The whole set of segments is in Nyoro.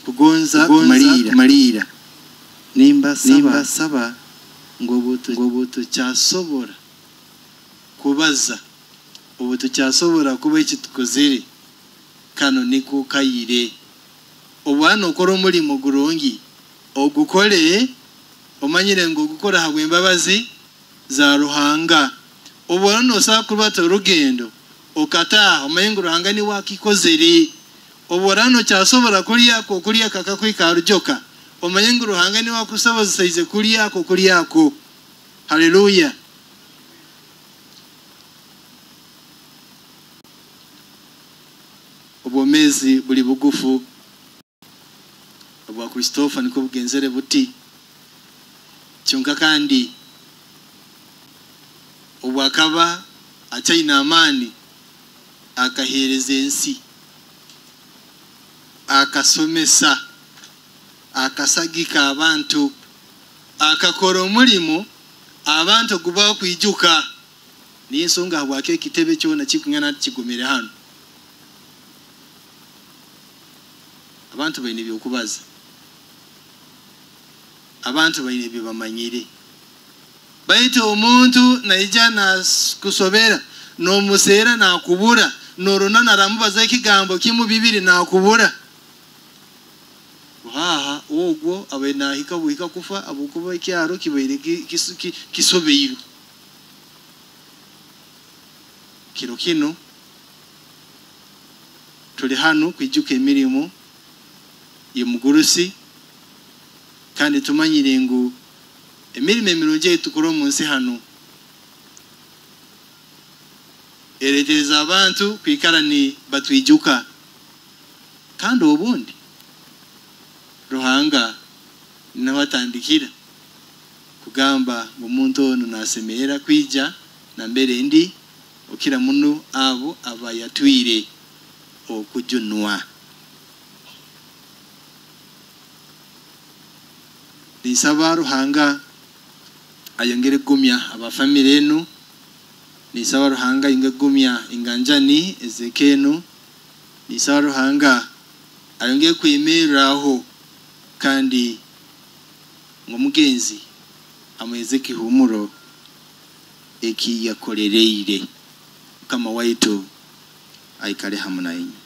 Kugonza kumaliira nimbasaba ngu obu tukyasobora kubaza, obu tukyasobora kuba eki tukozere, kano niko kayire. Obwana okora omulimo gurungi ogukole omanyire ngu ogukora habw'embabazi za Ruhanga. Obwana nosobola kurubata orugendo okataaha omanye ngu Ruhanga niwe akikozere. Obwana nokyasobora kulyako okulya kakakwika arujoka omanye ngu Ruhanga niwe akusobozeseize kulyako okulyako. Haleluya. Obwomezi buli bugufu obwa Christopher niko bugenzere buti kyonka kandi obwakaba achaina amaani akaheereza ensi, akasomesa, akasagika abantu, akakora omulimo abantu guba kwijuka. Niyo ensonga habwaki ekitebe kyona kikungana kigumire hano. Abantu baine ebyokubaza, abantu baine ebyo bamanyire, baitu omuntu naija nakusobera nomuseera nakubura norona naramubaza ekigambo kimu bibiri nakubura. Ruhaha ogwo abaire nahika buhika kufa abukuba ekyaro kibaire kisobeirwe. Kiro kino tuli hano kwijuka emirimu y'omugurusi, kandi tumanyire ngu emirimo emirungi eyitukora omu nsi hano eretereza abantu kwikara ni batwijuka, kandi obundi Ruhanga nawe atandikira kugamba ngu omuntu onu nasemerera kwija nambere ndi okira muno abo abayatwire okujunwa. Ninsaba Ruhanga ayongere kugumya abafamire enu, ninsaba Ruhanga ayongere kugumya enganjani ez'eka enu, ninsaba Ruhanga ayongere kwemereraho kandi ngu omugenzi amuheze ekihumuro eki yakolereire. Mukama waitu aikale hamu nainywe.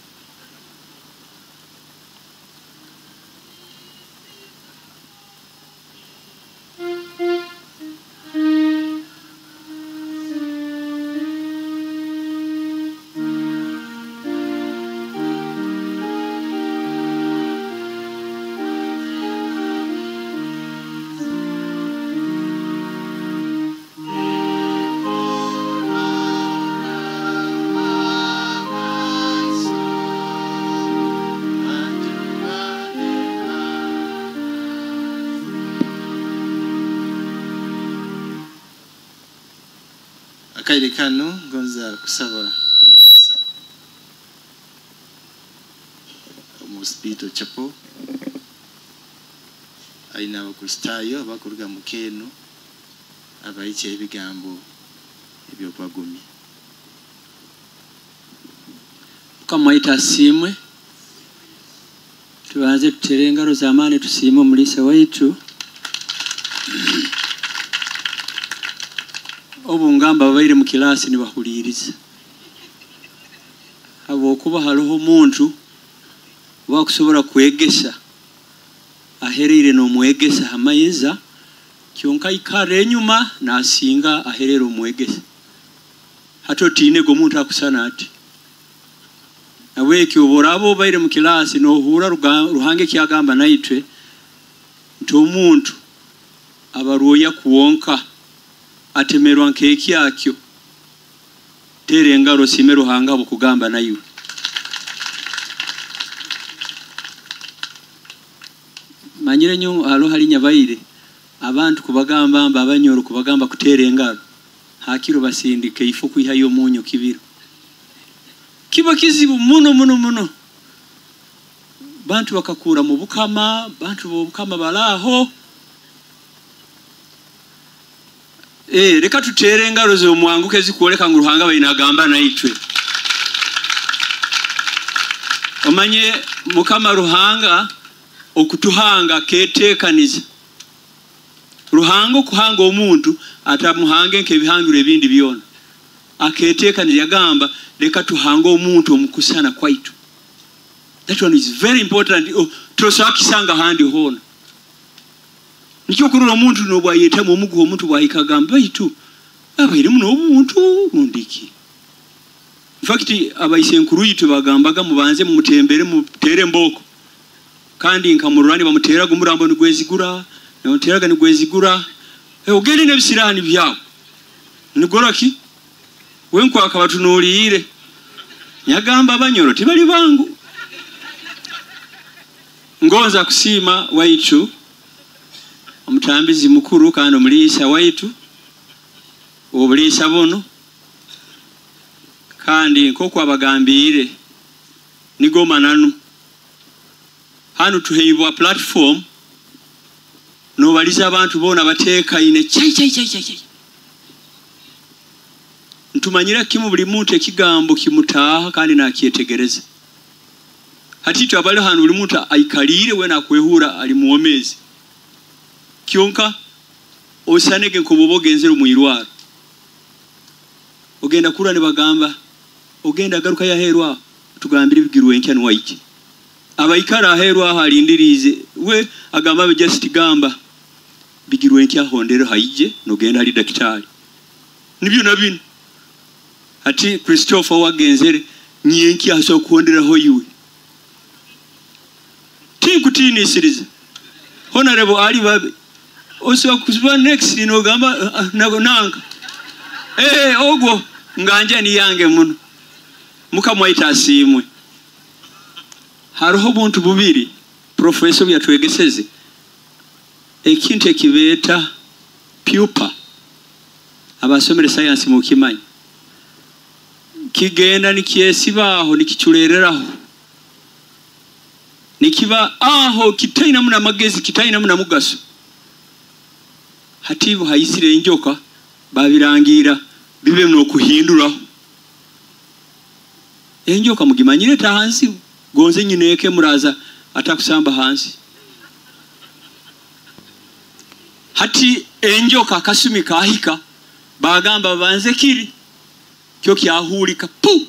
Akaire kano ngonza kusaba mulisa omu Hospital Chapel aina Abakristaayo abakuruga mu keeno abaikya ebigambo eby'okwagumya. Mukama waitu asiimwe. Tubanze tutere engaro z'amaani tusiime omulisa waitu. Obu ngamba babaire mu kilasi nibahuliiriza, habwokuba hariho omuntu wakusobora kwegesa ahereire n'omwegesa hamaiza kyonka ikara enyuma nasinga aherere omwegesa. Hati otiine go omuntu akusana ati nabwekyo oboraba obaire mu kilasi nohura Ruhanga ekyagamba naitwe nti omuntu abarwoya kuwonka atemerwa nk'ekyakyo. Tere engaro siime Ruhanga bukugamba naiwe. Manyire nyo haro hari nyabaire abantu kubagamba mba abanyoro kubagamba kutera engaro hakiro basindika ifu kwihayo omunyo kibiro kiba kizibu muno muno muno. Bantu bakakura mu bukama, bantu b'obukama balaho. Reka tutere engaro z'omwanguke zikwoleka ngu Ruhanga bainagamba naitwe. Omanye Mukama Ruhanga Okutuhanga akeeteekaniza. Ruhanga okuhanga omuntu atamuhange nk'ebihangirwe ebindi byona. Akeeteekaniza yagamba leka tuhange omuntu omu kusana kwaitu. That one is very important. Tosobola kukisanga ahandi hoona. Nikyo okurora omuntu n'obu ayetamu omuguha omuntu bwahika agamba baitu abairemu n'obuntu rundi ki. In fact abaisenkuru itwe bagambaga mubanze mumutembere mutere embooko. Kandi nka mururani bamuteraga omurambo nigwezigura, bamuteraga nigwezigura. Ogende n'ebisirani byawe. Nigora ki? Wenku akabatunuliire. Nyagamba abanyoro tibali bangu. Ngonza kusiima waitu omutambizi mukuru kandi omuliisa waitu obuliisa buno, kandi nk'oku abagambiire nigo mananu. Hanu tuheibwa platform nobaliza abantu boona bateekaine chai chai chai chai chai. Ntumanyira kimu buli muntu ekigambo kimutaaha kandi nakyetegereza. Hati itwe abali hanu buli muntu aikaliire wena akwehura ali muwomezi. Kyonka osanege nkobobo ogenzere omu irwaro. Ogenda kura nibagamba ogenda garuka yaherwa tugambire bigirwe enkya nwaiki. Abaikara aherwa aho alindirize we agamba just gamba bigirwe enkya hondero haije nogenda ali daktari. Nibyo na bino. Hati Christopher wagenzere nyenki aso kuhonderaho iwe. Tinkutinisiriza. Honorable Ali babe oso kuziba next nogamba nanka. Ogwo nganja ni yange muno. Mukamwaita asimwe. Hariho obuntu bubiri professor yatwegeseze. Ekintu ekibeeta pupa. Abasomere science mukimanyi. Kigenda nikyesibaaho nikiculereraho. Nikiba aho kitaina muna magezi kitaina muna mugaso. Hatibu haisire enjoka babirangira bibe nokuhinduraho. Enjoka mugimanyire ta hansi gonze nyineke muraza atakusamba hansi. Hati enjoka kasumi kahika bagamba banze kiri kyo kyahulika pu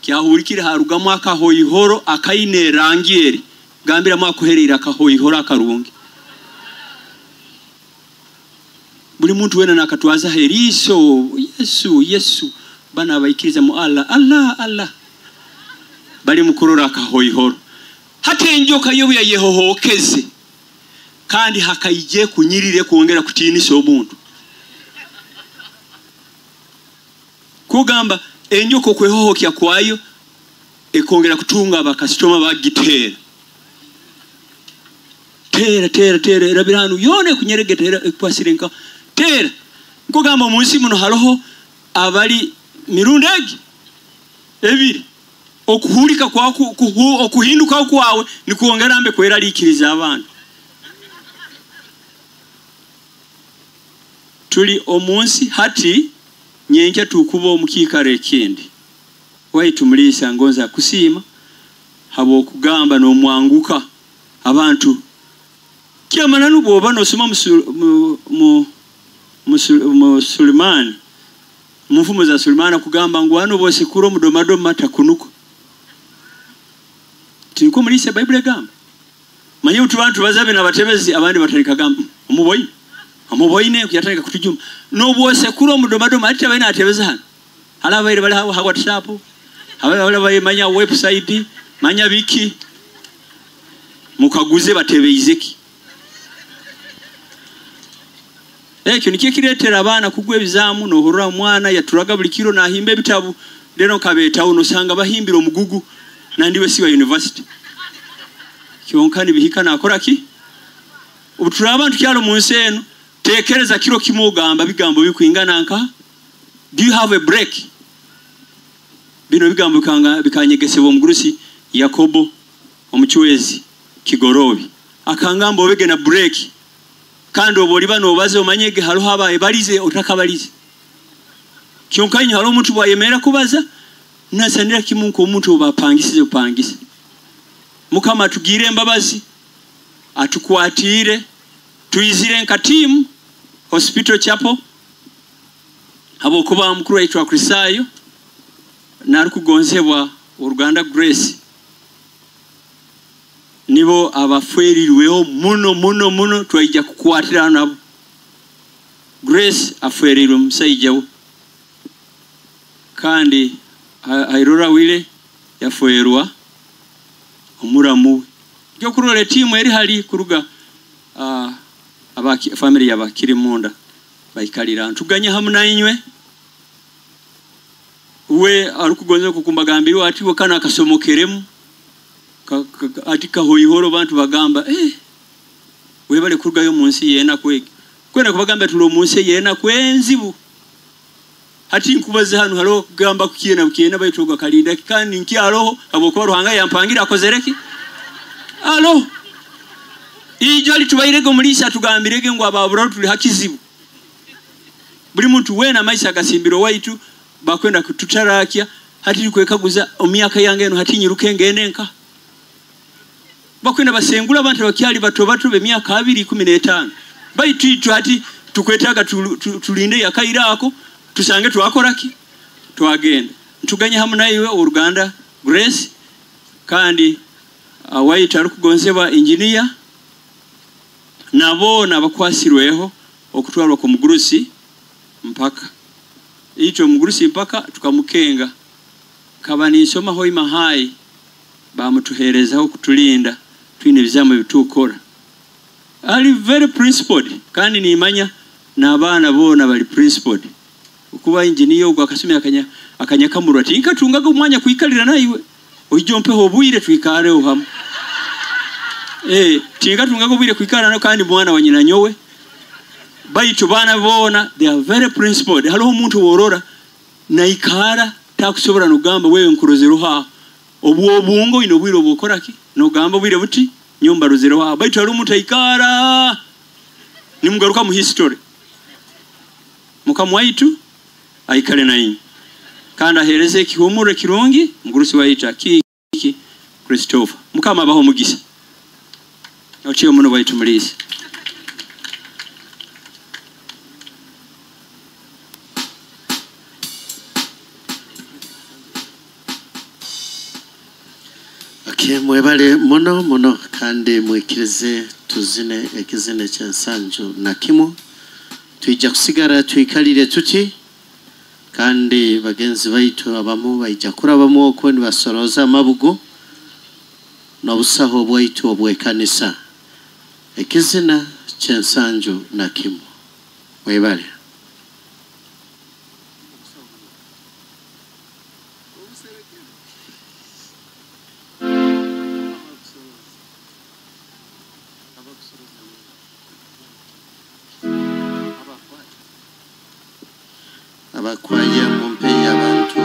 kyahulikira harugamu akahoyihoro akaine rangi eri gambira mwakuherera akahoyihoro akarungi. Buli muntu wena nakatwaza heriso Yesu Yesu bana abaikiriza mu Allah Allah Allah bali mukurora akahoyihoro. Hati enjoka yo yayehohokeze kandi hakaije kunyirire kuongera kutinisa omuntu. Kugamba enjoka okwehohokya kwayo ekongera kutunga abakasitoma bagitera. Tera tera tera erabiranu yone kunyeregeta ekwasire nka tera. Nkugamba munsi muno haloho abali mirundi egi ebiri. Okuhulika kwa okuhinduka kwawe ni kuongera mbe kweraliikiriza abantu. Tuli omunsi hati nyenkya tukuba omukiikaro ekindi. Waitu muliisa ngonza kusiima habw'okugamba n'omwanguka abantu. Kyamananu bw'oba n'osoma mu Sulemani, mu nfumo za Sulemani akugamba ngu hano bw'osekura omudomadoma takunuka. Tiniko muliisa Bayibuli egamba. Manye otubantu bazabe n'abatebezi abandi batandika gamba omuboyi. Omuboyine yatandika kutujuma. N'obwosekura omudomadoma ati abaine atebeza hano. Hali abaire bali ha WhatsApp, abaire manya website, manya biki. Mukaguze batebeizeki. Ekyo nikyo kireetera abaana kugwa ebizaamu n'ohurura omwana yaturaga buli kiro n'ahimba ebitabu rero nkabeetawo nosanga bahimbira omugugu nandiwe siwa university. Kyonka nibihika nakora ki? Obu turi abantu kyalo mu nsi eno tekereza kiro kimu ogamba bigambo bikwingana nka do you have a break? Bino bigambo bikanyegesebwa omugurusi Yakobo omuchwezi Kigorobi. Akangamba obege na break. Kandi oboliba nobaze omanyege hariho abaye balize otakabalize. Kyonka inyo hariho omuntu bwayemera kubaza nasanira kimu nk'omuntu obapangisize upangise. Mukama atugire embabazi. atukwatiire twizire nka tiimu Hospital Chapel habwokuba mukuru waitu wa Kristayo narukugonzebwa oruganda Grace nibo abafwerirweho muno muno muno twaija kukwatira nabo. Grace afwerirwe musaija we kandi Airora wile yafwerwa omuramu we. Gyokurora tiimu eri hali kuruga family yabakiri munda baikalira ntuganya hamu nainywe we arukugonza kukumbagambirwa ati wakana akasomokeremu ati kahoyihoro bantu bagamba webale kurugayo mu nsi yena kwegi kwenda kubagamba tulo mu nsi yena kwenzibu hati nkubaze hano haro kugamba kukiena kukiena baitoga kalinda kandi nkiaroho abokuba Ruhanga yampangira akozereki alo ijo litubairege omulisa tugambirege ngo ababura tuli hakizibu buli muntu wena maisha agasimbiro waitu bakwenda kututarakia hati kwekaguza omyaka yange eno hati nyiruke ngende nka bakwenda basengula abantu bakyali bato bato be myaka 215 baitu itu hati tukwetaga tulinde yakairako tusange twakoraki twagenda ntuganye hamu naiwe oruganda Grace kandi waitu arukugonzebwa engineer nabo nabakwasirweho okutwarwa ku mugurusi mpaka icho mugurusi mpaka tukamukenga kaba nisoma hoima hai bamutuherezaho kutulinda twine bizamu bitukora ali very principled kandi nimanya n'abaana bona bali principled okuba engineer ogwa akasumi akanyakamurwa ati nkatungaga omwanya kuikalira naiwe oijompeho obwire twikareho hamu tingatungaga obwire kuikara nawe kandi mwana wa nyina nyowe baitu bana bona they are very principled. Hariho omuntu worora naikara takusobora nogamba wewe nkurozero ha obwo obungo ino bwire obukoraki nogamba bwire buti nyumba rozero ha baitu hariho omuntu aikara nimugaruka mu history mukamwaitu aikale nayi kandi ahereze ekihumuro kirungi mugurusi waitu akiki Christopher mukama abaho mugisa ochiyo muno waitu mulisi. Okay, mwebale muno muno kandi mwikirize tuzine ekizine kyensanju na kimu twija kusigara twikalire tuti kandi bagenzi baitu abamu baija kurabamu okwo nibasoroza amabugo n'obusaho bwaitu obw'ekanisa ekizina kyensanju na kimu mwebale. Abakwaya mumpe abantu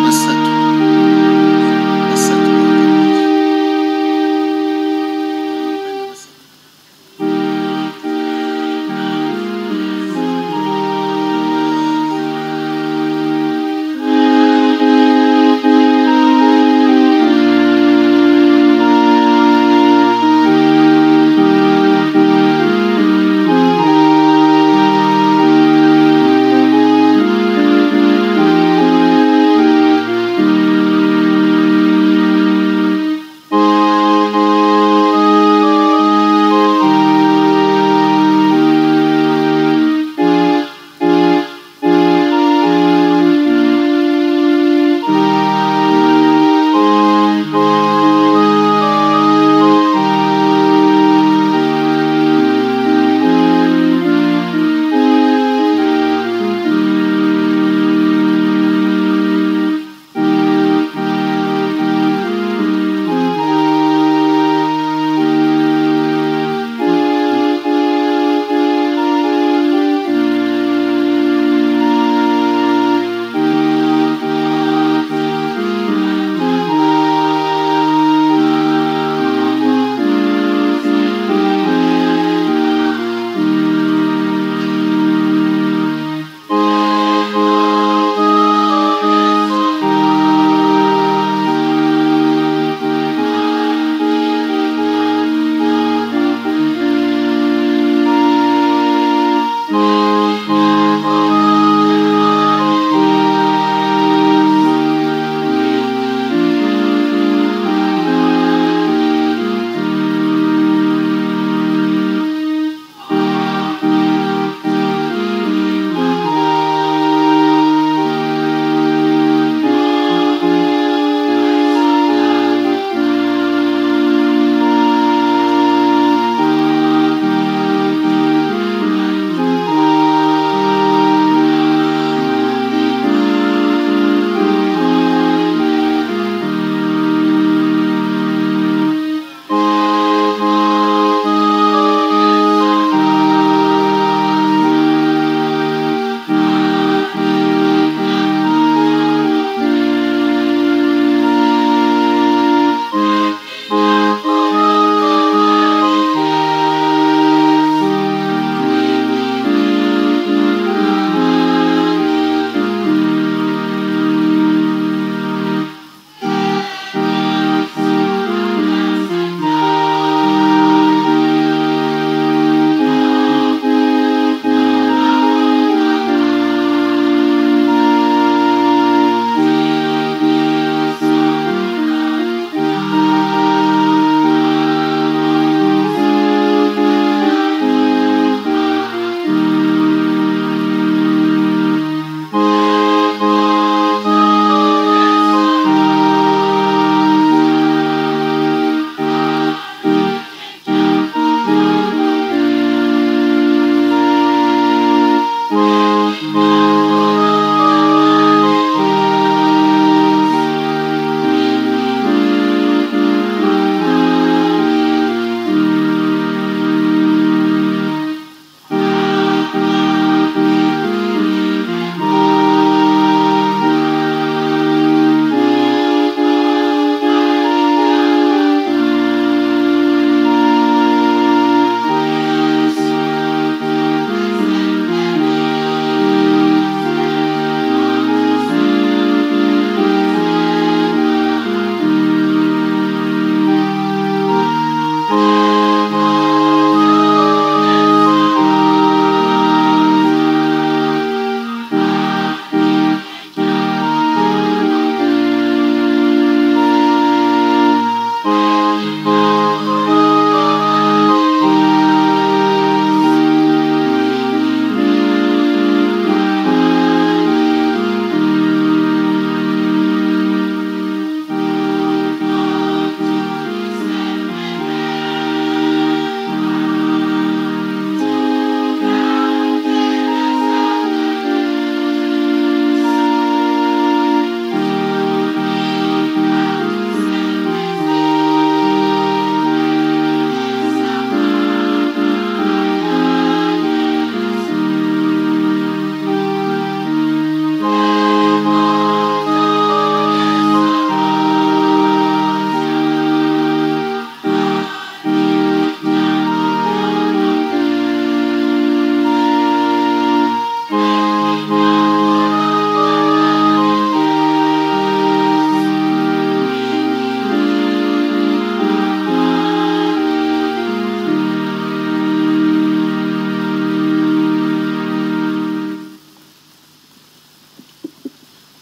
basatu basatu.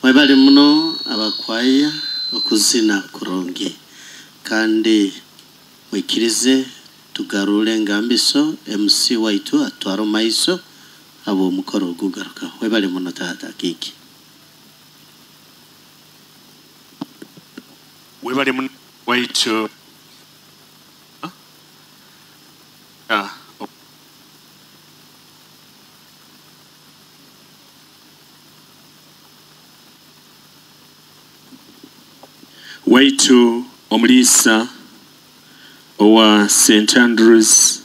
Mwebale muno abakwaya okuzina kurungi kandi mwikirize tugarure engambiso MC waitu atwara maiso abo omukoro ogugaruka. Webale muno taata Kiki. Webale muno waitu. Waitu omulisa owa St. Andrews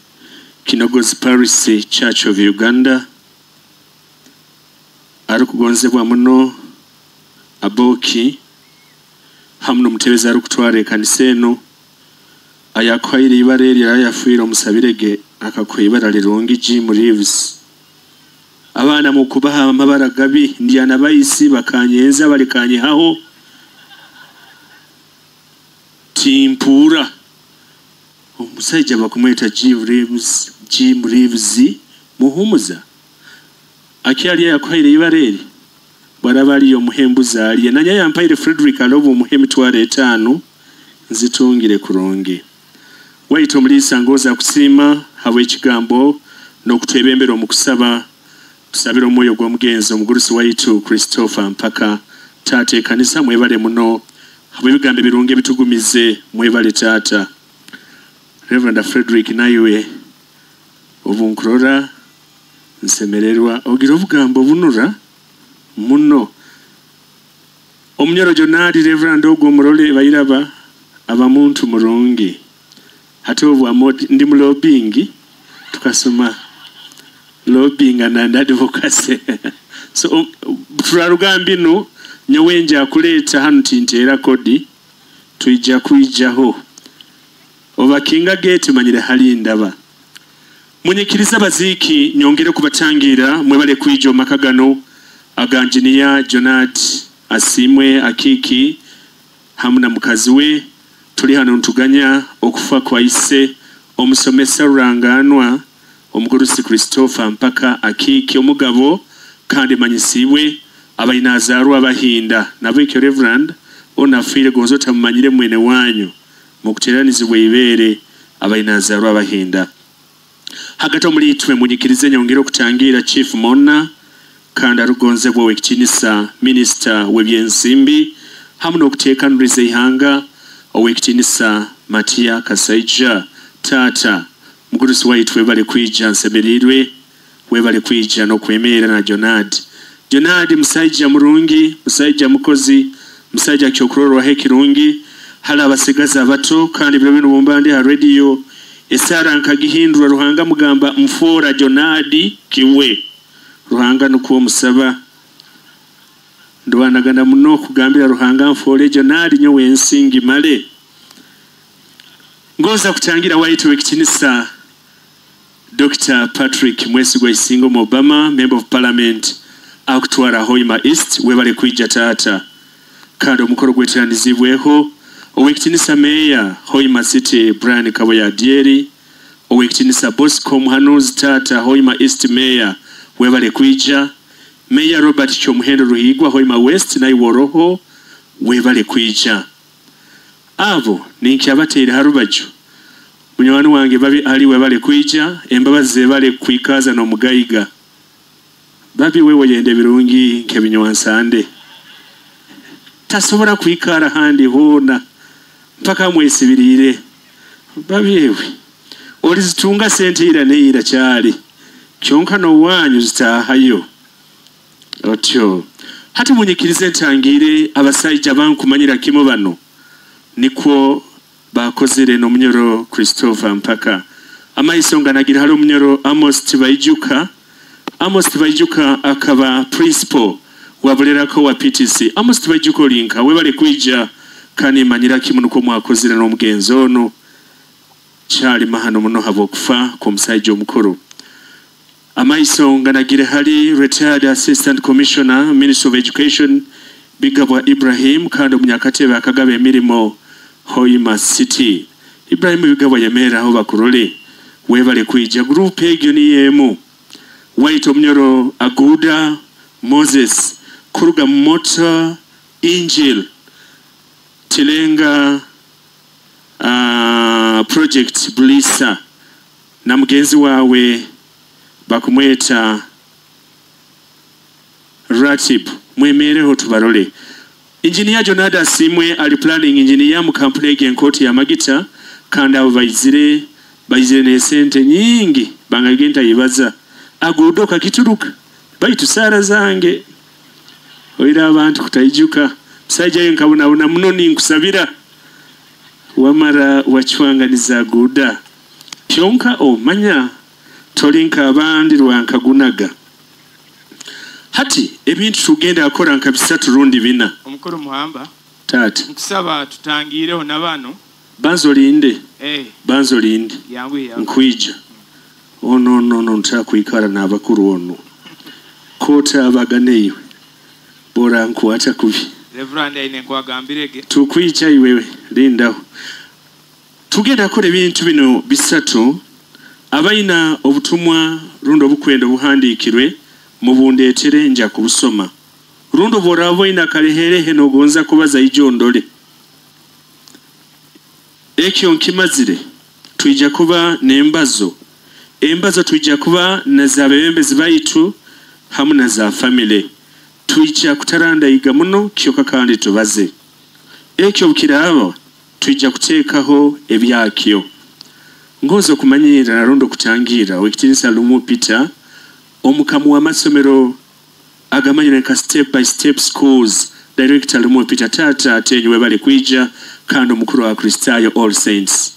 Kinogozi Parish Church of Uganda arikugonzebwa muno Aboki hamu n'omutebezi arikutwara ekanisa eno ayakuhaire ibara eri yafiire omusabirege akakuha ibara rirungi Jim Reeves. Abaana mukubaha amabara gabi ndyana bayisi bakanyenza balikanyihaho timpura. Omusajja bakumweta Jim Reeves, Jim Reeves muhumuza akyali yakuhaire ibara eri bwaraba aliyo omuhembuza aliye nanya yampaire Frederick Alobo omuhe emitwaro 5 nzitungire kurungi. Waitu omulisa ngoza kusiima habw'ekigambo n'okutwebembera omu kusaba tusabira omwoyo gw'omugenzi omugurusi waitu Christopher Mpaka. Taata ekanisa mwebale muno habw'ebigambo ebirungi ebitugumize, mwebale taata. Reverend Frederick naiwe obunkurora nsemererwa ogira obugambo bunura muno. Omunyoro Jonadi Reverend ogwo omurole bayiraba aba muntu murungi hati obu ndi mu lobbying tukasoma lobbying and advocacy. So turarugambi no nyowe nja kuleeta hano tinteera kodi tuija kuijaho oba kinga gate manyire hali ndaba. Munyikiriza baziki nyongere kubatangira mwebale kuija omakagano aga Engineer Jonad Asimwe Akiki hamu na mukazi we. Tuli hano ntuganya okufa kwa ise omusomesa ruranganwa omugurusi Christopher Mpaka Akiki omugabo kandi manyisibwe abayinazarwa abahinda nabwekyo Reverend onafiire gonzo tamumanyire mwene wanyu mukuteranizibwe ibere abayinazarwa abahinda. Hagati omuli itwe munyikirize nyongere okutangira Chief Mona kandi arugonzebwa ow'ekitinisa Minisita w'ebyensimbi hamu n'okuteekaniriza ihanga ow'ekitinisa Matia Kasaija. Taata mugurusi waitu webale kwija nsemereirwe, webale kwija n'okwemerera na Jonad. Jonad musaija murungi, musaija mukozi, musaija kyokurorwaho ekirungi hali abasigazi abato kandi biro bino bumba ndi ha radio esara nkagihindura Ruhanga mugamba mfora Jonadi kiwe. Ruhanga nukuwo musaba ndwanagana muno kugambira Ruhanga mfore Jonadi nyowe ensingi male. Ngoza kutangira waitu w'ekitinisa Dr. Patrick Mwesigwa Isingo Obama, Member of Parliament akutwara Hoima East, webale kwija taata. Kandi omukoro gweteranizibweho ow'ekitinisa Mayor Hoima City Brian Kaboya Adieri, ow'ekitinisa Bosco Muhanuzi taata Hoima East Mayor webale kwija, Mayor Robert Kyomuhendo Ruhigwa Hoima West na Iworoho webale kwija. Abo ninkyabateire harubaju munywani wange babi ali webale kwija, embabazi zebale kwikaza n'omugayiga babi wewe yende birungi nk'ebinywansande tasobora kwikara handi hona mpaka mwesibirire babi ewe olizitunga sente ira neira kyali kyonka n'owanyu zitahayo otyo. Hati munyikirize ntangire abasajja bankumanyira kimu bano nikwo bakozere n'omunyoro Christopher Mpaka. Amaiso nganagira hari omunyoro Amos Tibaijuka. Amos Tibaijuka akaba principal wabulerako wa PTC. Amos Tibaijuka olinka webale kwija kandi manyira kimu nuko mwakozere n'omugenzi ono kyali mahano muno habwokufa kw'omusajja omukuru. Amaiso nganagire hari retired assistant commissioner Minister of Education Bigabwa Ibrahim kandi omunyakatebe akagaba emirimo Hoima City. Ibrahim Bigabwa yemera aho bakurole webale kwija group egyo niyemu. Waito omunyoro Aguda Moses Kuruga Motor Injil Tilenga Project Bulisa na mugenzi wawe bakumweta Ratib, mwemereho tubarole. Engineer Jonada Asimwe ali planning engineer mu kampuni y'enkoti ya Magita, kandi abo baizire n'esente nyingi bangagenda yibaza agudoka kituruka baitu sara zange oira abantu kutaijuka musajja ye nkabonabona muno ninkusabira wamara wachwanganiza guda kyonka omanya tolinka abandi lwankagunaga. Hati ebintu tugenda akora nka bisatu rundi bina. Omukuru Muhamba, tata nkusaba tutangireho nabano. Banzolinde. Banzolinde. Yangu ya. Nkwija. Ono no no ntakwikara n'abakuru ono. Kota abaganeyo. Bora nkuacha kubi. Reverend aine nkwagambirege. Tukwija iwewe lindaho. Tugenda akora ebintu bino bisatu abaina obutumwa rundo obukwenda obuhandikirwe mubundeetere nja kubusoma. Rundo borabo ina kaleherehe nogonza kubaza ijondole. Ekyo nkimazire tuija kuba n'embazo. Embazo tuija kuba na za bebembezi baitu hamu na za family. Tuija kutaranda iga muno kyoka kandi tubaze. Ekyo bukiraba tuija kuteekaho ebyakyo. Ngozo kumanyira na rundo kutangira wekitinisa Lumu Peter omukamu wa masomero agamanyire nka step by step schools director Lumu Peter tata atenywe bali kwija kandi omukuru wa Kristayo All Saints.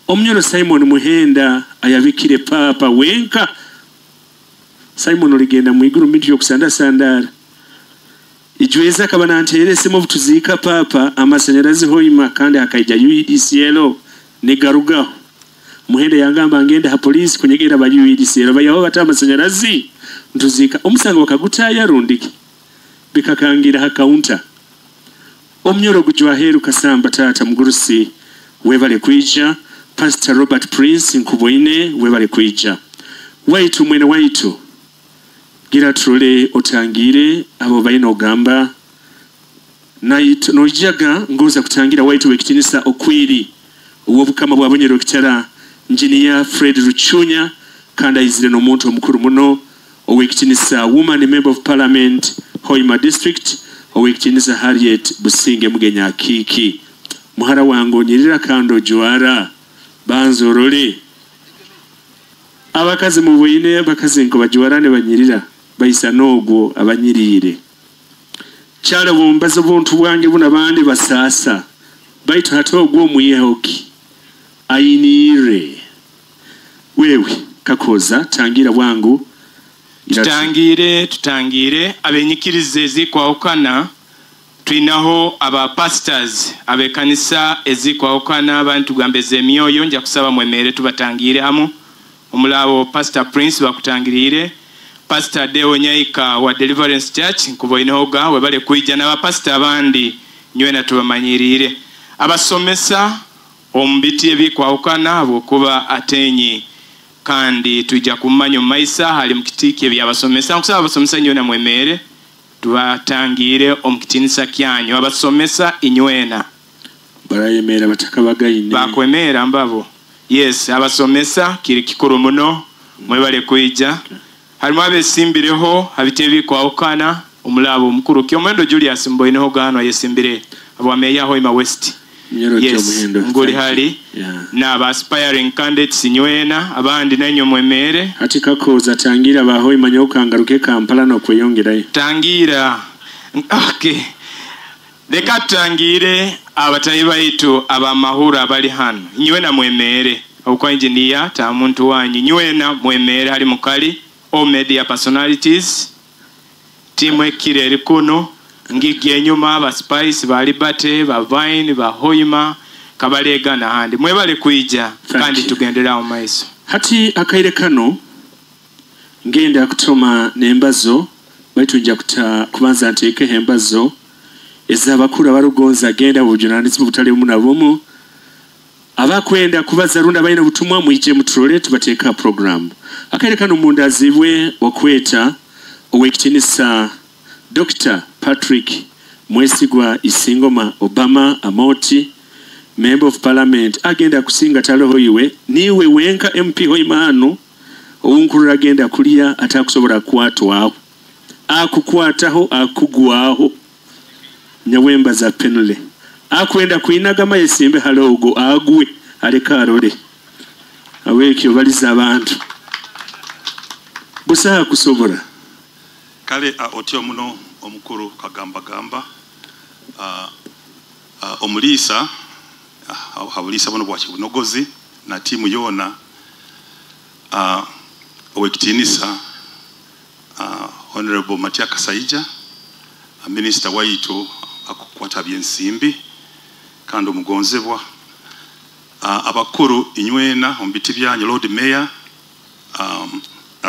Omunyoro Simon Muhenda ayabikire papa wenka. Simon oligenda mwiguru miti yokusanda sandara. Ijweza kabana nterese mu tuzika papa amasanyarazi hoima kandi akaija UEDCL negarugaho. Muhenda yangamba ngenda ha police kunyegera ba UEDCL bayaho bata amasanyarazi ntuzika omusango bakagutaya rundiki bikakangira ha counter. Omunyoro gujwaheru kasamba tata mugurusi webale kwija. Pastor Robert Prince Nkuboine webale kwija. Waitu mwene waitu gira trole otangire abo bayina ogamba naitu nojaga ngoza kutangira waitu wekitinisa okwiri uwobukama bwa Bunyoro kitara Engineer Fred Ruchunya kanda izire n'omuntu omukuru muno owekitinisa Woman Member of Parliament Hoima District owekitinisa Harriet Businge Mugenya Kiki muhara wangu nyirira kando juara banzorole abakazi mubuyine abakazi nko bajuwarane banyirira bayisa nogwo abanyirire cyara bumbaza buntu bwange buna bandi basasa baitu hatogwo muyehoki ayinire wewe kakoza tangira wangu. Tutangire abenyikirize ezikwawukana twinaho aba pastors abekanisa ezikwawukana abantu gambeze emyoyo nja kusaba mwemere tubatangire hamu. Omulabo Pastor Prince bakutangirire, Pastor Deo Nyaika wa Deliverance Church nkuboinoga webale kuija n'aba pastor abandi nywena tubamanyirire. Abasomesa ombiti ebikwawukana abokuba atenyi kandi tujja kumanya maisa hali mukitiki ebyabasomesa nkusaba abasomesa nywena mwemere tubatangire omukitinisa kyanyu abasomesa inywena barayemera batakabagaine bakwemera mbabo. Yes, abasomesa kiri kikuru muno mwebale kuija. Harimu abesimbireho habitebi kwawukana omulabo omukuru Kyomwendo Julius Mboineho gano yesimbire abwameya Hoima West. Yes, nguli hali na aba aspiring candidates nywena abandi nanyo mwemere. Ati kakoza tangira ba Hoima nyoka ngaruke Kampala no kweyongerayo. Tangira. Okay. Leka tangire abatayi baitu abamahura abali hano nywena mwemere okwa engineer ta muntu wanyu nywena mwemere hali mukali all media personalities timu ekire erikuno ngigi enyuma aba Spice ba Liberty ba Vine ba Hoima kabalega na handi mwebale kuija kandi tugenderera mu maiso. Hati akaire kano ngenda kutoma nembazo baitu nja kubanza nteeke embazo ezabakuru abarugonza genda bujunanizibwa butali bumu na bumu abakwenda kubaza runda bayina butumwa mwije mutrole tubateeka program. Akaire kano mundazibwe okweta owekitinisa Dr. Patrick Mwesigwa Isingoma Obama Amoti, Member of Parliament, agenda kusinga taloho iwe, niwe wenka MP hoimano, owunkurura agenda kulia atakusobola kukwatwaho. Akukwataho akugwaho. Nyawemba za penule. Akwenda kuinagama yesimbe halogo agwe aleka arole. Awekyo baliza abantu. Busaha kusobola. Kale otyo muno omukuru kagamba gamba omulisa habulisa buno bwa kibunogozi na timu yona owekitinisa Honorable Matia Kasaija, Minister waitu akukwata byensimbi kandi omugonzebwa, abakuru inywena ombiti byanyu, Lord Mayor,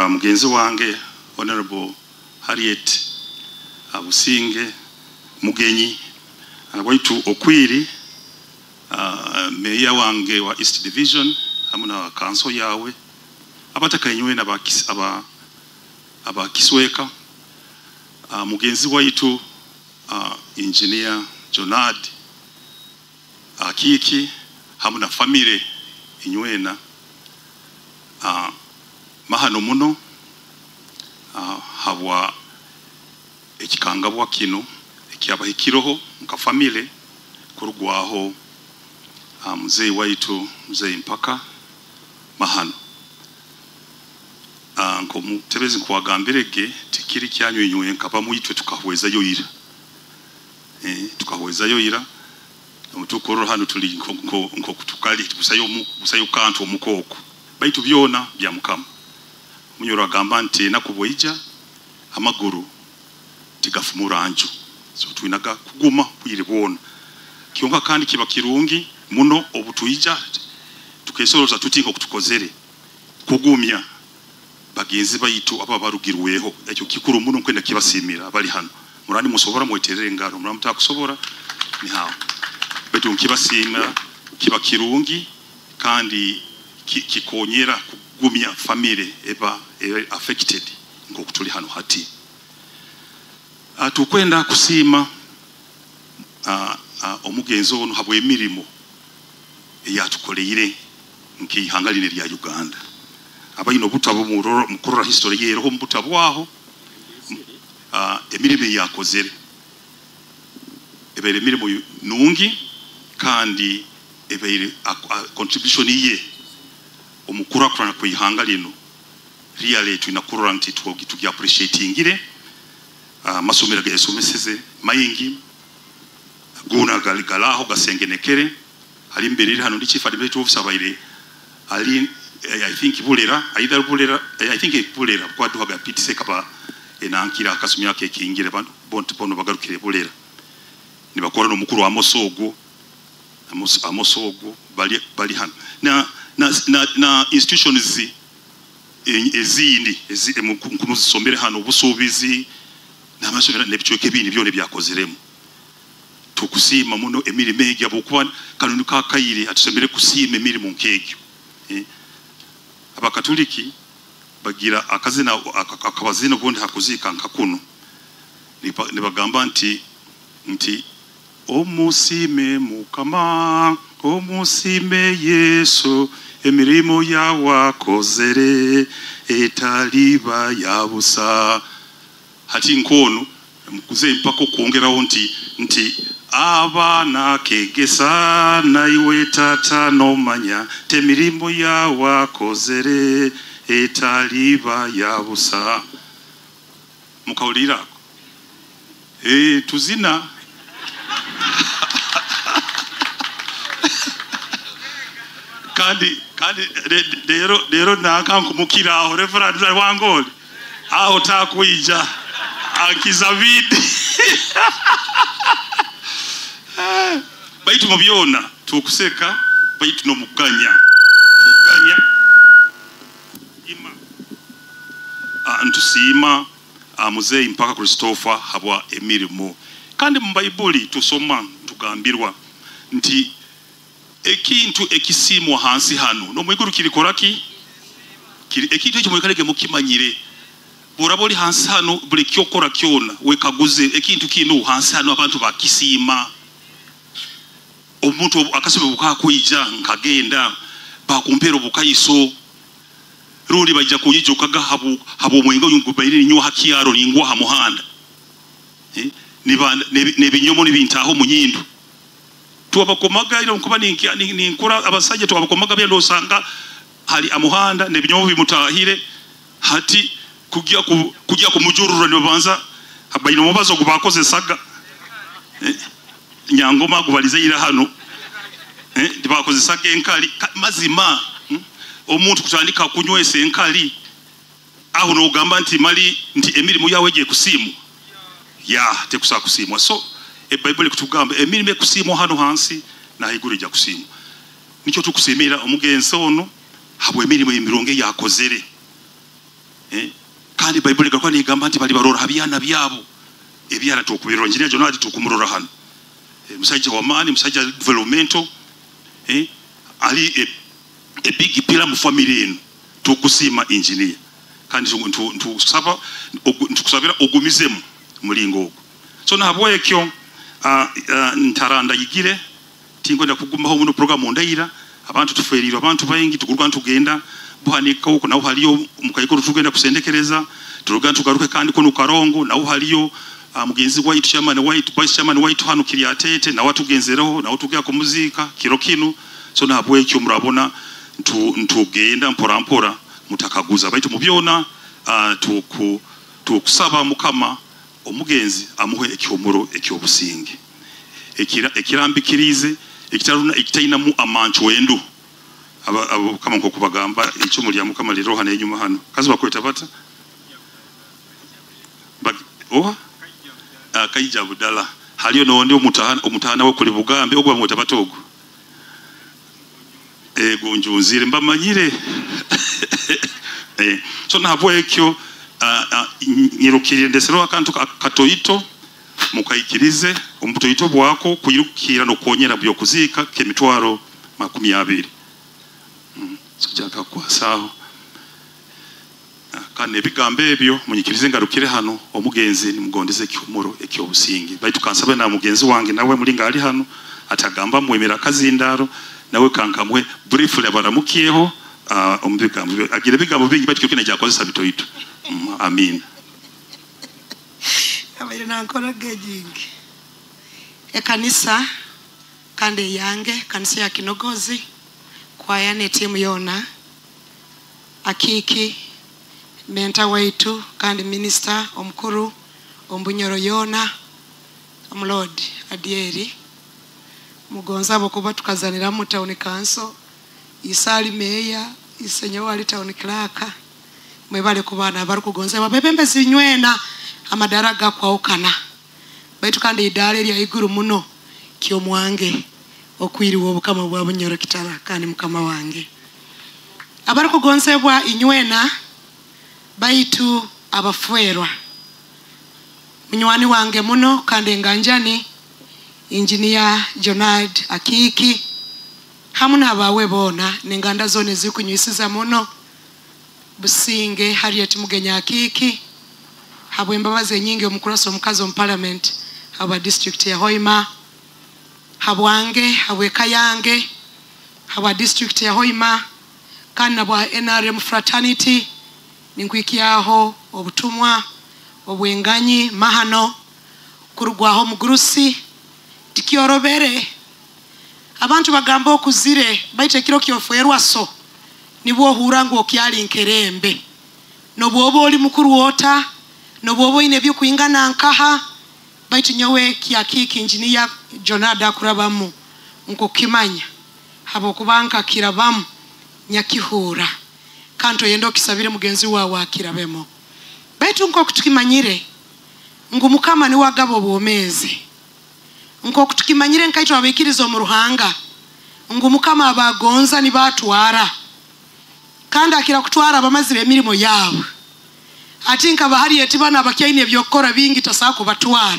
mugenzi wange Honorable Harriet Businge Mugenyi, waitu Okwiri, Mayor wange wa East Division hamwe na council yawe, abataka inywena aba Kisweka, mugenzi waitu Engineer Jonad Kiki hamwe na family inywena, mahano muno habwa ekikangabwa kino ekyabahikiroho nka family kurugwaho mzee waitu mzee Mpaka mahano. Nko mutebezi nkuwagambirege tikiri kyanyu inywe nkaba muitwe tukahwezayo ira. Tukahwezayo ira mutukorora hano tuli nko kutukali busayo kantu omukoko baitu byona bya mukama. Munyoro agamba nti nakubweija amaguru tigafumura nju, so twinaga kuguma bwire bwona kyonka kandi kiba kirungi muno obutuija tukesoroza tutinko kutukozere kugumya bagenzi baitu aba barugirweho. Ekyo kikuru muno nkwenda kibasimira abali hano murani musobora mweterere ngaro murani mutakusobora ni hawo baitu nkibasimira kiba kirungi kandi kikonyera kugumya family eba affected nk'okutuli hano hati. Tukwenda kusiima omugenzi ono habwe emirimo eyatukoleire nk'ihanga lino erya Uganda. Abaine obutabo mukurora history yeroho mu butabo aho emirimo eyakozere ebaire emirimo nungi kandi ebaire contribution ye omukurakurana kw'ihanga lino really twinakurora nti tugi appreciatingire amasomero gayasomeseze maingi guna galaho gasengenekere ali mbere hano ndi chief administrative officer baire ali I think Bulera either Bulera I think Bulera kwaduhaga PTC kaba enankira akasumya ke kingire bonto bagarukire Bulera nibakora no mukuru wa Amosogo Amosogo bali hano na institutions ezindi kumuzisomere hano obusuubizi n'amasomero n'ebicweka ebindi byona byakozeremu. Tukusiima muno emirimo egyo ahabwokuba kano niko akaire atusemere kusiima emirimo nk'egyo. Abakatoliki bagira akazina akabazina ubundi hakuzika nka kuno nibagamba nti omusime mukama omusime Yesu emirimo yawakozere etaliba yabusa. Hati nkono mukuze mpaka okwongeraho nti abaana kegesa naiwe tata nomanya temirimo yawakozere etaliba yabusa. Mukawulira tuzina kandi rero nankankumukiraho Reverend Wangoli aho takwija ankizabidi baitu mu byona tukuseka baitu nomuganya muganya ima ntusiima muzeyi Mpaka Christopher habwa emirimo. Kandi mu Baibuli tusoma tugambirwa nti ekintu ekisimwa hansi hano no mwiguru kirikora ki ekintu ekyo mwikalege mukimanyire. Bworaba oli hansi hano buli kyokora kyona wekaguze ekintu kino hansi hano abantu bakisiima. Omuntu akasebe bukakwija nkagenda bakumpera obukaiso rundi baija kunyijukaga habu omwenge oyu ngubaire ninywa hakyaro ningwa ha muhanda. Nebinyomo nibintaho munyindu. Twabakomaga ira nkuba ninkura abasajja twabakomaga byando osanga hali amuhanda nebinyomo bimutahire hati kujya kumujurura nibabanza baino mubazo gubakozesaga nyangoma gubalize ira hano ndibakozesaga enkali mazima. Omuntu kutandika kunywesa enkali aho nogamba nti mali nti emirimu yawe egiye kusimu ya tekusa kusimwa. So ebaibuli kutugamba emirimu ekusimwa hano hansi na higuru ija kusimwa. Nikyo tukusimira omugenzi ono habwe emirimu emironge yakozere. Kandi baibuli gakwa nigamba nti bali barora habyana byabo ebyana tukubirora engineer Jonadi tukumurora hano. Musajja wa maani, musajja developmental, ali a big pillar mu family eno. Tukusima engineer kandi ntusaba ntukusabira ogumizemu mulingo ogwo. So nahabwekyo ntaranda yigire tingwenda kugumaho muno program ndayira abantu tuferirwa abantu baingi tuguruka tugenda buhanika huko naho haliyo mukayikuru tugenda kusendekereza turuga tugaruke kandi kuno karongo naho haliyo mugenzi waitu chairman waitu vice chairman waitu hano Kiryatete nawe tugenzereho nawe tugya kumuzika kiro kino. So nahabwekyo murabona ntugenda mpora mpora mutakaguza baitu mubyona tukusaba mukama omugenzi amuhe ekyomuro ekyobusinge ekirambikirize ekitaruna ekitainamu amancho endu abo kama nko kubagamba icyo muri mukama liroha nenyuma hano kazi bakweta bata oha Kaija Budala haliyo nondi omutahana we kuli bugambe ogwa mweta batogo ego njunzire mbamanyire. So nahabwekyo nyirukirire ndesero akantu katoito mukaikirize omutoito bwako kuyirukira no konyera byo kuzika kemitwaro 20. So jaka kwasaho kandi ebigambo ebyo munyikirize ngarukire hano omugenzi nimugondeze ekyomuro ekyobusinge baitu kansabe na mugenzi wange nawe mulinga ali hano atagamba mwemera kazindaro nawe kankamwe briefly abaramukiyeho omubigambo agira bigambo bingi baitu kyokina jakozesa bitoito. Amin. Abaire nankora gejingi ekanisa kandi yange kanisa ya Kinogozi kwaya ne timu yona akiki menta waitu kandi minister omukuru ombunyoro yona omulord Adieri mugonza bokuba tukazanira mu town council isali meya isenyo wali town clerk mwebale kubana barukugonza babebembe zinywena amadaraga kwaukana baitu kandi idale lya iguru muno kyo mwange okwiriwo obukama bwa Bunyoro Kitara kandi mukama wange abarukugonzebwa inywena baitu abafuerwa munywani wange muno kandi nganjani Engineer Jonald Akiki hamu n'abawe bona nenganda zone zikunyisiza muno Businge Harriet Mugenya Akiki habwe embabazi enyingi omukurasa omukazi omu parliament aba district ya Hoima habwange habweka yange habwa district ya Hoima kandi nabwa NRM fraternity ninkwikiyaho obutumwa obwenganyi mahano kurugwaho mugurusi tikyorobere abantu bagamba okuzire baite kiro kyoferwa so nibwo ohura ngo okyali nkerembe nobwoba oli mukuru wota nobwoba ine byokuingana nkaha baitu nyowe kyakiki engineer Jonada kurabamu nkokimanya habo kubanka kirabamu nyakihura kanto yendo kisabire mugenzi wawe akirabemo baitu nko kutukimanyire ngu mukama ni wagabo obwomezi nko kutukimanyire nkaitwa abikirizo mu ruhanga ngu mukama abagonza ni batwara kandi akira kutwara abamazire emirimo yabo ati nkaba hari etibana abakyaine ebyokora bingi tasako batwara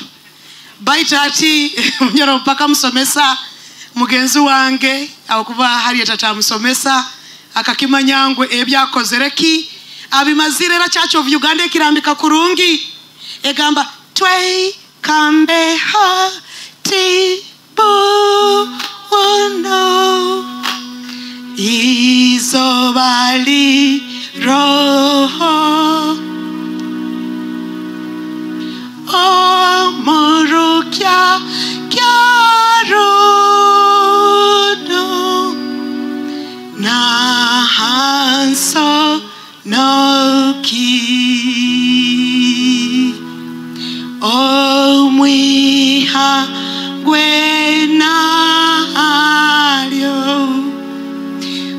baita ati munyoro mpaka musomesa mugenzi wange akuba hari etata musomesa akakimanyangwe ebyakozereki Abimazire era Church of Uganda ekirambika kurungi egamba tweikambeha tibuono izobali roho omurukya kyaruno nahanso noki omwiha gwenalyo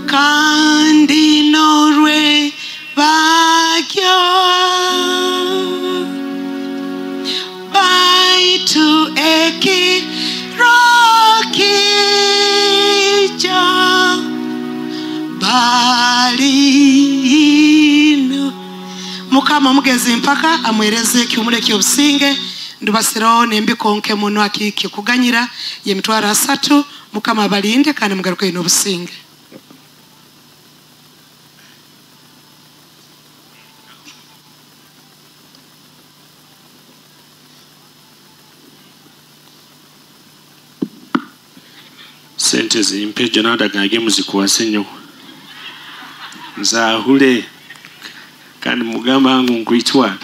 kandi norwe bakyo baitu ekirokija balino. Mukama mugezi mpaka amwereze ekiumule kyobusinge ndubasiraho nembikonke muno akiki kuganyira yemitwaro 3. Mukama abalinde kandi mugaruke n'obusinge. Sente zimpe Jonada gage muzikuwase nnyo nzaahule kandi mugamba ngu nkwitwara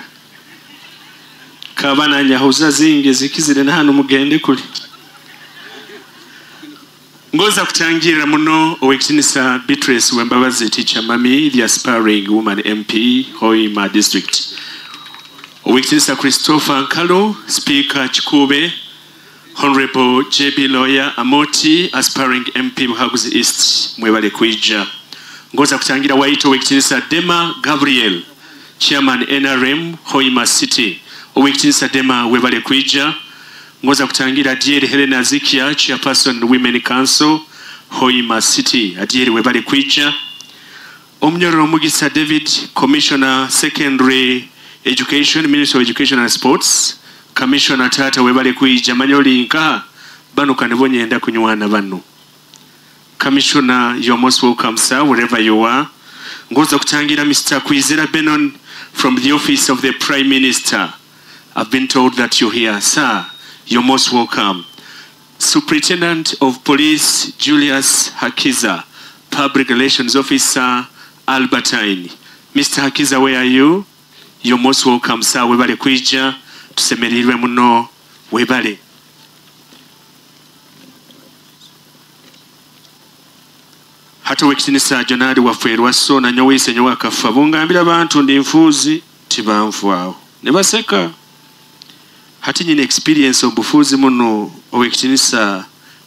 kaba nanyahuza zingi zikizire na hano mugende kuli. Ngoza kutangira muno Owekitinisa Beatrice Wembabazi Teacher Mami, the aspiring woman MP Hoima District. Owekitinisa Christopher Nkalo, Speaker Chikube. Honorable JB Lawyer Amoti, aspiring MP Buhaguzi East, mwebale kuija. Ngoza kutangira waito Owekitinisa Dema Gabriel, Chairman NRM Hoima City. Owekitinisa Dema webale kuija. Ngoza kutangira Adieri Helena Zikia, Chairperson Women Council Hoima City. Adieri webale kuija. Omunyororo Mugisa David, Commissioner Secondary Education, Ministry of Education and Sports. Commissioner Tata webale kuija. Manyoli nkaha bano kanibonye enda kunywana bano. Commissioner, you're most welcome, sir, wherever you are. Ngoza kutangira Mr. Kwizera Benon from the office of the Prime Minister. I've been told that you're here, sir. You're most welcome. Superintendent of Police Julius Hakiza, Public Relations Officer Albertine. Mr. Hakiza, where are you? You're most welcome, sir. Webale kuija. Tusemerirwe muno. Webale. Hata wekitinisa Jonadi wafwerwa so na nyowe nyowe akafa bungambira abantu ndi nfuuzi tibanfwawo ne baseka. Hati nyine experience obufuzi muno owekitinisa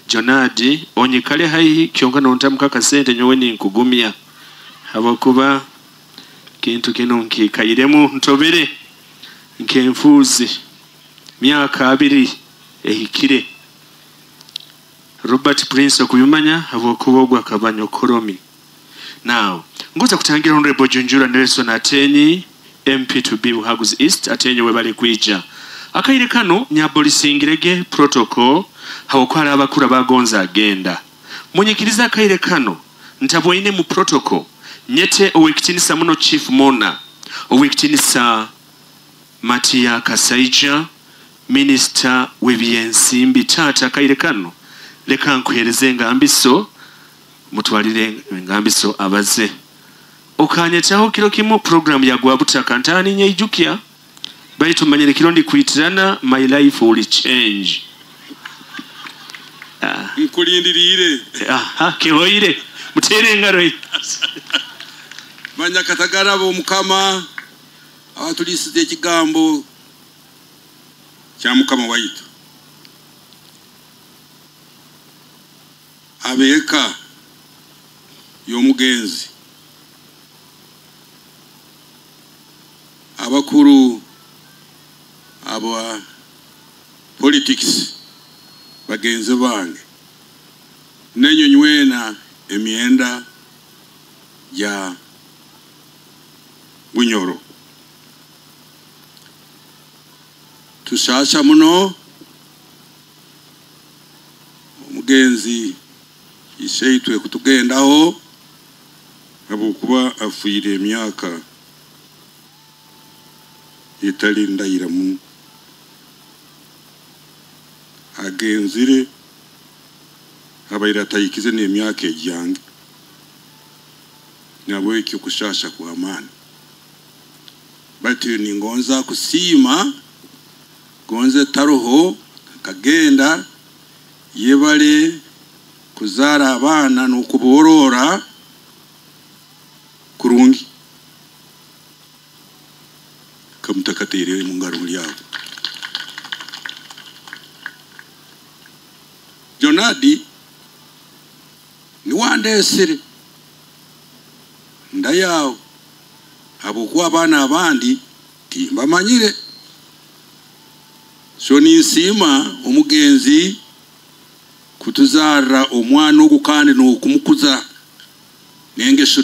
Jonadi onyikale haihi kyonka nontamuka kasente nyowe ninkugumya habakuba kintu kino nkikayiremu ntobere nkenfuzi myaka 2 ehikire. Robert Prince okubimanya habwokuba ogwa kabanyo koromi. Now ngoza kutangira Honorable Junjura Nelson Atenyi, MP to be Buhaguzi East. Atenyi webale kuija. Akaire kano nyabolisingirege protocol hawokwala abakura bagonza agenda. Munyikiriza akaire kano ntabwoine mu protocol nyete owekitinisa muno Chief Mona, owekitinisa Matia Kasaija, Minister w'ebyensimbi. Tata akaire kano leka nkuhereze engambiso mutwalire engambiso abaze. Okanyetaho kiro kimu program ya gwabutaka ntani nyeijukya baitu manyire kiro ndi kuitirana my life will change. Nkulindirire. Aha, kihoire mutere engaro. Banyakatagara bo mukama abatulisize ekigambo kya mukama waitu. Abeka y'omugenzi abakuru aba politics bagenzi bange nenyo nywena emyenda ya Bunyoro. Tushasha muno omugenzi isheitwe kutugendaho habwokuba afuire emyaka etali ndayira muno agenzire abaire atayikize n'emyaka egyange nabwekyo kushasha kwa maani batu ningonza kusiima gonze taroho kagenda yebale kuzara abaana n'okuborora kurungi kamutakatiire mu ngaro lyabo. Jonadi niwandesire ndayawo abokuwa abaana abandi timbamanyire so ninsiima omugenzi kutuzarra omwana ogu kandi n'okumukuza n'engeso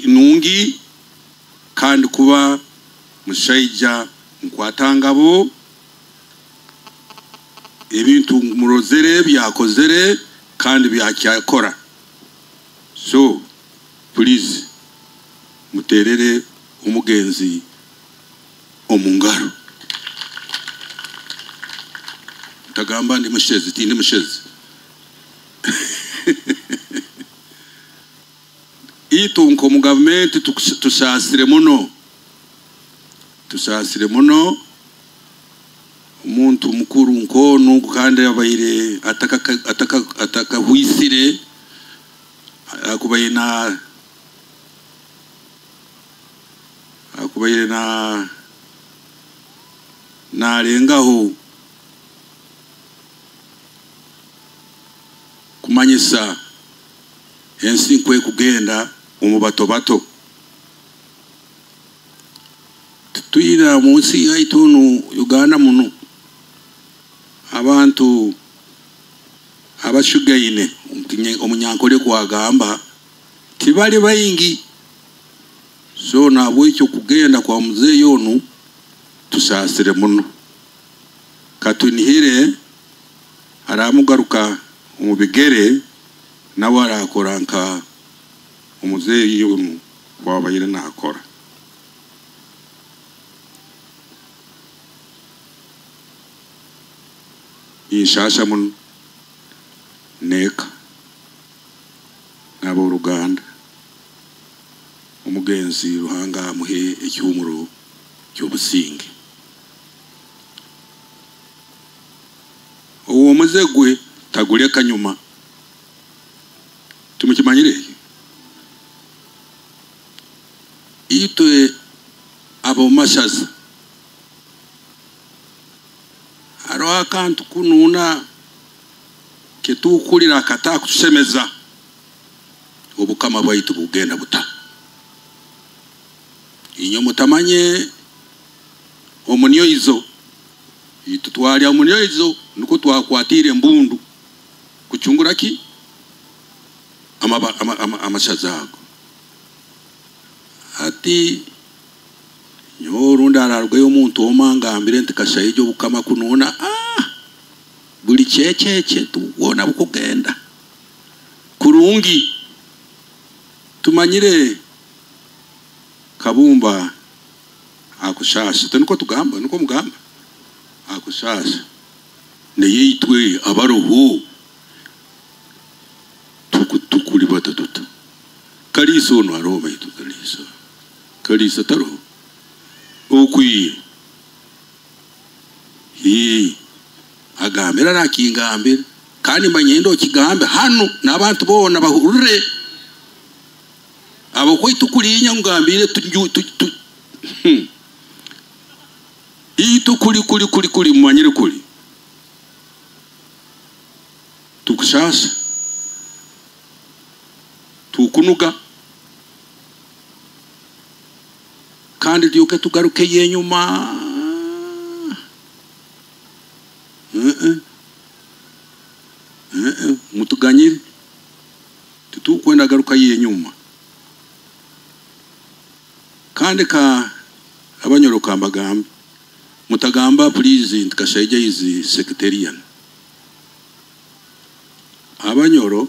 nungi kandi kuba mushaija nkwatangabo ebintu murozere byakozere kandi byakyakora. So please muterere omugenzi omungaro. Tagamba ndi mushezi tindi mushezi. Itu nko mu government tusasire muno omuntu mukuru nkono kandi abaire ataka huisire akubaire na narengaho kumanyisa ensi nkwe kugenda omu bato bato. Tuyira munsi yaitu Uganda muno abantu abashugaine omunyankole kwagamba tibali bayingi. So nabwekyo kugenda kwa muzeeyi onu tusasire muno katunihire aramugaruka omu bigere nawe arakora nka omuzeeyi onu kwabaire nakora. Inshasha muno neka n'aboruganda omugenzi Ruhanga amuhe ekihumuro ky'obusinge. Owo muzegwe taguleka nyuma tumukimanyire itwe abo mashaza hariho akantu kununa ketukulira akatakutusemeza obukama bwaitu bugenda buta. Inyo mutamanye omunyoizo itutwali omunyoizo nuko twakwatire embundu kuchungura ki amashaza ago ati nyorunda ararwayo omuntu omangambire nti kashaije obukama kununa buli checheche tuwona bukugenda kurungi. Tumanyire Kabumba akushasha tenuko tugamba nuko mugamba akushasha neyitwe abaroho tukuli batatuta kaliso no aroma itu kaliso kalisa taro okwi hi agambira rakingambira kandi manyendo kigambe hano nabantu bona bahurure abo kwitu kulinya ngambire itu kuli kuli kuli kuli mumanyire kuli tukushasha tukunuga kandi lyoke tugaruke yenyuma mutuganyire tutukwenda garuka yenyuma kandi ka abanyoroka mbagamba mutagamba please ntikashaija izi secretarian abanyoro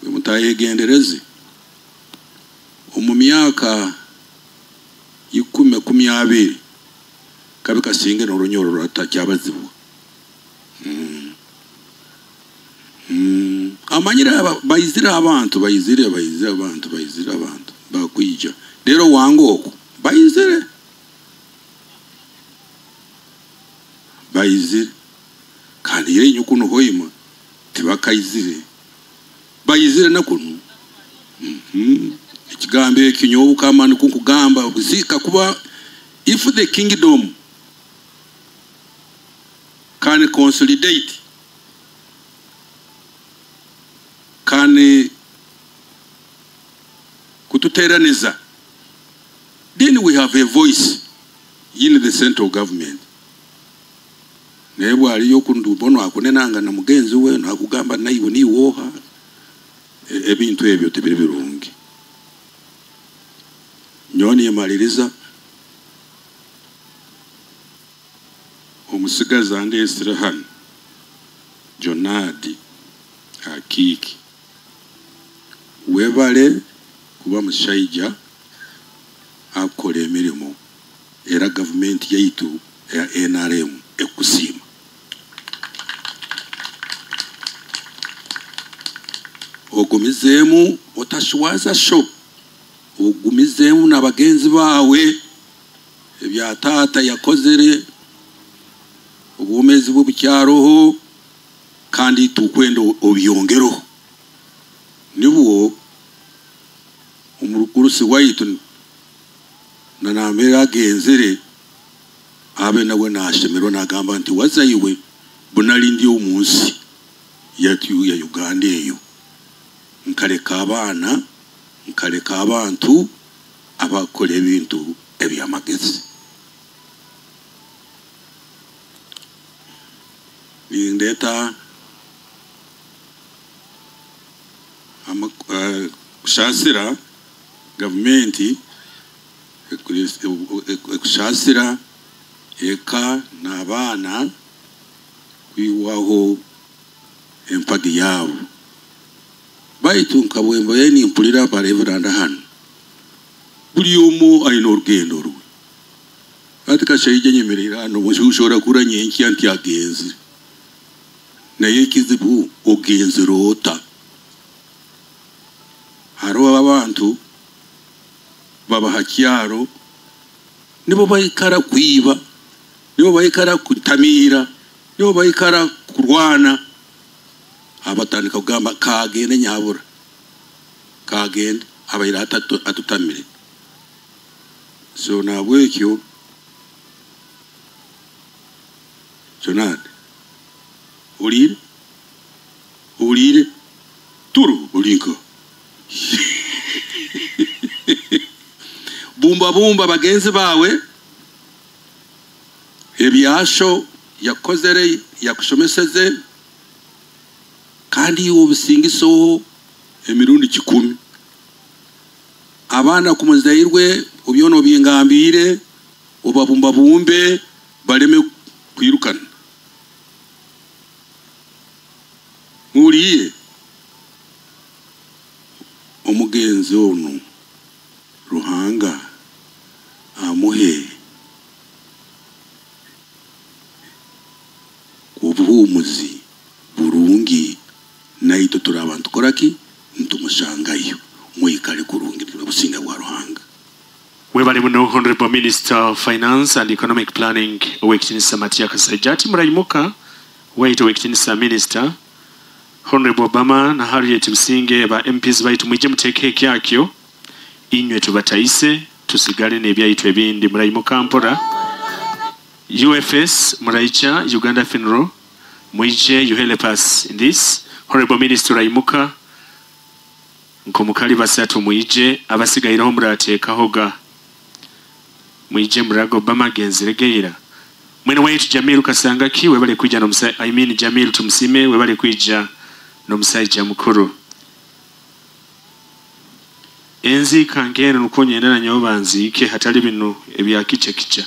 mutayegendereze omu myaka 20 kabe kasinge n'orunyoro rwatakyabazibwa. Amanyire baizire abantu baizire abantu baizire abantu bakwija rero wangu oku baizire kandi yeye kuno hoima tibakaizire baizire nakuno. Ekigambo ekinyobu kama nikukugamba zika kuba if the kingdom can consolidate, can kututeraniza, then we have a voice in the central government. Naye aliyo kundubono akunenanga na mugenzi we nakugamba naiwe ni woha ebintu ebyo tebiri birungi. Nyoni yemaliriza omusigazi andesire hano Jonadi Akiki, webale kuba mushaija akola emirimu era gavumenti yaitu ya NRM ekusiima. Ogumizeemu otashwaza sho, ogumizeemu n'abagenzi baawe ebya taata yakozere obwomezi bwe bukyaroho kandi tukwenda obyongeroho. Nibwo omurukurusi waitu nanamera agenzere abe nawe nashemerwa nagamba nti wazaiwe bunali ndi omunsi yatu ya Uganda eyo nkaleka abaana nkaleka abantu abakola ebintu ebyamagezi. Nindeta kushasira gavumenti ekushasira eka n'abaana kwiwaho empagi yabo. Baitu nkabwemba yeni mpulira bareveranda hano buli omu ayina orugendo rwe. Ati kashaije nyemerera hano ushobora kuranye enki anti agenzire naye ekizibu ogenzire ota. Hariho abantu babaha kyaro nibo baikara kwiba, nibo baikara kutamira, nibo baikara kurwana. Abatandika kugamba kagende nyabura kagende abaira atutamire. So nabwekyo Jonad ulire ulire turu ulinko bumba bumba bagenzi bawe ebyasho yakozere yakushomeseze kandi obusingiso emirundi 10 abaana kumuzairwe obyono byengambire obabumba bumbe baleme kwirukana. Muliye omugenzi ono Ruhanga amuhe obuhumuzi burungi naito turi abantu koraki ntumushangayo mwikale kurungi businga bwa Ruhanga. Webale muno Honorable Minister of Finance and Economic Planning Owekitinisa Matia Kasaija. Ati murayimuka waitu Owekitinisa Minister Honorable Obama na Harriet Businge ba MPs baitu mwije muteke ekyakyo inywe tubataise tusigale n'ebyaitu ebindi. Murayimuka mpora. UFS muraicha Uganda Funeral mwije, you help us in this. Honorable Minister Raimuka nkomukali basatu mwije abasigairaho murateekahoga mwije murago Obama genziregeira mwene waitu Jamilu Kasanga ki webale kuija no I mean Jamilu Tumusime webale kuija no musaija mukuru. Enzi kangene nukonye ndana nyobanzi ike hatali bino ebya kicha kicha.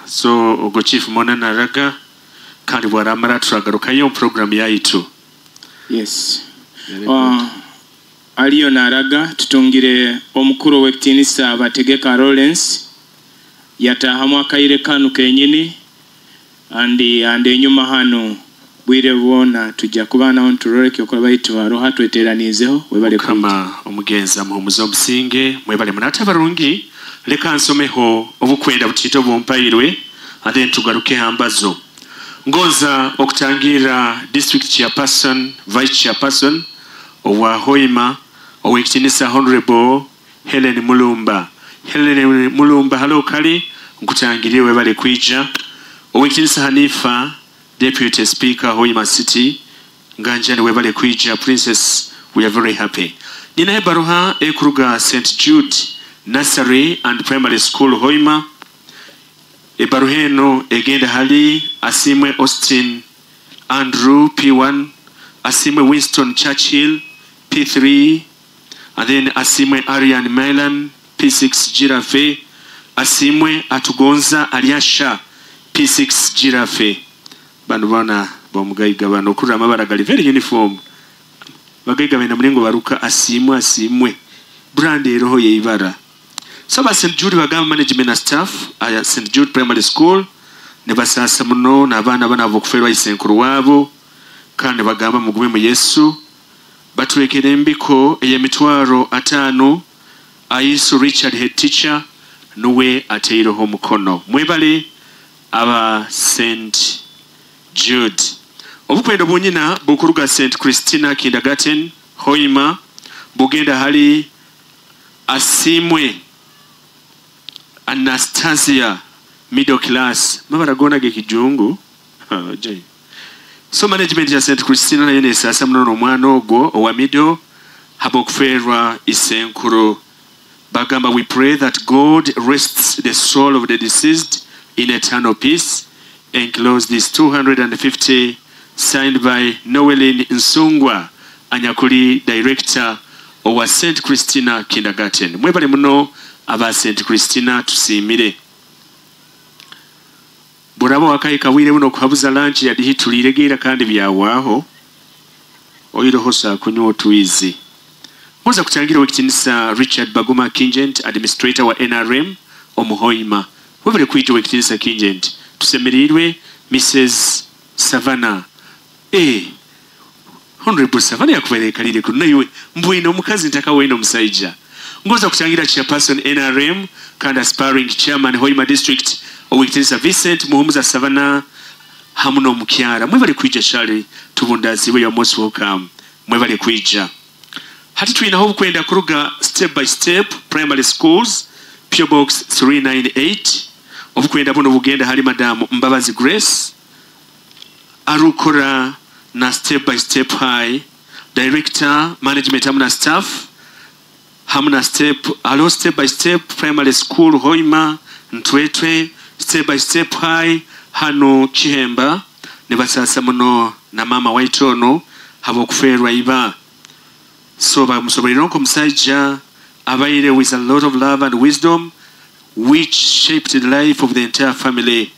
So ogo Chief Mona Naraga kandi bwaramara turagarukayo program yaitu. Yes. Aliyo naraga tutungire omukuru w'ekitinisa Bategeka Lawrence yatahamu akaire kanu kenyini andi ande enyuma hano bwire bwona tujja kuba naho nturore kyokora baitu aroha tweteranizeho webale. Mukama omugenzi amuhumuza obusinge. Mwebale munate abarungi. Leka nsomeho obukwenda butito bumpairwe and then tugaruke hambazo. Ngonza okutangira district chairperson, vice chairperson owa Hoima, owekitinisa Honorable Helen Mulumba. Helen Mulumba, halo kali nkutangiriye, webale kwija. Owekitinisa Hanifa, deputy speaker Hoima City, nganjani, webale kwija. Princess, we are very happy. Nina ebaruha ekuruga St Jude Nursery and Primary School Hoima. Ebaruha eno egenda hali Asimwe Austin Andrew, P1, Asimwe Winston Churchill, P3, and then Asimwe Arian Milan, P6 Giraffe, Asimwe Atugonza Aliasha, P6 Giraffe. Bano bana bamugayiga bano okurra amabara gali very uniform. Bagayiga bena mulingo baruka Asimwe. Asimwe brand eroho yeibara. So ba St Jude bagamba management na staff aya St Jude Primary School ne basasa muno n'abaana bana abokuferwa isenkuru wabo, kandi bagamba mugume mu Yesu. Batwekera embiko ey'emitwaro 50. Aisu Richard, head teacher, nuwe ateireho omukono. Mwebale aba St Jude. Obukwendo bunyina bukuruga St Christina Kindergarten Hoima, bugenda hali Asimwe Anastasia, middle class. Mabara gona gekijungu. So management ya St Christina nayo nesasa muno n'omwana ogwo owa middle habwokuferwa isenkuru. Bagamba, "We pray that God rests the soul of the deceased in eternal peace." Enclose this 250, signed by Noelin Nsungwa, anyakuli director owa St Christina Kindergarten. Mwebale muno aba St Christina, tusiimire. Buraba wakahika bwire buno kuhabuza lunch yadihituliregeera kandi byawaaho oyiroho saa kunywa otwizi. Muza kutangira wekitinisa Richard Baguma Kingent, administrator wa NRM omuhoima. Webale kwija wekitinisa Kingent, tusemereirwe. Mrs Savannah, Honorable Savannah yakuberekalire kuno naiwe mbwine omukazi ntaka wene omusaija. Ngoza kutangira chairperson NRM kandi aspiring chairman Hoima District, owekitinisa Vincent Muhumuza Savannah hamu n'omukyara. Mwebale kwija. Shali tubundaziibwe, you are most welcome. Mwebale kwija. Hati twinaho obukwenda kuruga Step by Step Primary Schools, PO Box 398. Obukwenda buno bugenda hali Madamu Mbabazi Grace arukora na Step by Step High, director management hamu na staff hamu na step alo Step by Step Primary School Hoima Ntwetwe, Step by Step High hano Kihemba. Ne basasa muno na mama waitono habwokuferwa iba. So bamusobolera omusajja abaire with a lot of love and wisdom which shaped the life of the entire family.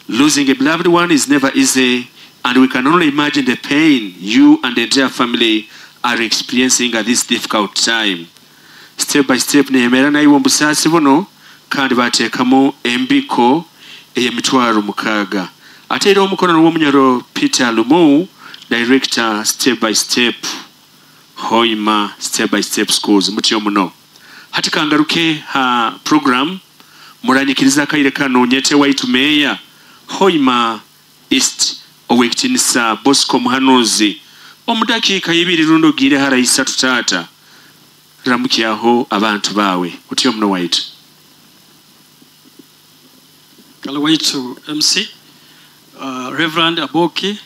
Losing a beloved one is never easy, and we can only imagine the pain you and the entire family are experiencing at this difficult time. Step by Step neyemera nayiwe omubusaasi buno kandi bateekamu embiko ey'emitwaro 60. Ate era omukono n'owomunyoro Peter Lumu, director Step by Step Hoima, Step by Step Schools. Mutyo muno. Hati kangaruke ha program. Muranyikiriza akaire kano nyete waitu meya Hoima East, owekitinisa Bosco Muhanuzi, omudakiika 2 rundo gire hara 3. Tata, ramukyaho abantu bawe. Utyo muno waitu. Kale waitu MC, Reverend Aboki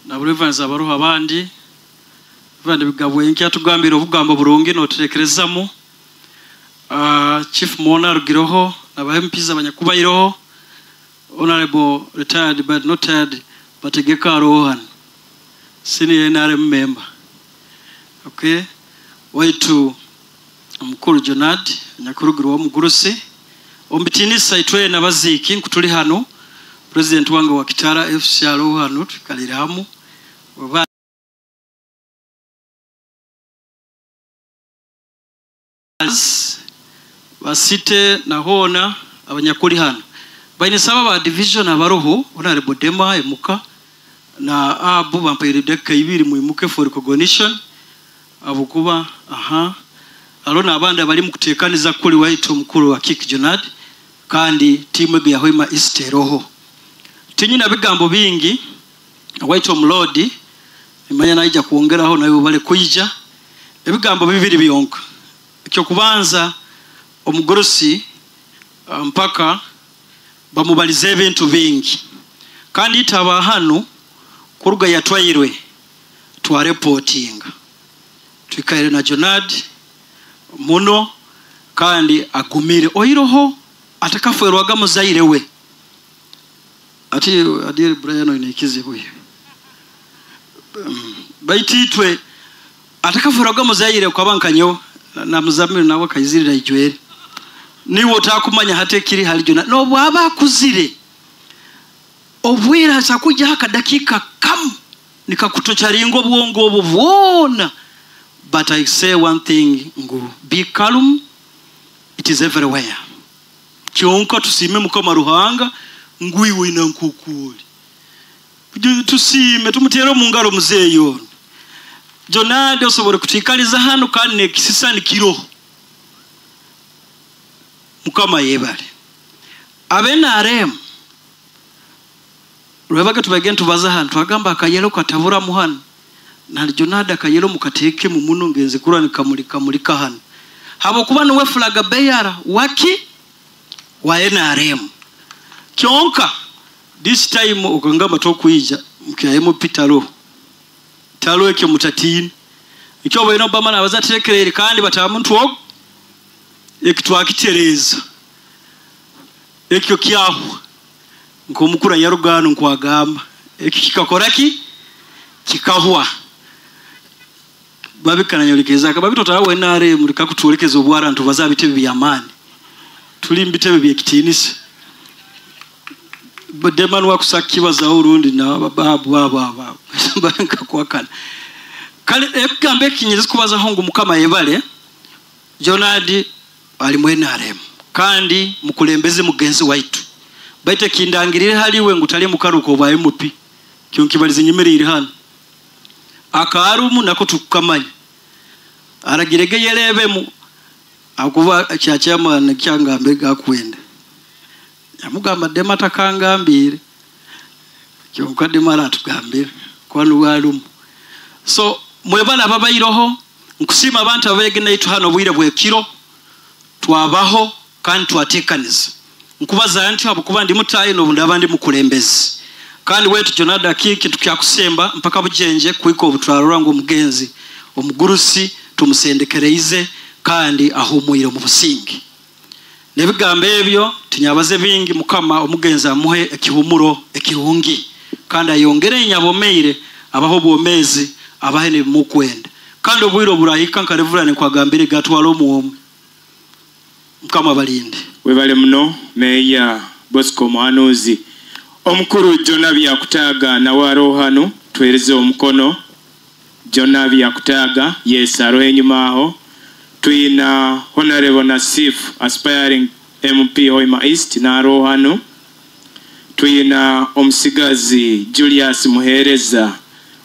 na Reverend abaruha abandi, Reverend Bigabwe yatugambira obugambo burungi noterekerezamu, Chief Mona Rugiroho na MPs abanyakubayiroho, Honorable retired but not tired Bategeka Rohan, senior NRM member. Okay, waitu mukuru Jonad nyakuruguru wa mugurusi ombitinisa itwe nabaziiki nkutuli hano, president wange wa Kitara FC alo hano tukaliramu. Basite na hoona abanyakuli hano bainesaba ba division abaroho honorable Dema emuka na abu bampaire dakika ibiri mwimuke for recognition abukuba aha alo n'abandi abali mu kuteekaniza kuli waitu omukuru wa Kik Jonad kandi tiimu ego ya Hoima East eroho. Tinyina bigambo bingi waitu omulodi imanya naija kwongeraho nayo bale kuija ebigambo bibiri byonka. Ekyokubanza omugurusi mpaka bamubalize ebintu bingi kandi itaba hano kuruga yatwairwe twareportinga twikaire na Jonad muno kandi agumire oiroho atakaferwaga muzaire we ati adire Brian oinekizibu baititwe atakaferwaga muzaire kwabankanyo na muzamiri nawe kayizirira ijwere niwe otakumanya hate kiri hali Jonad no bwaba akuzire obwira sakuja haka dakika kam nikakutocharingo bwongo obwo bwona. But I say one thing, ngu be calm, it is everywhere. Kyonka tusime mukama Ruhanga ngwiwe ina nkukuli tusime tumutere mu ngaro muzeeyo Jonad osobora kutikaliza hano kandi nekisisani kiro mukama yebale abenarem rwebaga tubagenda tubaza hano twagamba akayelo katabura muhano na Jonad akayelo mukateke mu muno ngenze kurani kamulika mulika hano habo kuba niwe flag bearer waki wa NRM kyonka this time ukangamba tokuija mukayemo pitalo talo ekyo mutatini ekyo bayina Obama nabazaterekerere kandi batamuntu ogo ekitwakitereza ekyo kyaho nkomukura yarugano nkwagamba eki kikakora ki kikahwa babikananyolekeza akababito tawe NRM likakutuolekeza obwara ntu bazabitebe byamani tuli mbitebe byekitinisa Deman wakusakibaza urundi na babu baba banka kwakana kale ebigambo ekinyezi kubaza hongu mukama yebale Jonad ali mu NRM kandi mukulembeze mugenzi waitu baite kindangirire haliwe ngutali mukaruko bwa MP kyonkibalize nyemerire hano akarumu nako tukamanya aragirege yerebemu akuba kyakyama kyangambe gakwenda yamugamba Dema takangambire kyonka Dema aratugambira kwanu warumu. So mwebala ababayiroho nkusima abantu abegena itu hano bwire bwekiro twabaho kandi twatekaniza nkubaza nti abukuba ndi mutayi no ndabandi mukulembezi kandi wetu Jonad Akiki tukyakusemba mpaka bujenje kuiko obutwarura ngo omugenzi omugurusi tumusendekereize kandi ahumwire mu busingi nebigambo ebyo tinyabaze bingi mukama omugenzi amuhe ekihumuro ekirungi kandi ayongere nyabomeire abaho bwomezi abahe nebimukwenda kandi obwiro oburahika nkarevurane kwagambire gatwala omuomu mukama balinde. Webale muno Meya Bosco Muhanuzi. Omukuru Jona Byakutaaga nawe aroho hano tuhereze omukono. Jona Byakutaaga yes aroho enyuma aho. Twina Honorable Nasif aspiring MP Hoima East na aroho hano. Twina omusigazi Julius Muhereza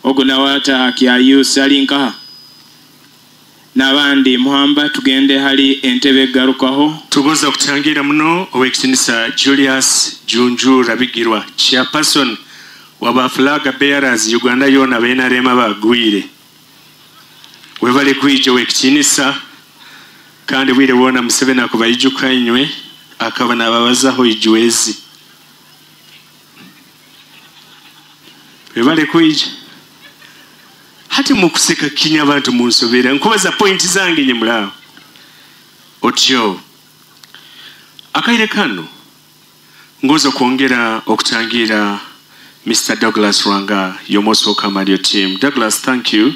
ogo nawe ataha youth ali nkaha n'abandi muhamba tugende hali entebe garukaho. Tugonza kutangira muno owekitinisa Julius Junju Rabigirwa chairperson wa flag bearers Uganda yona BNRM abagwire. Webale kwija owekitinisa kandi bwire wona Museveni akubayijuka inywe akaba nababazaho ijwezi. Webale kwija. Hati mukuseka kinya abantu munsobera nkubaza point zange nye mulao otyo akaire kano ngozo kuongera okutangira Mr. Douglas Rwanga. You're most welcome and your team. Douglas, thank you,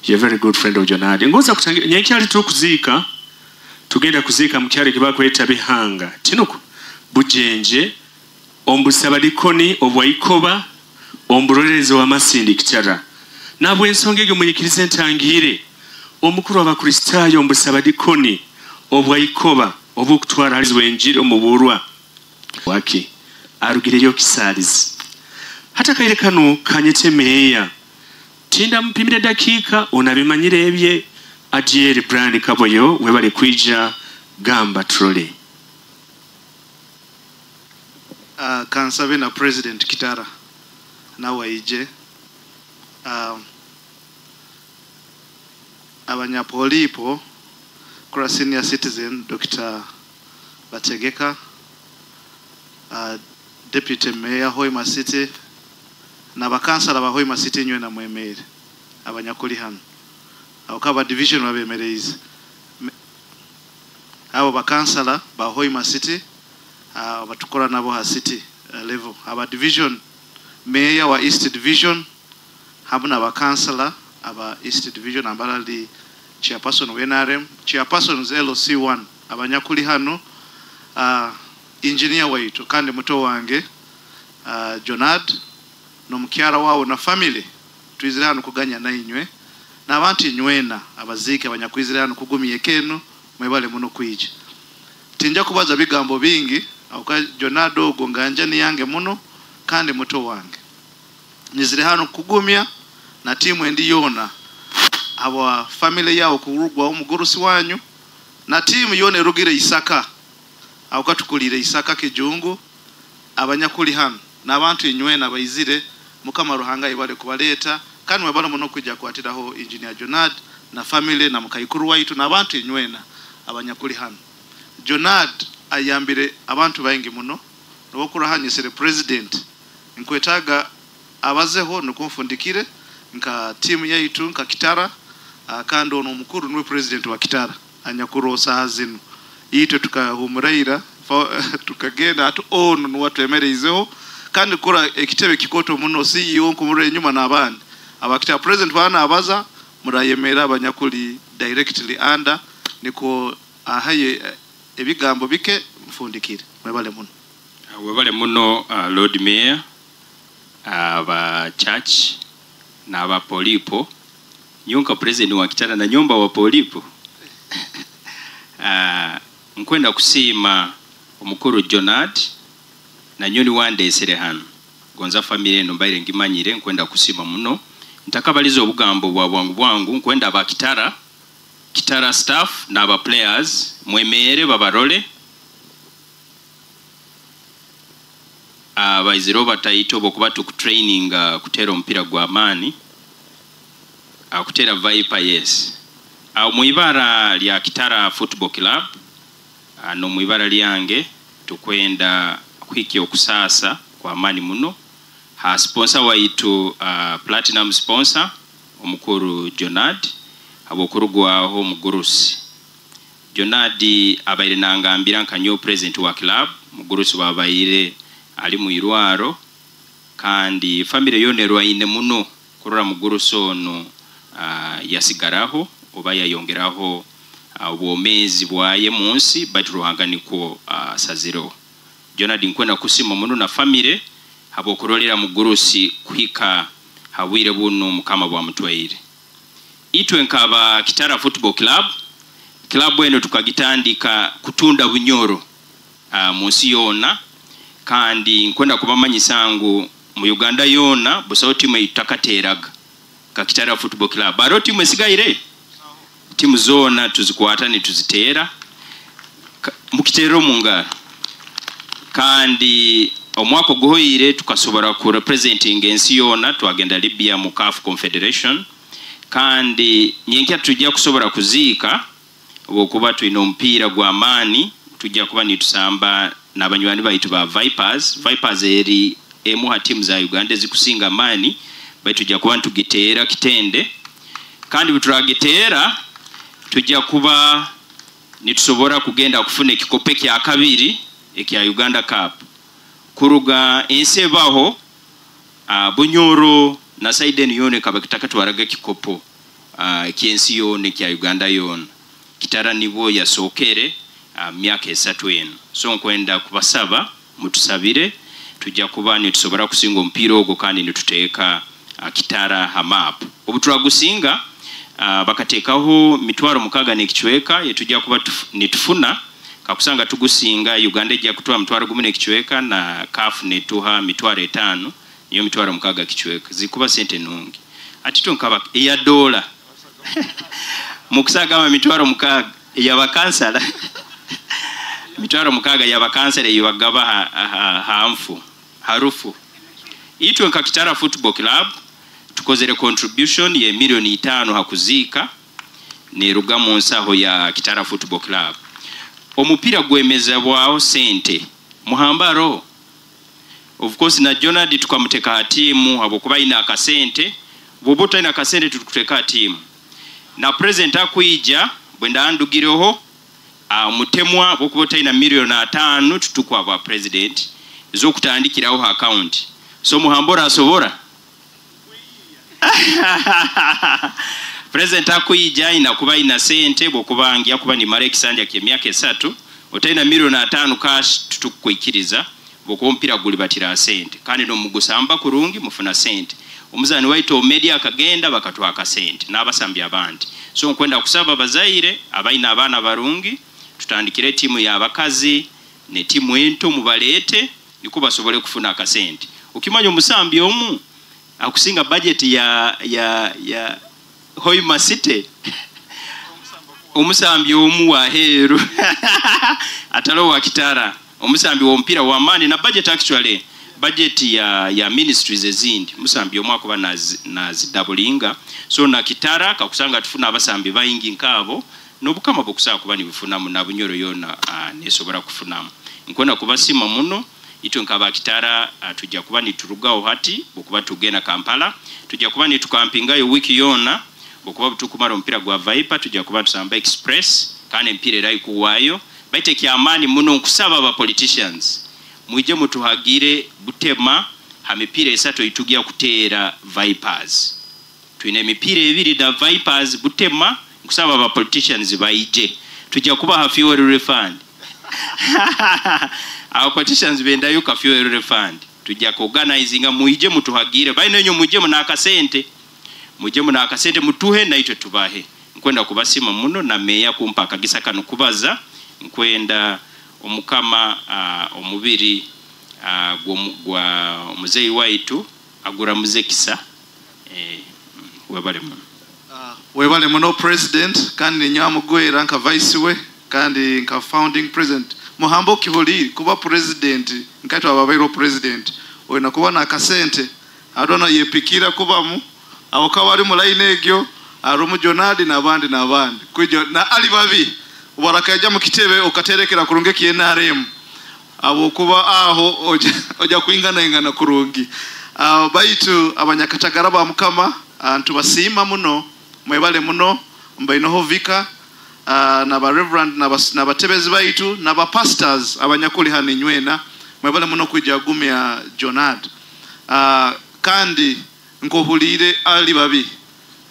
you're a very good friend of Jonad. Ngoza kutangira nyenkyali tukuzika tugenda kuzika mukyali kibakweta bihanga tinuku bujenje ombusabadikoni obwaikoba omburolerezi wa Masindi kitara nabwe ensonga egyo munyikirize ntangire omukuru w'Abakristaayo ombusabadikoni Obwaikoba obwokutwara halizi wenjiri omuburwa wake arugireyo kisalizi hata kaire kano kanyete meya tinda mpimire dakika onabimanyire ebye Adieri Brand Kaboyo webale kwija gamba trole. Kansabe na President Kitara nawe ije abanyapolipo kura senior citizen Dr. Bategeka, Deputy Mayor Hoima City na bakansala ba Hoima City nywe na mwemere abanyakuli hano abakaba division babemereize abo bakansala ba Hoima City batukora nabo ha city level aba division mayor wa East Division hamwe na bakansala aba East Division ambalali chairperson wa NRM chairperson LC1 abanyakuli hano engineer waitu kandi muto wange Jonad no mukyara wawo na family twizire hano kuganya na inywe n'abantu inywena abazike abanyakwizire hano kugumiye kenu mwebale muno kwija tinja kubaza bigambo bingi auka Jonado ogo nganja ni yange muno kandi muto wange nizire hano kugumya na timu endi yona aba family yao kurugwa omugurusi wanyu na timu yona erugire Isaka auka tukulire Isaka kijungu abanyakuli hano n'abantu inywena baizire Mukama Ruhanga ibale kubaleta kandi mwebale muno kujja kwatiraho Engineer Jonad na family na mukaikuru waitu n'abantu inywena abanyakuli hano. Jonad ayambire abantu baingi muno nokurahanyisire president nkwetaga abazeho nukumfundikire nka timu yaitu nka Kitara kandi ono mukuru niwe president wa Kitara anyakurosa hazino itwe tukahumuraira tukagenda atu ono nuwatwemereizeho kandi kura ekitebe kikoto muno CEO nkumure enyuma n'abandi abakita president bana abaza murayemera abanyakuli directly under niko ahaye ebigambo bike mfundikire mwebale muno. Webale muno Lord Mayor aba church na aba polipo nyonka president wa Kitara na nyomba wa polipo nkwenda kusiima omukuru Jonad na nyoni wandesere hano gonza family eno mbaire ngimanyire nkwenda kusiima muno ntakabaliza obugambo bwa bwangu bwangu nkwenda aba Kitara Kitara staff na aba players mwemere babarole abaiziro bataito bokuba tuku training kutera ompira gwa amani kutera Viper yes muibara lya Kitara Football Club no muibara lyange tukwenda kuhiki okusasa kwa amani muno ha sponsor waitu platinum sponsor omukuru Jonad abokurugwaho mugurusi Jonad abaire nangambira nka new president wa club mugurusi wabaire ali mu irwaro kandi family yone rwaine muno kurora mugurusi ono yasigaraho oba yayongeraho obwomezi bwaye munsi bati Ruhanga niko saziro Jonad nkwenda kusima muno na family habokurolera mugurusi kuhika hawire buno mukama bwa mutwaire itwe nkaba Kitara Football Club club eno tukagitandika kutunda Bunyoro munsi yona kandi nkwenda kubamanyisa ngu mu Uganda yona busawo timu itakateraga ka Kitara Football Club baro timu esigaire timu zona tuzikwata ni tuzitera mukitero mungara kandi omwaka guhoire tukasobora ku representing ensi yona twagenda Libya mu CAF Confederation kandi nyenkya tujja kusobora kuziika obukuba twina omupiira gwa maani tujja kuba nitusamba n'abanywani baitu ba Vipers. Vipers eri emu ha timu za Uganda ezikusinga amaani baitu tujja kuba ntugiteera kitende kandi bwe turagiteera tujja kuba nitusobora kugenda kufuna ekikopo ekya kabiri ekya Uganda Cup kuruga ensi ebaho Bunyoro na Saiden yone kabakitaka twaraga kikopo ekyensi yone ekya Uganda yona Kitara nibo yasookere myaka 3 eno so nkwenda kubasaba mutusabire tujja kuba nitusobora kusinga omupiira ogwo kandi nituteeka Kitara ha map obu turagusinga Bakateekaho 6,000 n'ekicweka etujja kuba nitufuna kakusanga tugusinga. Uganda ejja kutuha 1,000 n'ekicweka na CAF netuha 500,000, niyo 6,000 kicweka zikuba sente nungi. Ati tunkaba eya dola mukusagamba 6,000 eyabakansala, 6,000 yabakansala eyibagaba hanfu harufu. Itwe nka Kitara Football Club tukozere contribution ye 5,000,000 hakuziika, neruga mu nsaho ya Kitara Football Club. Omupiira gwemezebwaho sente muhambaro. Of course na Jonard tukamuteka ha tiimu habwokuba aine akasente. Bwoba otalina akasente, tutukuteka ha tiimu. Na president akwija bwe ndandugireho mutemwa, bwokuba otalina 5,000,000 tutukwa bwa president ez'okutandikiraho ha account. So muhambora asobora president akwija ina kuba ina sente. Bwokuba ngia kuba nimara ekisanja ky'emyaka 3 otalina 5,000,000 cash, tutukwikiriza bwokuba omupiira guli batira sente kandi nomugusamba kurungi mufuna sente. Omuzani waitu omedia akagenda bakatwaka akasente n'abasambi abandi. So nkwenda kusaba abazaire abaina abaana barungi, tutandikire tiimu y'abakazi ne tiimu ento, mubaleete niko basobole kufuna akasente. Ukimanya omusambi omu akusinga budget ya Hoima City, omusambi omu wa heru atalo wa Kitara, omusambi w'omupiira wa maani na budget, actually budget ya ministries ezindi, musambi omu akuba nazidabulinga. So na Kitara kakusanga tufuna abasambi baingi nkabo n'obukama bukusaba kuba nibufunamu na Bunyoro yona nesobora kufunamu. Nkwenda kubasima muno. Itwe nkaba Kitara tujja kuba niturugaho hati bukuba tugenda Kampala, tujja kuba nitukampingayo wiki yona. Bukuba tukumara omupiira gwa Viper, tujja kuba tusamba Express kandi empiira eraikuwayo baite kyamaani muno. Nkusaba aba politicians mwije mutuhagire butema ha mipiira 3 itugya kuteera Vipers. Twine emipiira 2 da Vipers butema. Nkusaba aba politicians baije, tujja kubaha fuel refund. Aba politicians bendayo ka fuel refund, tujja kuorganizinga muije mutuhagire. Baine nyo muje munakasente, muje munakasente mutuhe na itwe tubahe. Nkwenda kubasima muno na meya kumpa akagisa kano kubaza. Nkwenda omukama omubiri gwa muzeyi waitu agura muzekisa. Webale muno. Webale muno president, kandi nyamugwera nka vice we kandi nka founding president. Muhambo kiholi kuba president nkaitwa ababairo president oyina kuba nakasente adona yepikira kubamu awo kaba mu line egyo arumu Jonadi n'abandi n'abandi kwijo na ali babi barakaja mu kitebe okaterekera kurungi ki NRM abo kuba aho oja kuingana ingana kurungi. Baitu abanyakatagara ba mukama ntubasiima muno, mwebale muno. Mbainoho vika na ba reverend na batebezi baitu na ba pastors abanyakuli hano nywena, mwebale muno kwijja gumya Jonad. Kandi nkohulire ali babi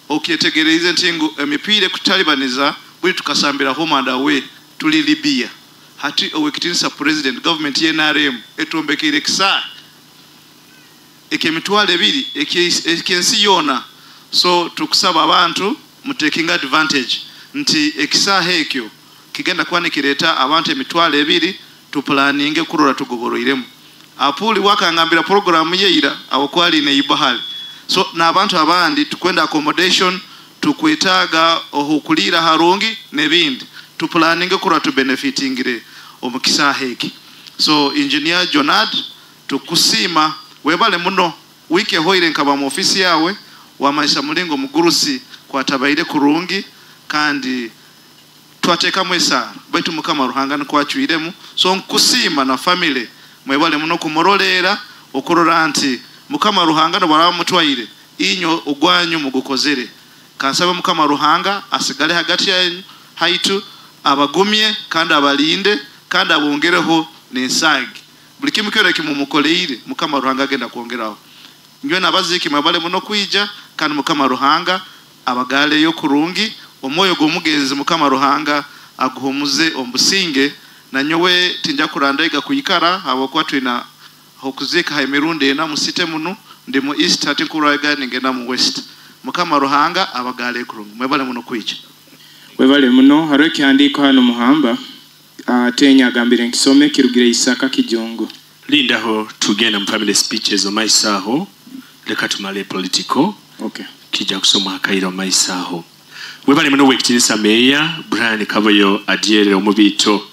okyetegereze nti ngu emipiira ekutalibaniza buli tukasambira home and away tuli Libya. Hati owekitinisa president, government ye NRM etuombekeire kisa eky'emitwalo 2 ekyensi yona. So tukusaba abantu mutaking advantage nti ekisaaha ekyo kigenda kuba nikireeta abantu 2,000, tupulaninge kurora tugoboroiremu. Apuli wakangambira programu yeira awo kwali ne ibahali. So n'abantu abandi tukwenda accommodation, tukwetaaga ohukulira harungi n'ebindi, tupulaninge kurora tubenefitingire omu kisaaha eki. So engineer Jonad, tukusiima, webale muno. Wiki ehoire nkaba mu ofisi yawe wamaisha mulingo mugurusi kwatabaire kurungi kandi twateekamu esaara baitu mukama Ruhanga nikwacwiremu. So nkusiima na family, mwebale muno kumuroleera okurora nti mukama Ruhanga nobaraba mutwaire inyo ogwanyu mugukozere. Kansabe mukama Ruhanga asigale hagati yanyu haitu, abagumye kandi abalinde kandi abongereho n'ensagi. Buli kimu kyona kimumukoleire mukama Ruhanga agenda kwongeraho. Nywe nabaziki mwebale muno kwija kandi mukama Ruhanga abagaleyo kurungi. Omwoyo gw'omugenzi mukama Ruhanga aguhumuze omubusinge. Na nyowe tinja kurandaiga kuikara habwokuba twina hokuzika ha emirundi ena musite muno. Ndi mu east, ati nkuraiga ningenda mu west. Mukama Ruhanga abagale kurungi. Mwebale muno kwicha. Webale muno. Hariho ekihandiiko hano muhamba atenya agambire nkisome kirugire Isaka Kijungu. Lindaho tugenda mu family speeches omaiso aho, leka tumale political. Okay. Kijja kusoma akairo omaiso aho. Webale muno wekitinisa meya Brian Kaboyo adyere omubiito.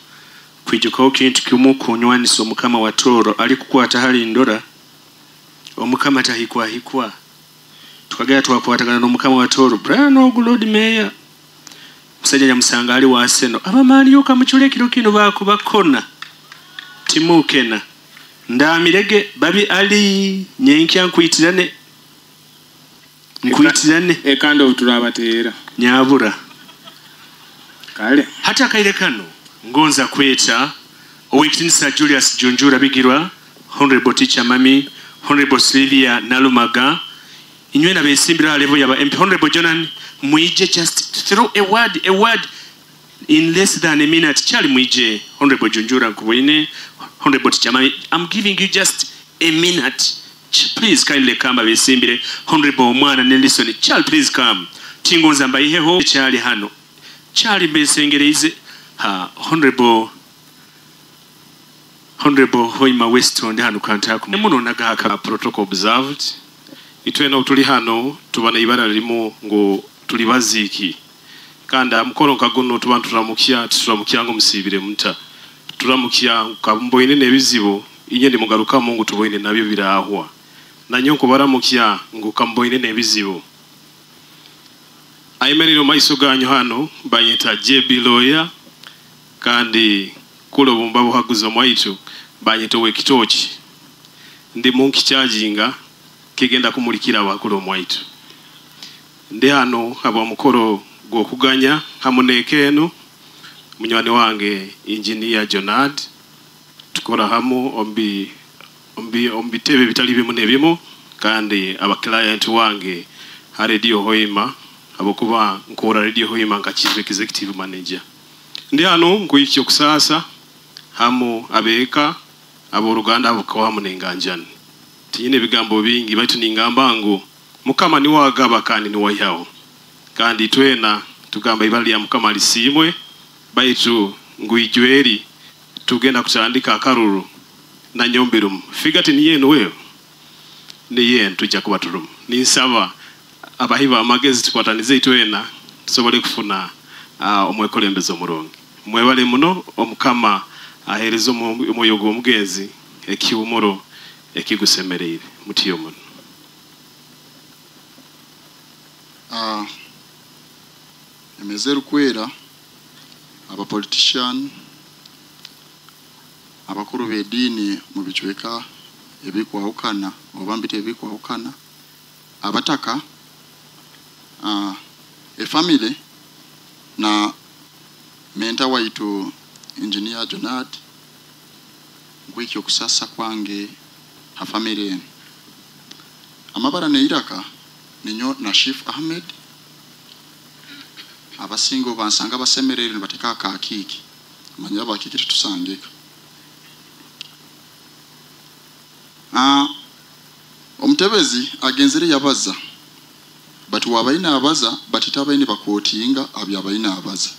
Kwijukaho kintu kimu kunywanisa omukama wa Toro ali kukwata hali ndora omukama tahikwahikwa. Tukagera twakwatagana n'omukama wa Toro Brian ogu Lord Mayor. Musajja nyamusanga ali wa Arsenal. Abamaani yoka mucule kiro kino bakubakona. Timukena. Ndamirege babi ali nyenkya nkuitirane. Nkuitirane. Ekando turabateera. Nyabura. Kale. Hata kaire kano ngonza kweta Owekitinisa Julius Junjura Bigirwa, Honorable Teacher Mami, Honorable Sylvia Nalumaga, inywe na besimbira level yaba MP, Honorable Jonan Mwije, just throw a word in less than a minute. Charlie Mwije, Honorable Junjura Nkubuine, Honorable Teacher Mami, I'm giving you just a minute. Please kindly come abesimbire. Honorable Mwana Nelson, Charlie please come. Tingonza mbayiheho Charlie hano. Charlie mbesengereize. Ha, Honorable Hoima Weston hano kantako. Muno nagahaka protocol observed. Itwena tuli hano tubana ibara limo ngo tuli baziki. Kanda mkono nkaguno tuba turamukya turamukya ngo musibire muta. Turamukya kabumboine nebizibu inye ndi mugaruka Mungu tuboine nabyo birahwa. Nanyo kubaramukya ngo kamboine nebizibu. Ayemerero maiso ganyu hano banyeta JB Lawyer kandi kulo bumba buhaguzo mwaitu banyeta wekitochi. Ndi munki charginga kigenda kumulikira wakulo mwaitu. Ndi hano abo mukoro gokuganya hamunekeno munywani wange Engineer Jonad tukora hamu ombi ombitebe bitali bimu nebimu kandi aba client wange ha Radio Hoima abokuba nkora Radio Hoima nka chief executive manager. Ndi hano nkuyikyo kusasa hamu abeka abo Ruganda abukawa munenganjani. Tinyine bigambo bingi baitu ningamba ngu Mukama ni wagaba kandi ni wayaho. Kandi twena tugamba ibali ya Mukama lisimwe baitu nguijweri tugenda kutandika akaruru na nyombirum. Figati ni yenu wewe. Ni yenu tujja kuba turumu. Ninsaba abahiba amagezi tukwatanize itwena tusobole kufuna omwekolembezo omurungi. Mwebale muno omukama ahereza omwoyo gw'omugenzi ekiwumuro ekigusemereire mutiyo muno. Emezeru kwera aba politician abakuru b'eddiini mu bicweka ebikwawukana oba mbite ebikwawukana abataka efamily na menta waitu Engineer Jonad nkwikyo kusasa kwange ha family eno. Amabara ne iraka ninyo na Chief Ahmed abasingo bansanga basemerere nibateka akakiki manya abakiki tutusangika. Omutebezi agenzere yabaza bati wabaina abaza batitabaine bakotinga abyabaina abaza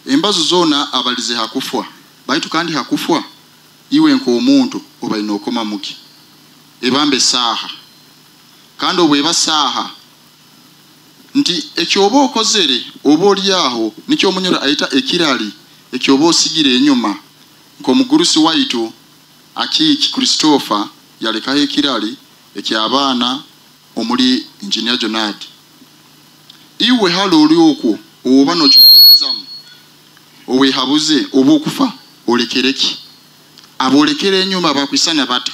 embazo zona abalize hakufwa baitu kandi hakufwa iwe nko omuntu obaina okoma muki ebambe saha kandi obweba saha nti ekyoba okozere oba olyaho nikyo omunyoro ayita ekirali ekyoba osigire enyuma nko waitu Akiki Christopher yalekaho ekirali ekyabaana omuli Engineer Jonad. Iwe halo oli okwo oba n'okimirizamu owehabuze oba okufa olekereki abolekere enyuma bakwisana bata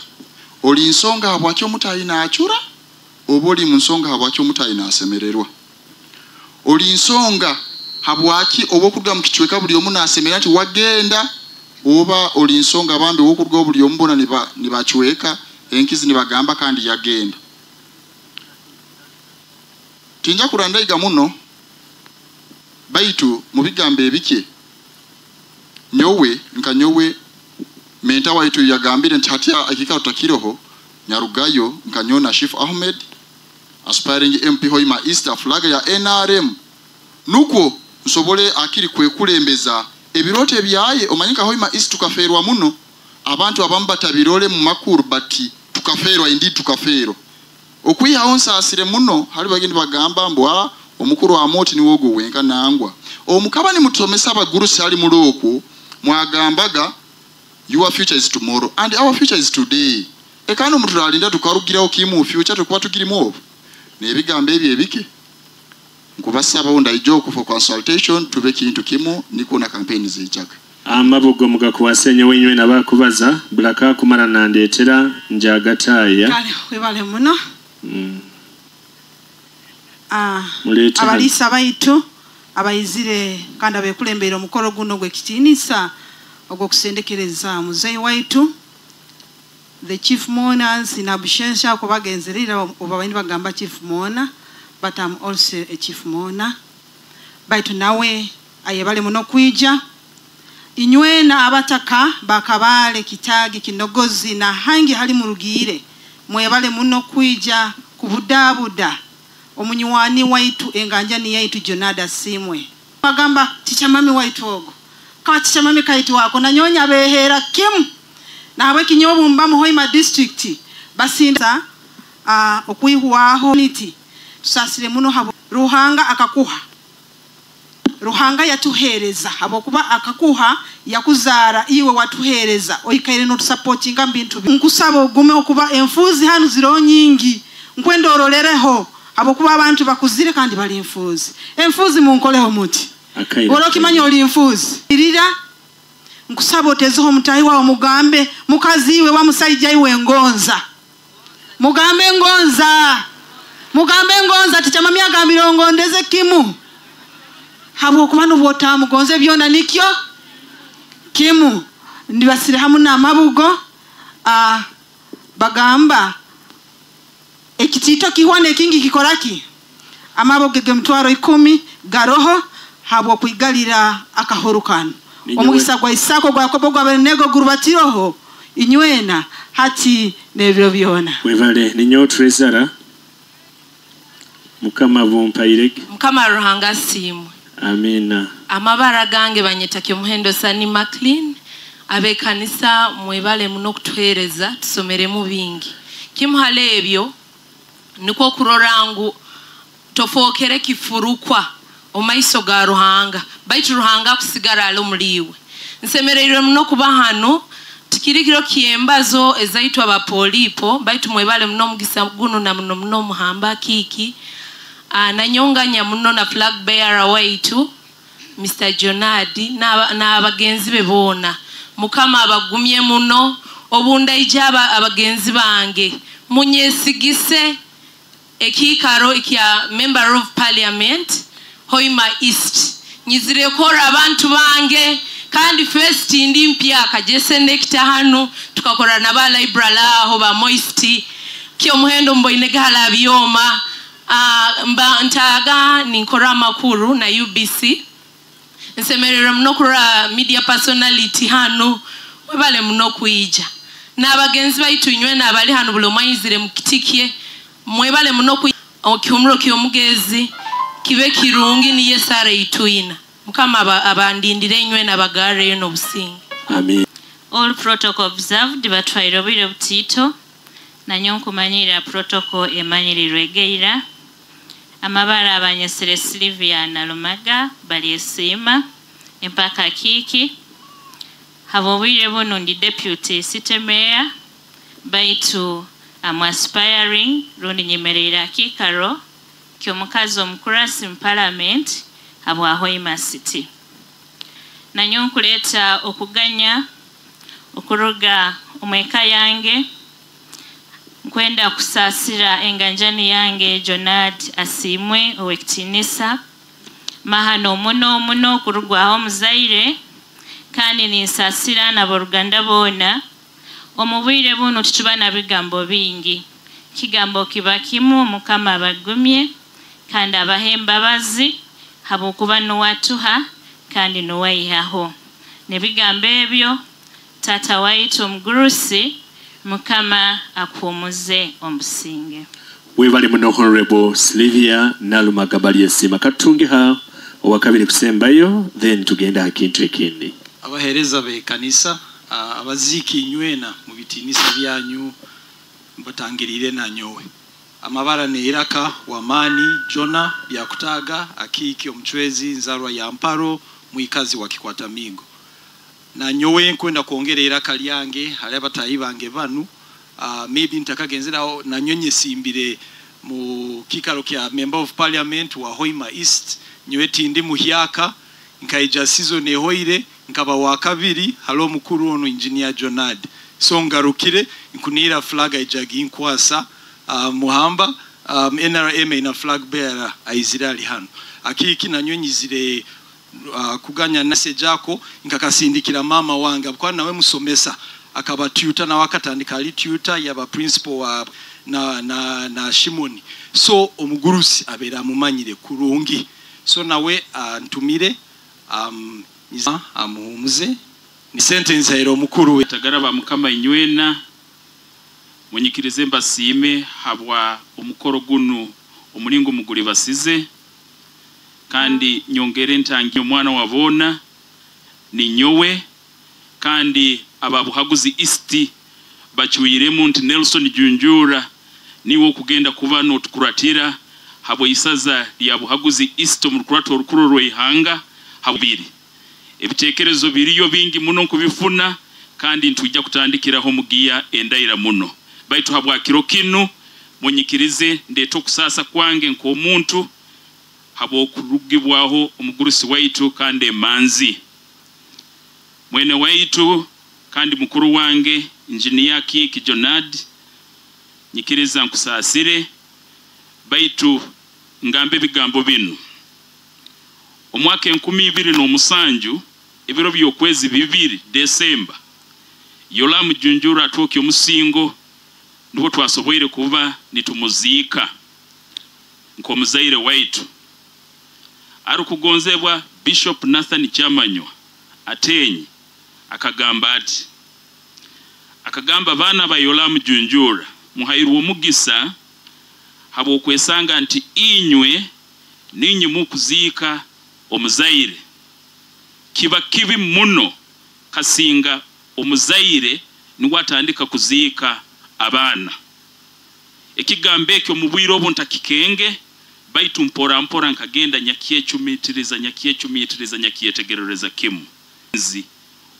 oli nsonga habwaki omutayina acura oba oli mu nsonga habwaki omutayina asemererwa oli nsonga habwaki oba okuruga mu kicweka buli omu naasemera nti wagenda oba oli nsonga bambi wokuruga buli omu bona nibacweka enkizi nibagamba kandi yagenda. Tinja kurandaiga muno baitu mu bigambo ebike nyowe nka nyowe menta waitu yagambire nti hatya akikaro takiroho nyarugayo nka nyona Chief Ahmed Aspiring MP Hoima East, flag ya NRM, nukwo nsobole akiri kwekulembeza ebirooto ebyaye. Omanyika Hoima East tukaferwa muno, abantu abamu batabirole mu makuru, bati tukaferwa, indeed tukaferwa. Okwihaho nsaasire muno hali bagenda bagamba mbwa omukuru wa moti niwe ogwo wenka nangwa omukaba nimutusomesa abagurusi hali muri okwo mwagambaga your future is tomorrow and our future is today. Ekano muturalinda tukarugiraho kimu future tukuba tugirimu obu nebigambo ebyo ebike nkubasabaho ndaija oku for consultation tube kintu kimu niko na campaign zijaga. Amabugo mugakuwasenye wenywe nabakubaza bulaka kumara nandetera njagataaya. Kale webale muno. Abalisa baitu abayizire kandi abekulembera omukoro guno gw'ekitiinisa ogw'okusendekereza muzeeyi waitu the chief mourners in abshensia ko bagenzerera oba bandi bagamba chief mourner, but I'm also a chief mourner. Baitu nawe ayebale muno kwija inywena abataka bakabale kitagi kinogozi na hangi hali murugire mwebale muno kwija kubudabuda omunywani waitu enganjani yaitu Jonada Simwe bagamba ticha mami waitu ogo kawa ticha mami kaitu wako na nyonya behera kimu na habwe kinyobu mbamu Hoima district basinda okuihwaho niti tusasire muno habo Ruhanga akakuha Ruhanga yatuhereza habokuba akakuha yakuzara iwe watuhereza oikaire no tusupportinga mbintu nkusaba ogume okuba enfuzi hanu ziro nyingi nkwenda orolereho habokuba abantu bakuzire kandi bali enfuzi enfuzi munkoleho muti olokimanya oli enfuzi irira nkusaba otezeho mutahi wawe mugambe mukazi iwe wa musaija iwe ngonza mugambe ngonza mugambe ngonza tichamami agambira ngondeze kimu habwokuba nubwotamugonze byona nikyo kimu ndibasire hamu n'amabugo bagamba ekitito kihwana ekingi kikoraki amabugo gemtwaro 10 garoho habwo kuigalira akahorukano omugisa gwa Isako gwa Yakobo gwa Abednego gurubatiroho inywena hati nebiro byona. Wevale ninyo treasurer Mukama bumpairege Mukama Ruhanga simwe. Amina. Amabara gange banyeta Kyomuhendo Sani Maclean abekanisa mwebale muno kutuhereza tusomeremu bingi kimuhale ebyo niko kurora ngu tofokere kifurukwa omaiso ga Ruhanga baitu Ruhanga kusigara alo muliwe. Nsemereirwe muno kuba hano tikirikiro kiembazo ezaitwa abapolipo baitu mwebale muno mugisa guno na muno muno muhamba kiki nanyonganya muno na flag bearer waitu Mr. Jonadi na abagenzi be bona Mukama abagumye muno obundaija abagenzi bange munyesigise ekikaro ikya member of parliament Hoima East nyizire kora abantu bange kandi first ndi mpya kajese nekita hano tukakora na ba library aho ba moist kyo muhendo mboine gala byoma mba ntaga ninkora makuru na UBC nsemerera muno kura media personality hano webale muno kuija n'abagenzi baitu inywe n'abali hano buli omwayizire mukitikie mwebale muno okihumuro ky'omugezi kibe kirungi niye sare ituina Mukama abandindire inywe n'abagare n'obusinge. Amen. All protocol observed batwaire obwire butito nanyo nkumanyira protocol emanyirirwe geira amabara abanyesere Sylvia na Lumaga bali esima empaka kiki habo bwire buno ndi deputy city mayor baitu am aspiring rundi nyemerera kikaro kyomukazi omukurasi mu parliament habwa Hoima City nanyo nkuleta okuganya okuruga omweka yange nkwenda kusasira enganjani yange Jonad Asimwe owekitinisa mahano muno muno kurugwaho muzaire kandi ninsasira n'aboruganda bona omubwire buno tutuba na bigambo bingi kigambo kiba kimu Mukama abagumye kandi abahe embabazi habwokuba nuwatuha kandi nuwaihaho nebigambo ebyo tata waitu omugurusi Mukama akuhumuze omusinge. Webale muno Honorable Sylvia Nalumaga Balyesiima. Katutungeha owakabiri kusembayo, then tugenda ha kintu ekindi. Abahereza bekanisa, abaziiki inywena mu bitinisa byanyu mbatangirire nanyowe. Amabara neiraka wamani Jona Byakutaga Akiiki omuchwezi nzarwa ya Mparo mwikazi wa Kikwatamigo. Na nyowe nkwenda kuongera iraka lyange hali abatayi bange banu, maybe ntakagenzeraho na nyonye simbire mu kikaro kya member of parliament wa Hoima East. Nyowe tindi muhyaka nkaija season ehoire nkaba wa kabiri halo mukuru ono engineer Jonad. So ngarukire nkunira flag ijagi nkwasa muhamba NRM ina flag bearer aizirali hano. Akiki na nyonyizire kuganya nase jako nkakasindikira mama wange kwa nawe musomesa akaba tutor na wakatandika ali tutor yaba principal wa na Shimoni. So omugurusi abera mumanyire kurungi. So nawe ntumire amuhumuze ni sentence ero mukuru we. Tagaraba mukama inywena munyikirize mbasime habwa omukoro gunu omulingo muguli basize, kandi nyongere ntangi omwana wabona ni nyowe, kandi ababuhaguzi East bachuiremu nti Nelson Junjura niwo kugenda kuba notukuratira habwe isaza lya buhaguzi East omukurato orukuru rw'ihanga habiri. Ebitekerezo biriyo bingi muno kubifuna, kandi ntujja kutandikiraho mugiya endaira muno. Baitu habwa kiro kinu munyikirize ndeto kusasa kwange nk'omuntu habwo kurugibwaho omugurusi waitu kandi emanzi mwene waitu kandi mukuru wange engineer Kiki Jonad, nyikiriza nkusasire baitu ngambe bigambo binu. Omwaka 2007 ebiro by'okwezi 2 Desemba, Yolamu Junjura atwoki omusingo niwo twasoboire kuba nitumuziika nk'omuzaire waitu. Arukugonzebwa Bishop Nathan Kyamanywa Atenyi akagamba ati, akagamba bana ba Yolamu Junjura muhairwe omugisa habwokwesanga nti inywe ninyi mukuziika omuzaire. Kiba kibi muno kasinga omuzaire niwe atandika kuziika abaana. Ekigambo ekyo mu bwire obu ntakikenge, baitu mpora mpora nkagenda nyakyechumitiriza nyakyechumitiriza nyakyetegerereza kimu. Nzi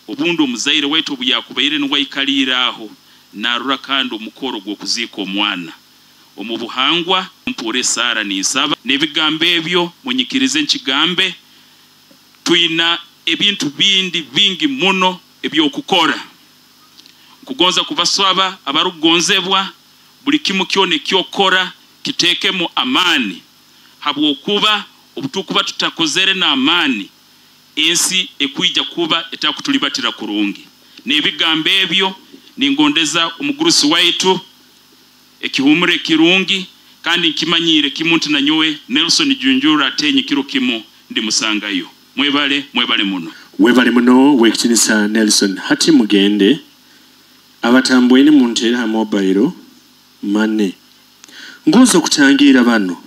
obundi omuzaire waitu obu yakubaire niwe aikalira aho narura kandi omukoro gw'okuziika omwana. Omu buhangwa mpure Sara ninsaba n'ebigambo ebyo munyikirize nkigambe. Twina ebintu bindi bingi muno ebyokukora. Kugonza kubaswaba abarugonzebwa buli kimu kyone kyokora kitekemu amani, habwokuba obutukuba tutakozere na amani ensi ekuija kuba etakutulibatira kurungi. N'ebigambo ebyo ningondeza omugurusi waitu ekihumure kirungi, kandi nkimanyire kimuntu na nyowe Nelson Junjura Atenyi kiro kimu ndi musangayo. Mwebale, mwebale muno. Webale muno wekitinisa Nelson. Hati mugende abatambweni muntere ha mobile money. Ngoza kutangira bano.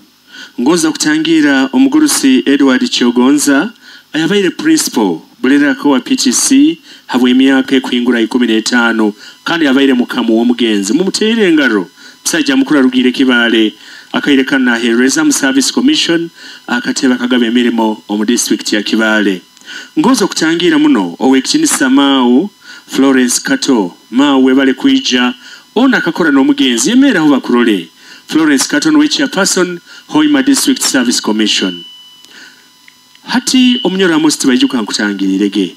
Ngoza kutangira omugurusi Edward Kyogonza ayabaire principal bulerako wa PTC habwe emyaka ekuhingura 15 kandi yabaire mukamu w'omugenzi. Mumutere engaro. Musajja mukuru arugire Kibale akaire kana hereza mu Service Commission akateba kagabe emirimo omu district ya Kibale. Ngoza kutangira muno owekitinisa Mau Florence Kato. Mau webale kuija ona akakora n'omugenzi yemera aho bakurole. Florence Kato niwe chairperson Hoima District Service Commission. Hati omunyoro Amos Tibaijuka nkutangirirege.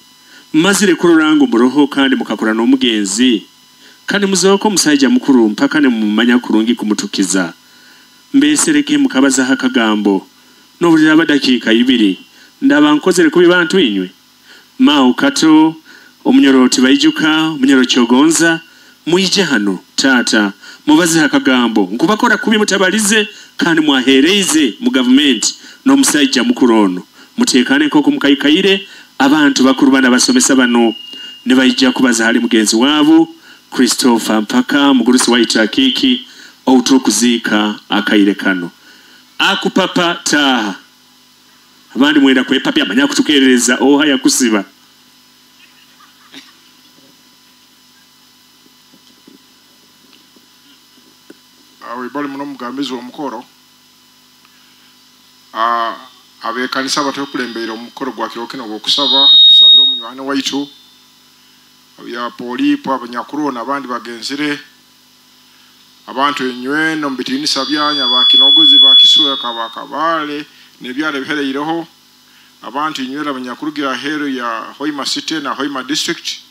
Mazire kurorango muroho kandi mukakora n'omugenzi. Kandi muzoko musajja mukuru mpaka ne mumanya kurungi kumutukiza. Mbesereke mukabaza hakagambo. N'obulira abadakiika 2 ndaba nkozere kubi bantu inywe. Mau Kato omunyoro Tibaijuka omunyoro Kyogonza muije hano tata mubaze hakagambo nkubakora kubi mutabalize kandi mwahereize mu government n'omusajja mukuru ono. Mutekane nk'oku mukayikayire abantu bakuru bana basomesa bano ne baija kubaza hali mugenzi wabo Christopher Mpaka mugurusi wa Itakiki Outurukuziika akaire kano akupapa taaha abandi mwenda kwepapya amanya kutukerereza oha yakusiba. Webale muno omugambizi w'omukoro. Abekanisa abatwekulembeire omukoro gwa kiro kino ogw'okusaba, tusabire omunywani waitu ya Polipo, abanyakuruho n'abandi bagenzire, abantu enywena omu bitiinisa byanyu, abakinogozi bakisweka bakabale n'ebyaro ebihereireho, abantu inywera abanyakurugira aheeru ya Hoima City na Hoima District,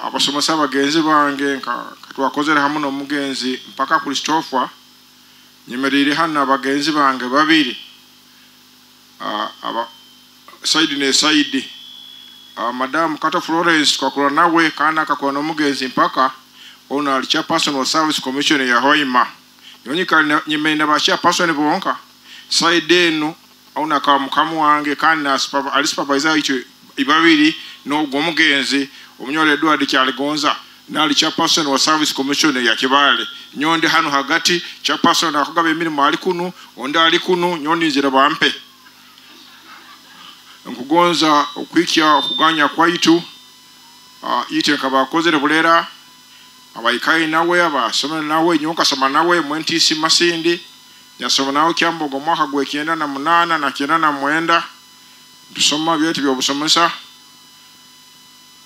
abasomesa bagenzi bange nka twakozere hamu n'omugenzi mpaka Christopher, nyemereire hano n'abagenzi bange babiri, aba saidi ne saidi, Madam Kato Florence twakora nawe kandi akakora n'omugenzi mpaka ono ali chairperson wa Service Commission ya Hoima. Nyonyika nyemereire ba chairperson bonka saidi eno ono akaba mukamu wange kandi ali supervisor waitu ibabiri n'ogwo omugenzi Omunyoro Edward Kyaligonza nali chairperson wa Service Commission ya Kibale. Nyondi hano hagati chairperson akugaba emirimu ali kunu, ondi ali kunu, nyondi nzira bampe. Nkugonza okwikya okuganya kwaitu, ite nkabakozere bulera, abaikaye nawe, abasomera nawe, nyonka soma nawe, mwentisi Masindi, nyasoma nawe Kyambogo mwaka gwe 98 na 99, tusoma byetu by'obusomesa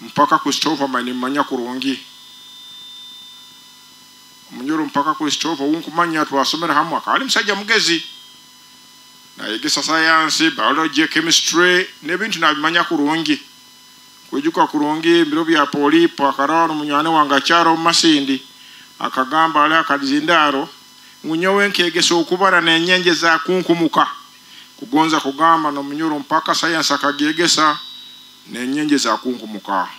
mpaka Christopher manimanya kurungi. Omunyoro mpaka Christopher wunkumanya twasomera hamwe, akali musajja mugezi. Nayegesa science, biology, chemistry n'ebintu nabimanya kurungi. Kwijuka kurungi ebiro bya Polipo akararo munywani wange akyaro Masindi akagamba ali akazindaro ngunyowe nkegesa okubara n'enyenje za kunkumuka. Kugonza kugamba n'omunyoro mpaka science akagyegesa n'enyenje za kunkumuka.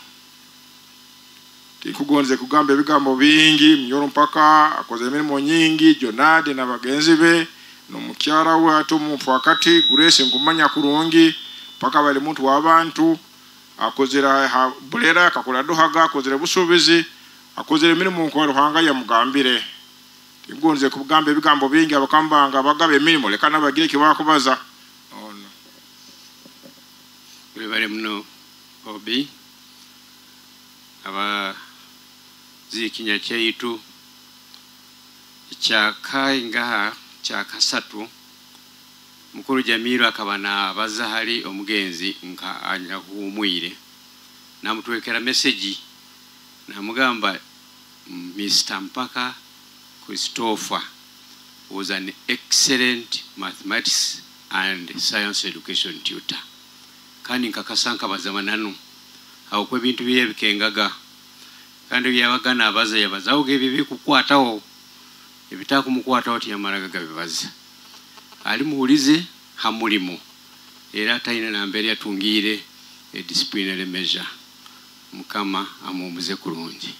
Tikugonze kugamba ebigambo bingi, munyoro mpaka akoze emirimu nyingi, Jonadi na bagenzi be n'omukyala we ate omufakati Grace nkumanya kurungi mpaka bali muntu w'abantu akozera bulera akakora duhaga akozera busuubizi akozera emirimu nko Ruhanga yamugambire. Tikugonze kugamba ebigambo bingi abakambanga bagaba emirimu leka nabagire kibakubaza. Ono webale muno Obi aba zikinya kyaitu kyakaingaha kyakasatu mukuru Jamiru akaba nabaza hali omugenzi nka anyakuhumwire namutwekera message namugamba Mr. Mpaka Christopher was an excellent mathematics and science education tutor. Kandi nkakasanka bazamananu aho kwe bintu bye bikengaga kandi byabaga nabaza yabazaho ebibi kukwataho ebitaakumukwataho tiyamaraga gabibaza ali muhulize hamulimo era talina nambere yatungiire a disciplinary measure. Mukama amuwumuze kurungi.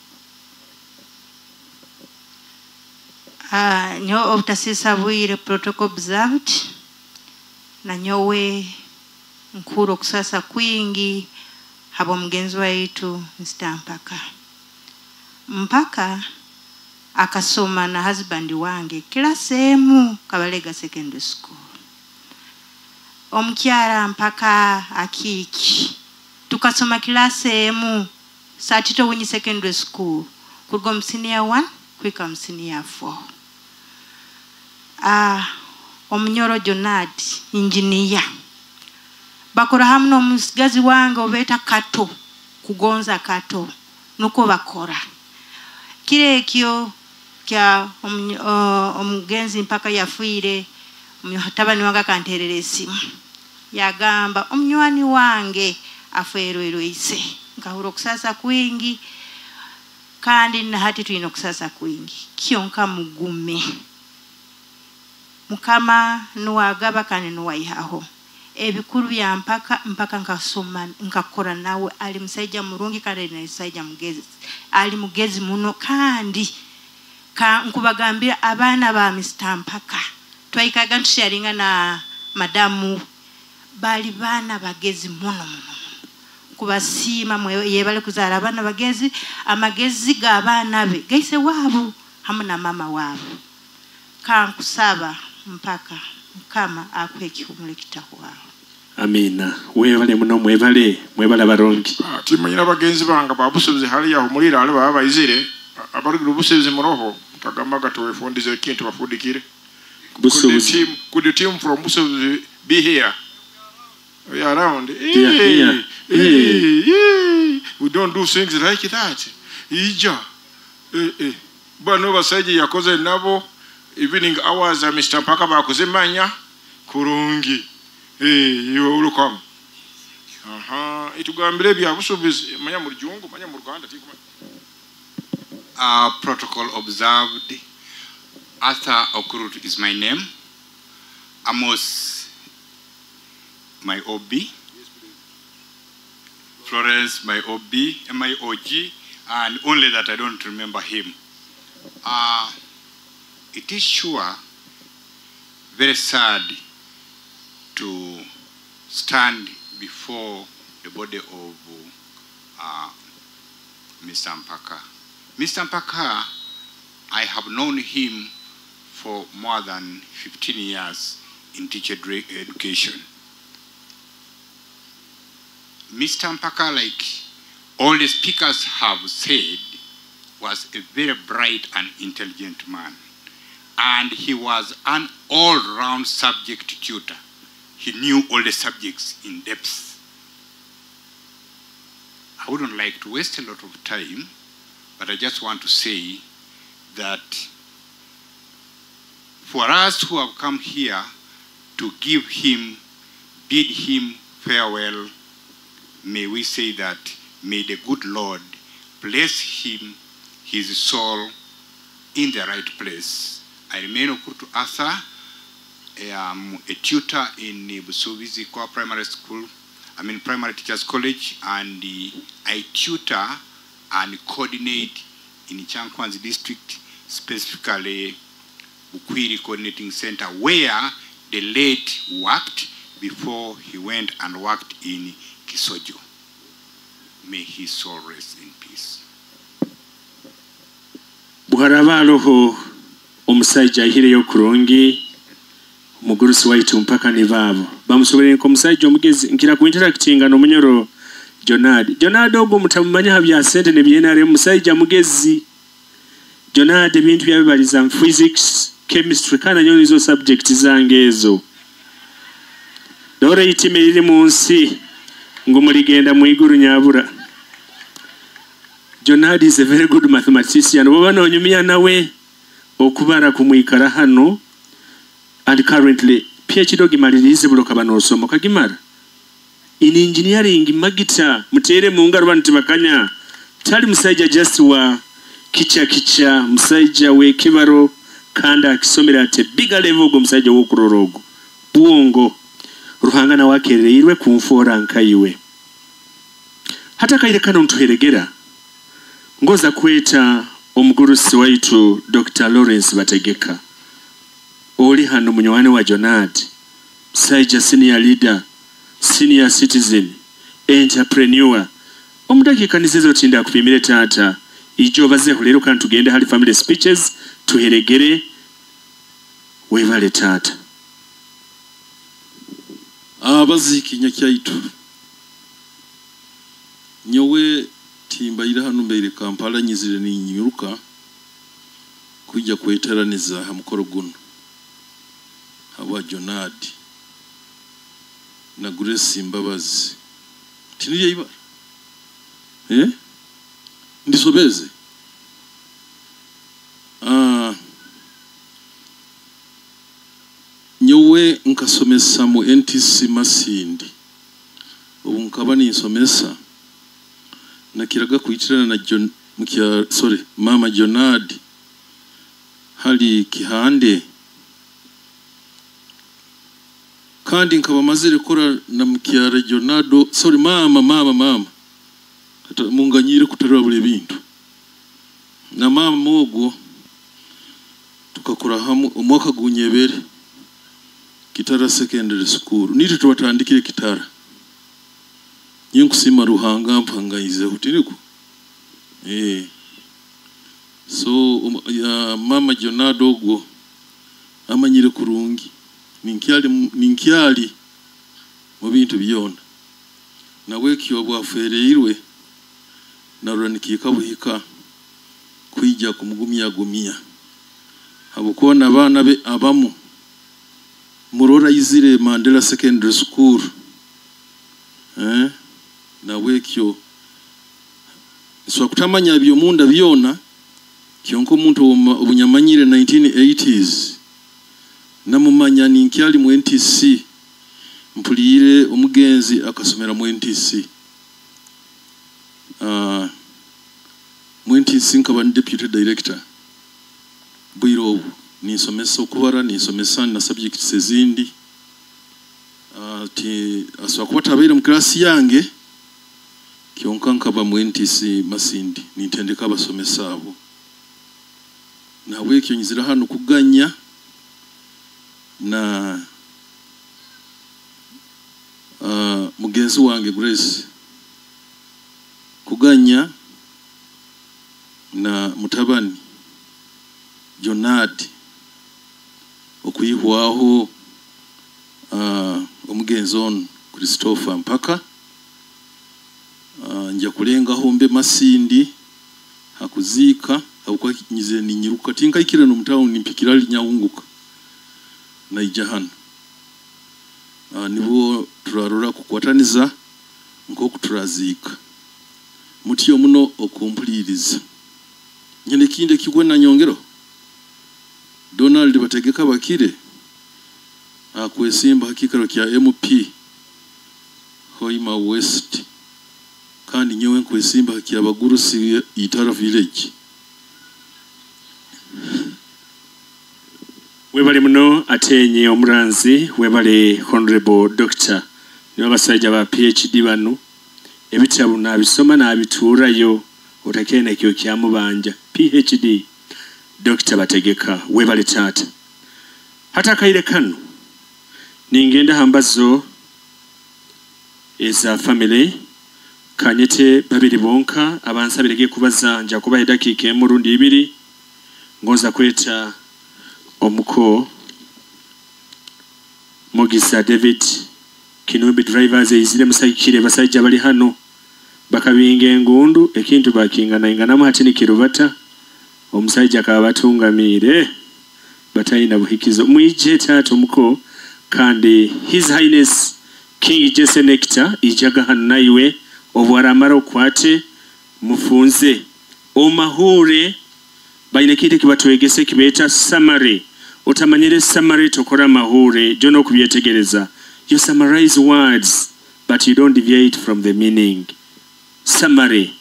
Nyo obutasisa bwire protocol observed na nyowe nkuru okusasa kwingi habo mugenzi waitu Mr. Mpaka. Mpaka akasoma na husband wange kila sehemu Kabalega Secondary School. Omukyala Mpaka akiki tukasoma kila sehemu Satito Winyi Secondary School kuruga mu senior 1 kwika mu senior 4. Omunyoro Jonad engineer bakora hamwe n'omusigazi wange obeta Kato kugonza Kato nuko bakora kile ekyo kya omugenzi Mpaka yafuire. Mutabani wange akanterera esimu yagamba omunywani wange aferwe ise nkahura okusasa kwingi kandi nahati tulina okusasa kwingi kyonka mugume Mukama nuwagaba kandi nuwayihaho ebikuru bya Mpaka. Mpaka nkasoma nkakora nawe ali musajja murungi kandi ali musajja mugezi ali mugezi muno kandi nkubagambira abaana ba Mr. Mpaka twaikaga ntusharinga na madamu bali baana bagezi muno muno kubasiima yebale kuzaala abaana bagezi amagezi g'abaana be gaise waabo hamu na mama wabo. Kankusaba mpaka Mukama akuhe ekihumuro ekitahwaho. Amina. Webale muno, mwebale, mwebale abarongi. Timanyira bagenzi bange babusubizi hali yahumulira ali baba baizire abarugira obusubizi muroho mutagambaga tuwefundize ekintu bafundikire. Busubizi. Could the team from Busubizi be here? We are around. Yeah, yeah. Hey, we don't do things like that. Ija. Bano basajja yakoze nabo evening hours Mr. Mpaka bakuzimanya kurungi. Hey, you will come. Itugambire bya busubizi manya mu Rujungu, manya mu Rwanda. Protocol observed. Arthur Okurut is my name. Amos, my OB. Florence, my OB, my OG, and only that I don't remember him. It is sure very sad to stand before the body of Mr. Mpaka. Mr. Mpaka, I have known him for more than 15 years in teacher education. Mr. Mpaka, like all the speakers have said, was a very bright and intelligent man. And he was an all-round subject tutor. He knew all the subjects in depth. I wouldn't like to waste a lot of time, but I just want to say that for us who have come here to give him, bid him farewell, may we say that may the good Lord bless him, his soul, in the right place. I remain Okurutu Arthur. I am a tutor in Busubizi Kwa Primary School, I mean Primary Teachers College, and I tutor and coordinate in Kyankwanzi District, specifically Bukwiri Coordinating Center, where the late worked before he went and worked in Kisojo. May his soul rest in peace. Buharaba roho omusajja ahireyo kurungi omugurusi waitu mpaka ni baabo bamusobolere nk'omusajja omugezi nkira kuinteractinga n'omunyoro Jonad. Jonad ogwo mutamumanya ha bya sente ne byenare musajja mugezi. Jonad ebintu byabibaliza physics, chemistry kana nyo nizo subject zange ezo. Dore itime riri mu nsi ngo muligenda mu iguru nyabura. Jonad is a very good mathematician. Baba nonyumya nawe okubara kumwikara hano and currently PhD ogimalirize buloka banosoma kagimara. In engineering magita mutere mu ngaro bantu bakanya tali musajja just wa kicha kicha musajja we kibaro kanda akisomera ate bigger level go musajja wo kurorogo buongo Ruhanga na wakereirwe kumfora nkayiwe hata kaire kano ntuheregera ngoza kweta omugurusi waitu Dr. Lawrence Bategeka oli hano munywane wa Jonad musajja senior leader, senior citizen, entrepreneur. Omudakika nizezo tinda kupimire tata ijo baze lero kandi tugende hali family speeches tuheregere wevale tata. Abaziki nyakyaitu nyowe timbaira hano mbeire Kampala nyizire ninyuruka kujja kweteraniza ha mukoro guno habwa Jonad na Grace Mbabazi tinirye ibara ndisobeze nyowe nkasomesa mu NTC Masindi ubu nkaba ninsomesa nakiraga kuitirana na John mkia sorry mama Jonad hali Kihande kandi nkaba mazire kora na mkiara Jonado sorry mama mama mama hata munganyire kuterwa buli bintu na mama ogwo tukakora hamwe omwaka gunyebere Kitara Secondary School nitwe tubatandikire Kitara nyenkusima Ruhanga mpangayize hutiriko So mama Jonado ogwo amanyire kurungi ninkyali mu bintu byona. Nawekyo bwafereirwe narora nikiika buhika kwija kumugumya gumya habukona abaana be abamu murora izire Mandela Secondary School nawekyo so kutamanya byomunda byona kyonko omuntu obunyamanyire 1980s namumanya ninkyali mu NTC mpulire omugenzi akasomera mu NTC mu NTC nkaba ni deputy director bwiro obu ninsomesa okubara ninsomesa na subjects ezindi ti aswa kuba tabeire mu class yange kyonka nkaba mu NTC Masindi nintendeka abasomesa abo. Nahabwekyo nyizira hano kuganya na mugenzi wange Grace, kuganya na mutabani Jonad okuyihwaho omugenzi ono Christopher Mpaka. Nja kulengaho mbe Masindi hakuzika habukwa nyize ninyiruka tinkaikire no mutauni mpikira linyahunguka naija hano. Nibo turarora kukwataniza nkoku turazika mutyo muno okumpuliriza. Nyene kinde kigwe na nyongero Donald Bategeka Bakire akwesimba hakikaro kya MP Hoima West kandi nyewe nkwesimba kya Bagurusi Itara Village. Webale muno atenye omuranzi, webale Honorable Doctor. Nibo abasajja ba PhD bano ebitabo nabisoma nabituurayo otakena ekyo kyamubanja. PhD Doctor Bategeka, webale taata. Hata kaire kano ningenda hambazo eza family kanyete babiri bonka abansabirege kubaza nja kubaha eddakiika emu rundi ibiri ngonza kweta omuko Mugisa David Kinumbi drivers eizire musayikire basajja bali hano bakabinga engundu ekintu bakingana inganamu hati nikirubata omusajja akabatungamire batayina buhikizo mwije taata omuko. Kandi His Highness King Jesse Nectar ijaga hano naiwe obwaramara okwate mufunze omahure bayina kintu kibatwegese kibeta summary. Otamanyire summary tokora mahure jono kubyetegereza. You summarize words but you don't deviate from the meaning. Summary.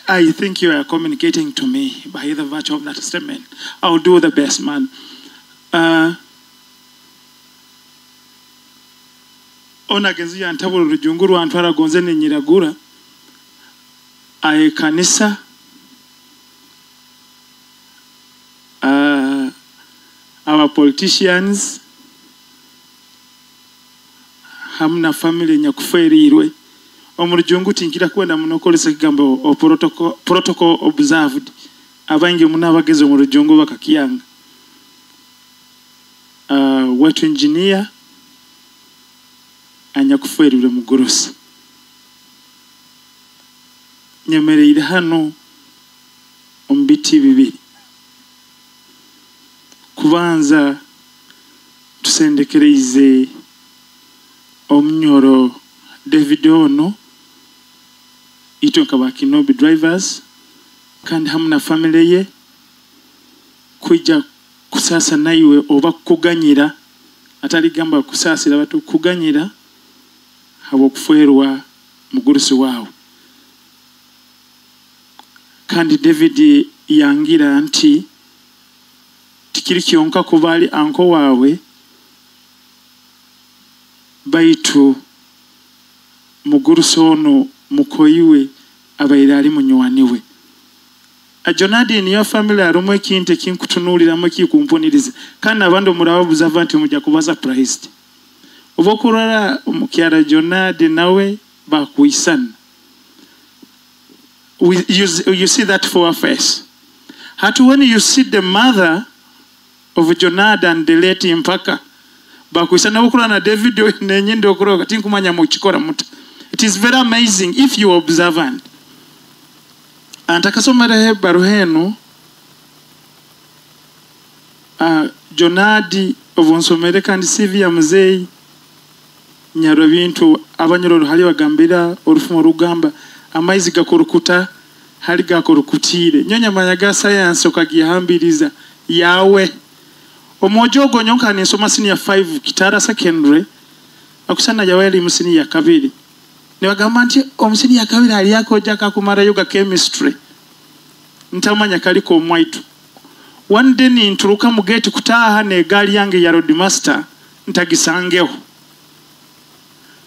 I think you are communicating to me by the virtue of that statement. I'll do the best, man. Ona genzi yantabula olujungu lwantwala gonze nenyiragura aye kanisa our politicians hamna family nyakuferiirwe omurujungu tinkira kwenda munokolesa kigambo o protocol observed abangi munabageze omurujungu bakakiyanga. Wetu engineer anyakuferire mugorosi nyemereire hano ombiti bibiri kubanza tusendekereize omunyoro David ono itwe nkaba Kinobi drivers kandi hamwe na family ye kwijja kusasa naiwe oba kuganyira atali gamba kusasira batu kuganyira habwokuferwa mugurusi wawe. Kandi David yangira nti tikiri kyonka kubali anko wawe baitu mugurusi ono mukoyiwe abaire ali munywaniwe. Ajonadi niyo family arumwe kinte kinkutunuliramu kikumpuniriza kandi abandi murababuza vanti mujja kuba surprised. Obokurara omukyara Jonadi nawe bakuisana. You see that for face. Hati when you see the mother of Jonada and the late Mpaka bakwisa nabukura na David nenyende okuroga tinkumanya mukikora muta. It is very amazing if you observant. Antakasomera baruhenu Jonadi obonsomere kandi CV ya muzei nyaro bintu abanyoro hali bagambira orufumo rugamba amaizi gakorukuta hali gakorukutire nyonya manyaga science okagihambiriza yawe omojogo nyonka nisoma senior 5 Kitara secondary akusana yawe ali musini ya kabiri nibagamba nti omusini ya kabiri ali yako jaka kumara yoga chemistry ntamanya kaliko omwaitu. One day ninturuka mu gate kutaha ne gari yange ya roadmaster ntagisangeho.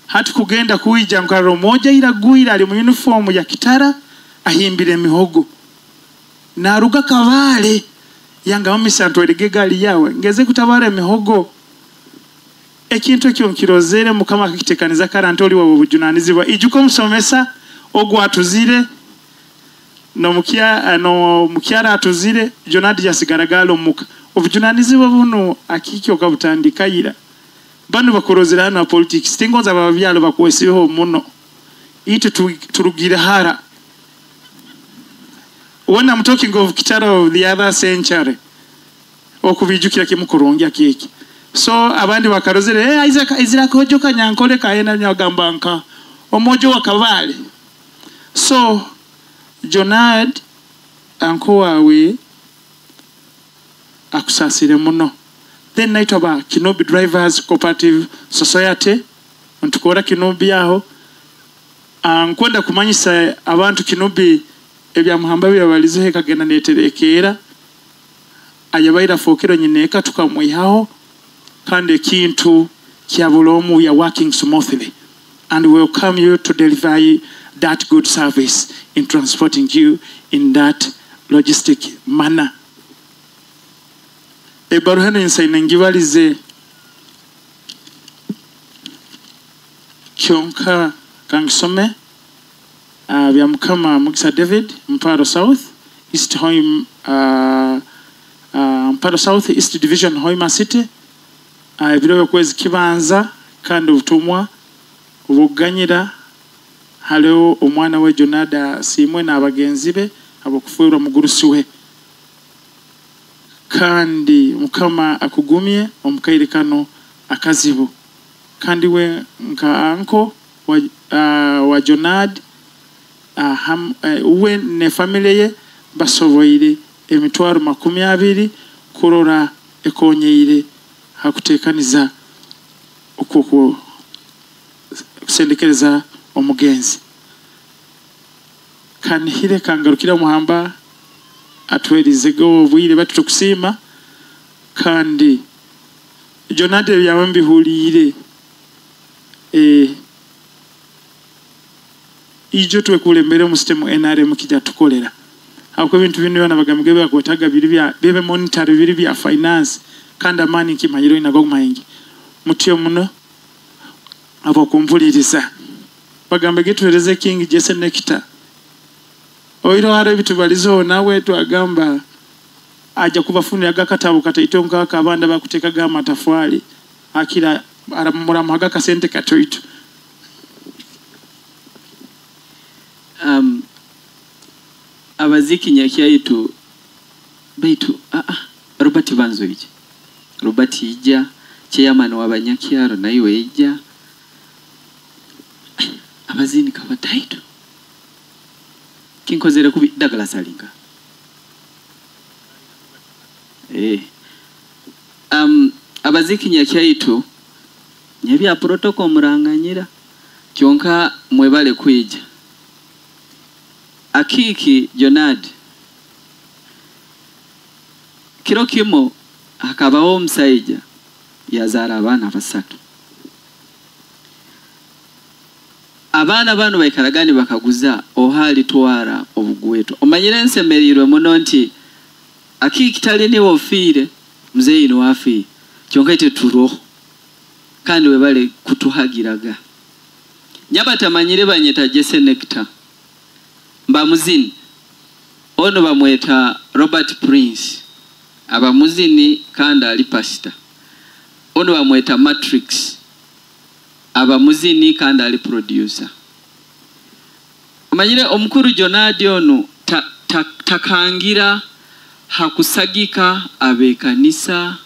Hati kugenda kuija nkaro moja ila guira ali mu uniform ya Kitara ahimbire mihogo. Naruga Kavale yanga mamisa ntwerege gari yawe ngeze kutabara mihogo. Ekintu ekyo nkirozere mukama akitekaniza karantoli wabo bujunanizibwa ijuko musomesa ogwa atuzire no mukia no mukyara atuzire Jonadi yasigaragalo muka obujunanizibwa buno akiki okabutandikayira bano bakorozera hano politics tingonza ababyalo bakwesiho muno itu turugira hara. When I'm talking of Kitara of the other century okubijukira kimukurungi kiki so abandi bakarozere hey, Isaac Isaac hojoka nyankole kaena nyagamba nka omojo wakavale. So Jonad anko wawe akusasire muno. Then naitwa ba Kinobi Drivers Cooperative Society ntukora Kinobi aho nkwenda kumanyisa abantu Kinobi ebya muhamba byabalize kagenda neterekera ayabaira fokero nyineka tukamwihaho kandi ekintu kyabulomu we are working smoothly and we welcome you to deliver that good service in transporting you in that logistic manner. Ebaruheno insaine ngibalize kyonka kangisome bya mukama Mugisa David Mparo South East Hoima Mparo South East Division Hoima City ebiro kwezi kibanza kandi obutumwa obuganyira haliho omwana we Jonada simwe n'abagenzi be abokufuirwa mugurusi we kandi mukama akugumye omukaire kano akazibu kandi we nka anko wa Jonad uwe ne family ye basoboire emitwaro 20 kurora ekonyeire hakutekaniza okwo kusendekereza omugenzi kanihire kangarukira muhamba atwerizego obwire batukusima kandi Jonade yawe mbihulire ijo twekulembere mu system NRM kijja tukolera ako ebintu bino byona bagambye bakwetaga biri bya bebe monitor biri bya finance kandi amani kimanyiro inago mayingi mutyo muno abo kumpuliriza bagambe gitwereze King Jesse Nectar oiro haro bitubalizo nawe twagamba aja kubafunira gakatabo kataitonka akabanda bakutekaga amatafwali akira muramuhaga kasente katoito. Abaziki nyakyaitu baitu Robert Banzoije Robert ija chairman w'abanyakyaro naiwe ija abazini kabataitu kinkozere kubi Douglas alinga abaziki nyakyaitu nyebya protocol muranganyira kyonka mwebale kwija. Akiki Jonad kiro kimo akabaho omusaija yazara abaana basatu. Abaana bano baikaragani bakaguza ohali twara obugweto. Omanyire nsemerirwe muno nti Akiki tali niwe ofiire muzeeyi niwe kyonka ite turoho kandi webale kutuhagiraga. Nyabatamanyire banyeta Jesse Nectar. Mba muzini ono bamweta Robert Prince, abamuzini kandi ali pastor. Ono bamweta Matrix, abamuzini kandi ali producer. Omanyire omukuru Jonadi onu takangira hakusagika abekanisa,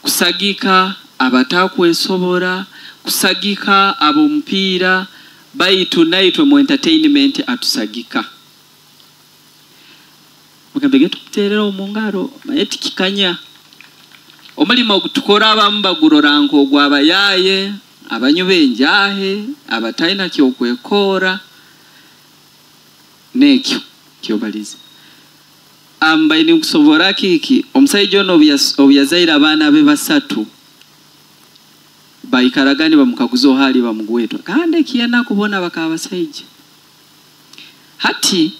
kusagika abatakwesobora, kusagika ab'omupiira, baitu naitwe mu entertainment atusagika. Mugambe getukuterera omu ngaro, maye tikikanya. Omulimo ogutukora abamu bagurora nk'ogw'abayaye, abanyu b'enjahe, abatalina kyokwekora, n'ekyo kyobalize. Ambaye nikusobora kiki, omusaija ono obu yazaire abaana be basatu, baikaraga nibamukaguza ohali bamugwetwa, kandi ekiyana kubona bakaba basaija. Hati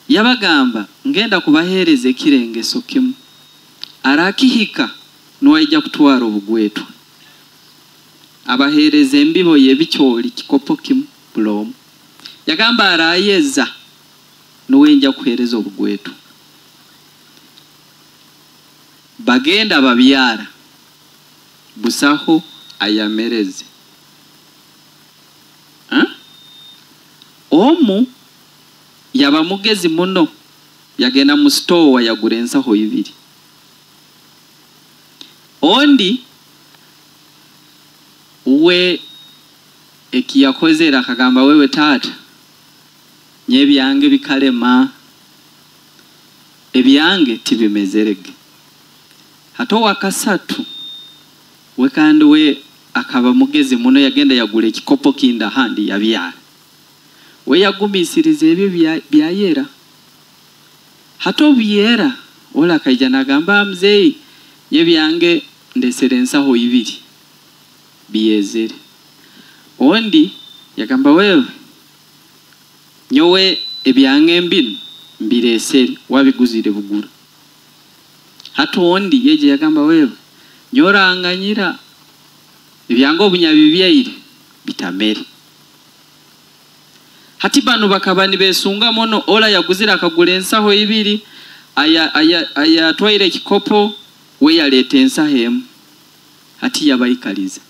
yabagamba ngenda kubahereza ekirengeso kimu, arakihika niwaija kutwara obugwetwa. Abahereza embibo y'ebikyoli kikopo kimu bulomu. Yagamba arayeza niwenja kuhereza obugwetwa. Bagenda babyara, busaho ayamereze. Omu yaba mugezi muno, yagenda mu store yagura ensaho ibiri. Ondi we ekiyakozera akagamba, wewe tata, nye ebyange bikalema, ebyange tibimezerege. Hato wakasatu we kandi we akaba mugezi muno, yagenda yagura ekikopo kinda handi yabyara. We yagumisiriza ebyo byayera. Hato byera ola kaija nagamba, mzei, nye byange ndesere ensaho ibiri biyezere. Ondi yagamba, wewe nyowe ebyange mbinu mbiresere, wabiguzire bugura. Hato ondi yeje yagamba, wewe nyoranganyira ebyange obunyabibyaire bitamere. Hati bano bakaba nibesunga muno, ola yaguzira akagura ensaho ibiri, ayatwaire ekikopo we yaleeta ensaho emu. Hati yabaikaliza,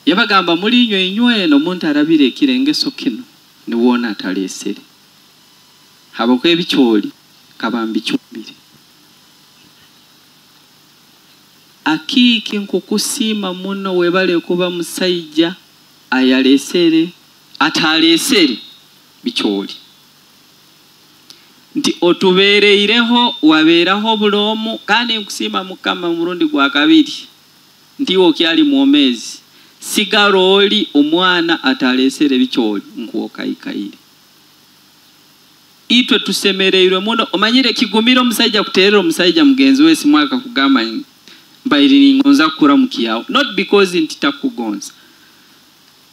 yabagamba, muri inywe inywe eno omuntu arabire ekirengeso kino niwona atalesere, habwokuba ebikyoli kaba mbicumbire. Akiiki nkukusiima muno, webale kuba musaija ayalesere atalesere bikyoli, nti otubeereireho wabeeraho bulomu, kandi nkusiima Mukama murundi gwa kabiri nti iwe okyali mwomeezi, sigala oli omwana atalesere bikyoli nkuwokaikaire. Itwe tusemereirwe muno. Omanyire kigumire omusaija kuterera omusaija mugenzi we simu akakugamba mbaire ningonza kukura mukiyawo, not because nti takugonza,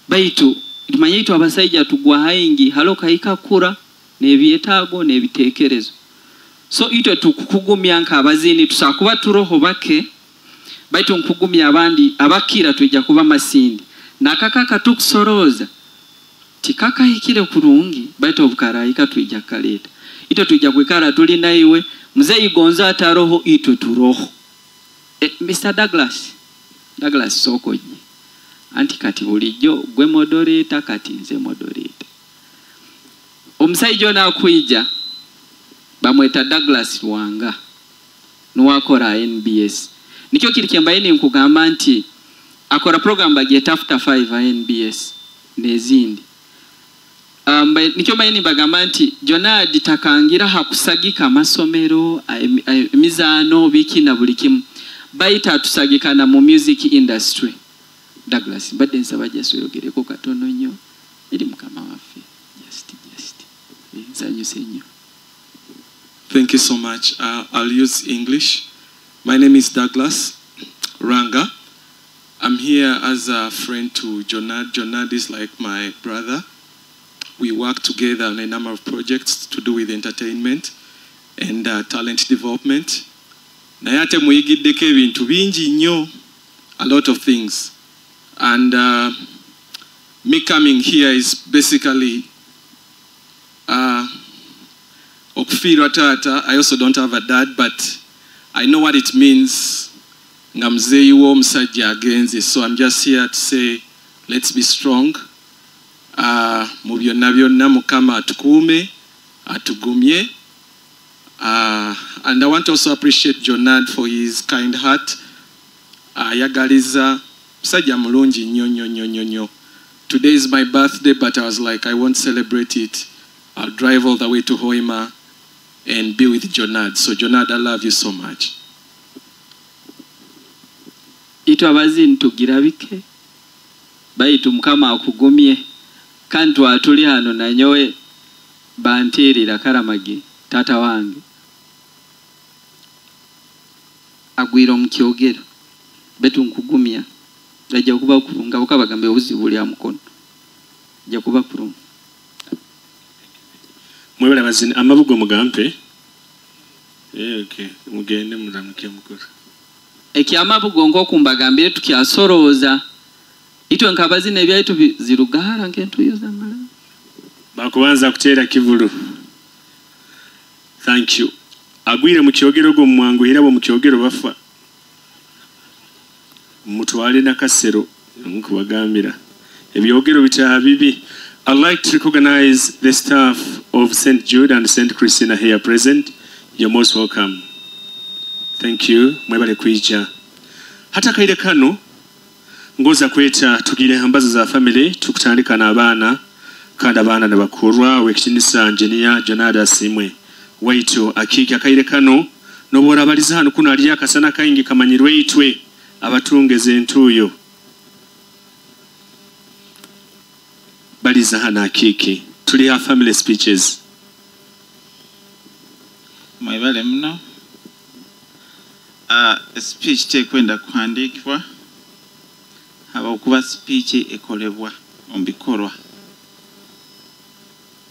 baitu tumanye itwe abasaija tugwa haingi halo kahika kura n'ebyetaago n'ebiteekerezo. So itwe tukukugumya nk'abazini, tusakuba turoho bake, baitu nkugumya abandi abakira twija kuba masindi. Nakakaka tukusoroza tikakahikire kurungi, baitu obukarahika twija kaleta. Itwe twija kwikara tuli naiwe, mzee igonza ataroho, itwe turoho. Mr. Douglas, Douglas Sokoji, anti kati bulijjo gwe moderator, kati nze moderator. Omusajja ono akwija bamweta Douglas Lwanga, nuwakora NBS. Nikyo kiri kyembaye nkugamba nti akora program bagyeta After 5 NBS n'ezindi. Nikyo mbaye nimbagamba nti Jonadi takangira hakusagika amasomero, emizaano, biki na buli kimu. Baita tusagikana mu music industry. Douglas, mbadde nsaba Jesu oyogereko katono nnyo eri Mukama waffe. Just, just. Nsanyuse nnyo. Thank you so much. I'll use English. My name is Douglas Ranga. I'm here as a friend to Jonad. Jonad is like my brother. We work together on a number of projects to do with entertainment and talent development. Naye ate muyigiddeko ebintu bingi nnyo, a lot of things. And me coming here is basically Okufiirwa taata. I also don't have a dad, but I know what it means nga muzeeyi w'omusajja agenze. So I'm just here to say let's be strong mu byonna byonna. Mukama atukuume, atugumye. And I want to also appreciate Jonad for his kind heart. Ayagaliza, musajja mulungi nnyo nnyo nnyo nnyo nnyo. Today is my birthday, but I was like, I won't celebrate it. I'll drive all the way to Hoima and be with Jonad. So Jonad, I love you so much. Itwe abazini tugira bike, baitu Mukama akugumye. Kandi twatuli hano nanyowe bantiirira Karamagi, taata wange agwire omu kyogero, betu nkugumya ajja kuba kurunga bukabagambe obuzibu buli mukono ajja kuba kurunga. Mwebale abazini, amabugo mugampe. Okay, mugende muramuke mukuru. Ekyamabugo nk'okumbagambire tukyasorooza itwe nk'abazina ebyaitu zirugara nk'entuyo z'amala. Bakubanza kuteera kivulu. Thank you. Agwire mu kyogero gwo mwanguhira bo mu kyogero bafa. Mutwale nakasero nkubagambira. Ebyogero bitaha bibi. I'd like to recognize the staff of St. Jude and St. Christina here present. You're most welcome. Thank you. Mwebale kuija. Hata kaire kano ngoza kweta tugire hambazo za family tukutandika n'abaana kandi abaana nebakurwa wekitinisa engineer Jonada Simwe waitu akiki akaire kano nobora abaliza hano kuno ali akasana kaingi kamanyirwe itwe abatungeze entuyo baliza hano akiki tuli ha family speeches. Mwebale muno. Speech tekwenda kuhandikwa habwokuba speech ekolebwa omu bikorwa.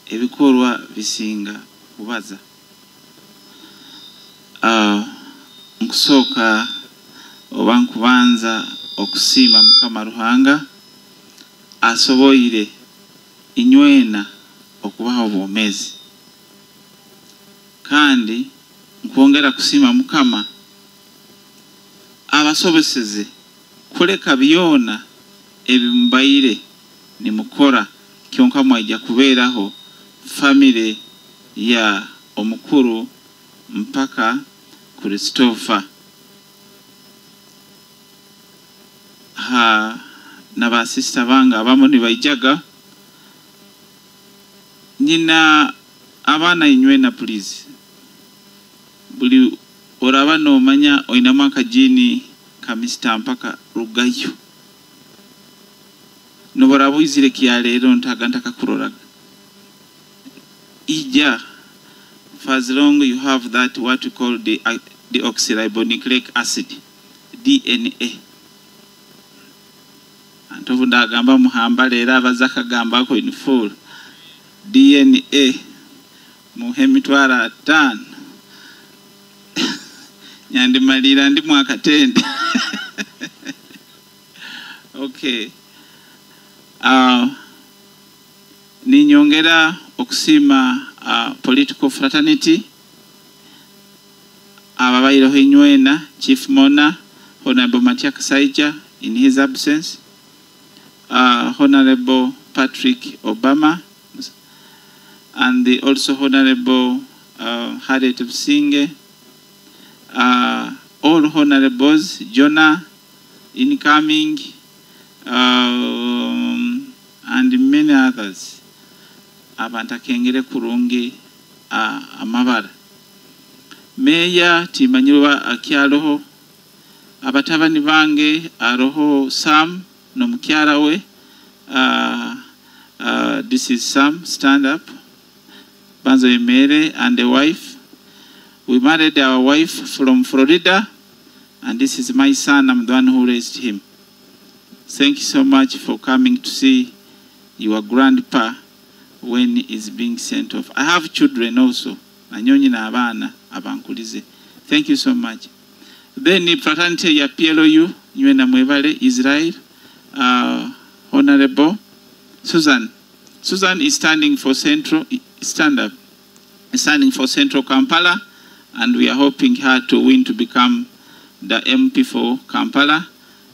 Ebikorwa bisinga kubaza. Nkusooka oba nkubanza okusiima Mukama Ruhanga asoboire inywena okubaha obwomeezi, kandi nkwongera kusiima Mukama abasoboseze kuleka byona ebimubaire nimukora kyonka mwaija kubeeraho family ya omukuru mpaka Christopher. Ha na basista bange abamu nibaijaga nyina abaana inywena, please buli oraba nomanya oinamu akajini ka Mr. Mpaka rugayo noboraba oizire kyaleero ntaga ntakakuroraga ija for as long you have that what we call the deoxyribonucleic acid DNA. Antovu ndagamba muhamba leero abaza akagambako in full DNA muhe emitwaro 5 nyandimalira ndi mwakatende. Okay. Ninyongera okusiima political fraternity ababayireho inywena Chief Mona, Honorable Matia Kasaija in his absence, Honorable Patrick Obama, and the also Honorable Harriet Businge, all honorables, Jonah incoming, and many others. Abantu akengere kurungi amabara. Meya timanyirwa akyaloho, abatabani bange aroho Sam n'omukyala we. This is Sam, stand up. Banzo Emere and the wife. We married our wife from Florida, and this is my son. I'm the one who raised him. Thank you so much for coming to see your grandpa when he's being sent off. I have children also. Nanyonyi na abaana abankulize. Thank you so much. Then fraternity ya PLU, nywena mwebale, Israel, Honorable Susan. Susan is standing for Central. Stand up. standing for Central Kampala, and we are hoping her to win to become the MP for Kampala.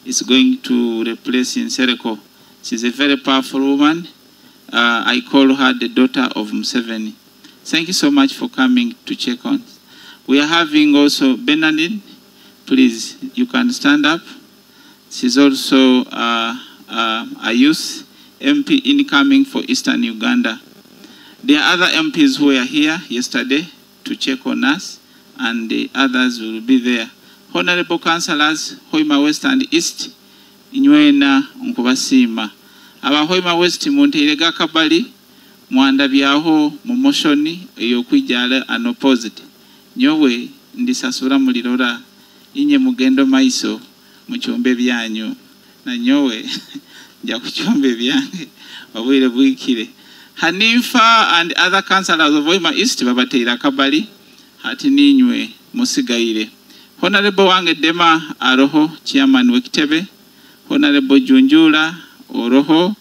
Is going to replace Nsereko. She's a very powerful woman. I call her the daughter of Museveni. Thank you so much for coming to check on. We are having also Bernadine. Please, you can stand up. She's also a youth MP incoming for Eastern Uganda. There are other MPs who were here yesterday to check on us, and the others will be there. Honorable Councillors, Hoima West and East, inywena nkubasiima. Aba Hoima West munteire akabali mwandabyaho mu motion ey'okwijala unopposed. Nyowe ndisasura mulirora inye mugendo maiso muchombe byanyu na nyowe nja kuchombe byange wabwire bwikire. Hanifa and other councillors of Hoima East babateira akabali hati ninywe musigaire. Honorable wange Dema Aroho, chairman w'ekitebe, Honorable Junjula Oroho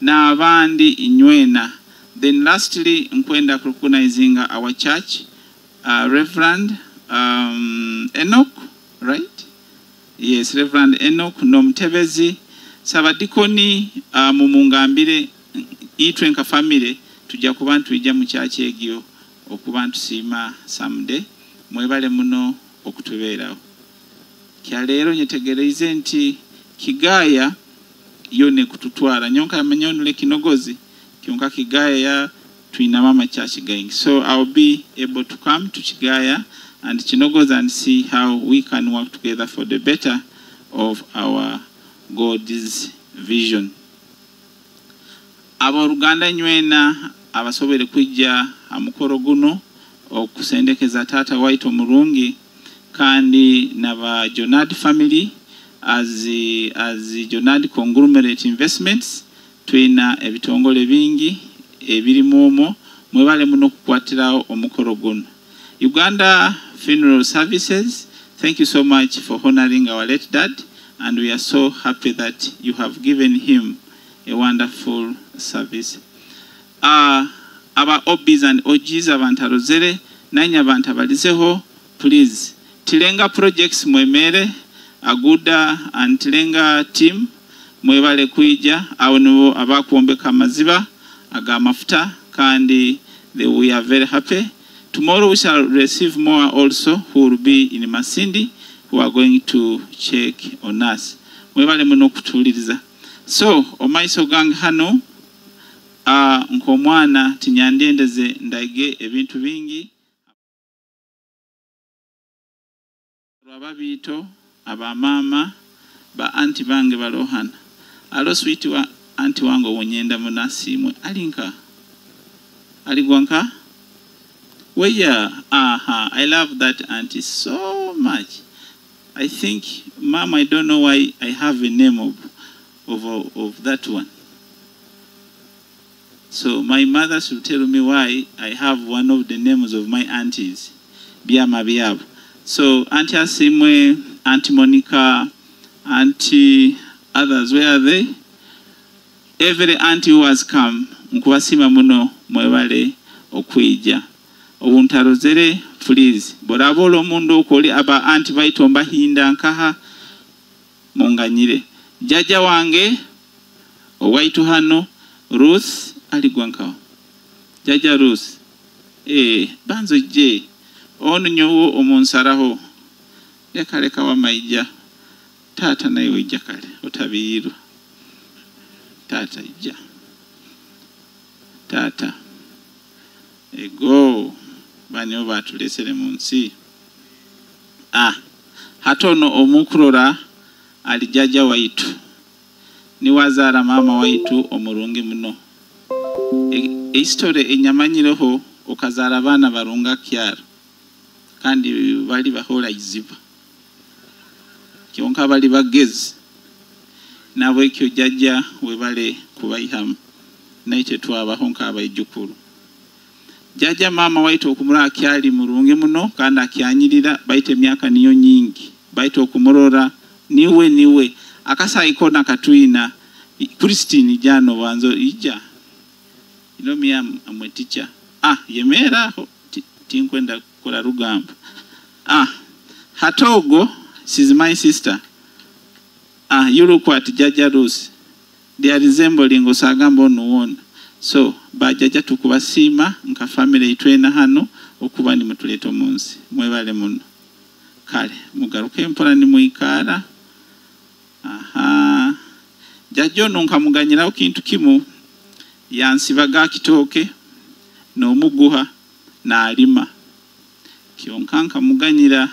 n'abandi inywena. Then lastly, nkwenda recognizing our church, Reverend Enoch, right? Yes, Reverend Enoch Nomtebezi. Sabadikoni mumungambire itwe nka family tujja kuba ntujja mu church egyo okuba ntusiima someday. Mwebale muno okutubeerawo. Kya leero nyetegereize nti Kigaya yo ne kututwara nyonka amanyonule kinogozi kyonka Kigaya tuina mama church going, so I'll be able to come to Kigaya and Kinogozi and see how we can work together for the better of our God's vision. Abooluganda nywena abasobere kwijja amukoro guno okusendekeza taata waitu omurungi kandi naba Jonad family as Jonad conglomerate investments twina ebitongole bingi ebirimu omwo mwebale muno okukwatirawo omukoro guno. Uganda Funeral Services, thank you so much for honoring our late dad, and we are so happy that you have given him a wonderful service. Aba OBs and OGs abantu arozere nanye abantu abalizeho, please Tilenga projects mwemere Aguda and Tilenga team mwebale kuija abo nibo abakuombeka amaziba agamafuta kandi we are very happy. Tomorrow we shall receive more also who will be in Masindi who are going to check on us. Mwebale muno kutuuliriza. So omaiso gange hano nk'omwana tinyandendeze ndaige ebintu bingi ababiito abamama ba anti bange balohana alo sweet wa anti wange wonyenda munasiimwe alinka aligwanka weya. Aha, I love that auntie so much. I think, mom, I don't know why I have a name of that one. So my mother should tell me why I have one of the names of my aunties, Biama Biab. So Auntie Asimwe, Auntie Monica, Auntie others, where are they? Every auntie who has come, nkuwasima muno mwebale okwija. Obuntarozere, please. Borabolo omundu okoli aba auntie baitu mbahinda nkaha munganyire. Jaja wange owaitu hano Ruth aligwa nkawa. Jaja Ruth. Banzo je. Ono nyowo omunsaraho. Leka leka wa maija. Tata naye ojja kale otabiirwa. Tata ijja. Tata. Ego bani batulesere mu nsi. Hatono omukurora ali jajja waitu. Niwazaara mama waitu omurungi muno. Ehistori enyamanyireho okazaara abaana barunga kyaro kandi bali bahola iziba kyonka bali bagezi nabwekyo jajja webale kubaihamu naite twabaho nk'abaijukuru. Jajja mama waitu okumurora akyali murungi muno kandi akyanyirira baite emyaka niyo nyingi baite okumurora niwe niwe akasaikona katwina Christine jano wanzo ija. You know me, I'm a teacher. Yemera Tinkwenda kukora rugambo. Hatogo, she's my sister. You look at Jaja Ruth. They are resembling osagamba onu wona. So bajaja tukubasiima nka family itwena hano okuba nimutuleta omunsi. Mwebale muno. Kale mugaruke mpora nimwikara. Aha. Jaja ono nkamuganyiraho kintu kimu, yansibaga kitooke n'omuguha n'alima. Kyonka nkamuganyira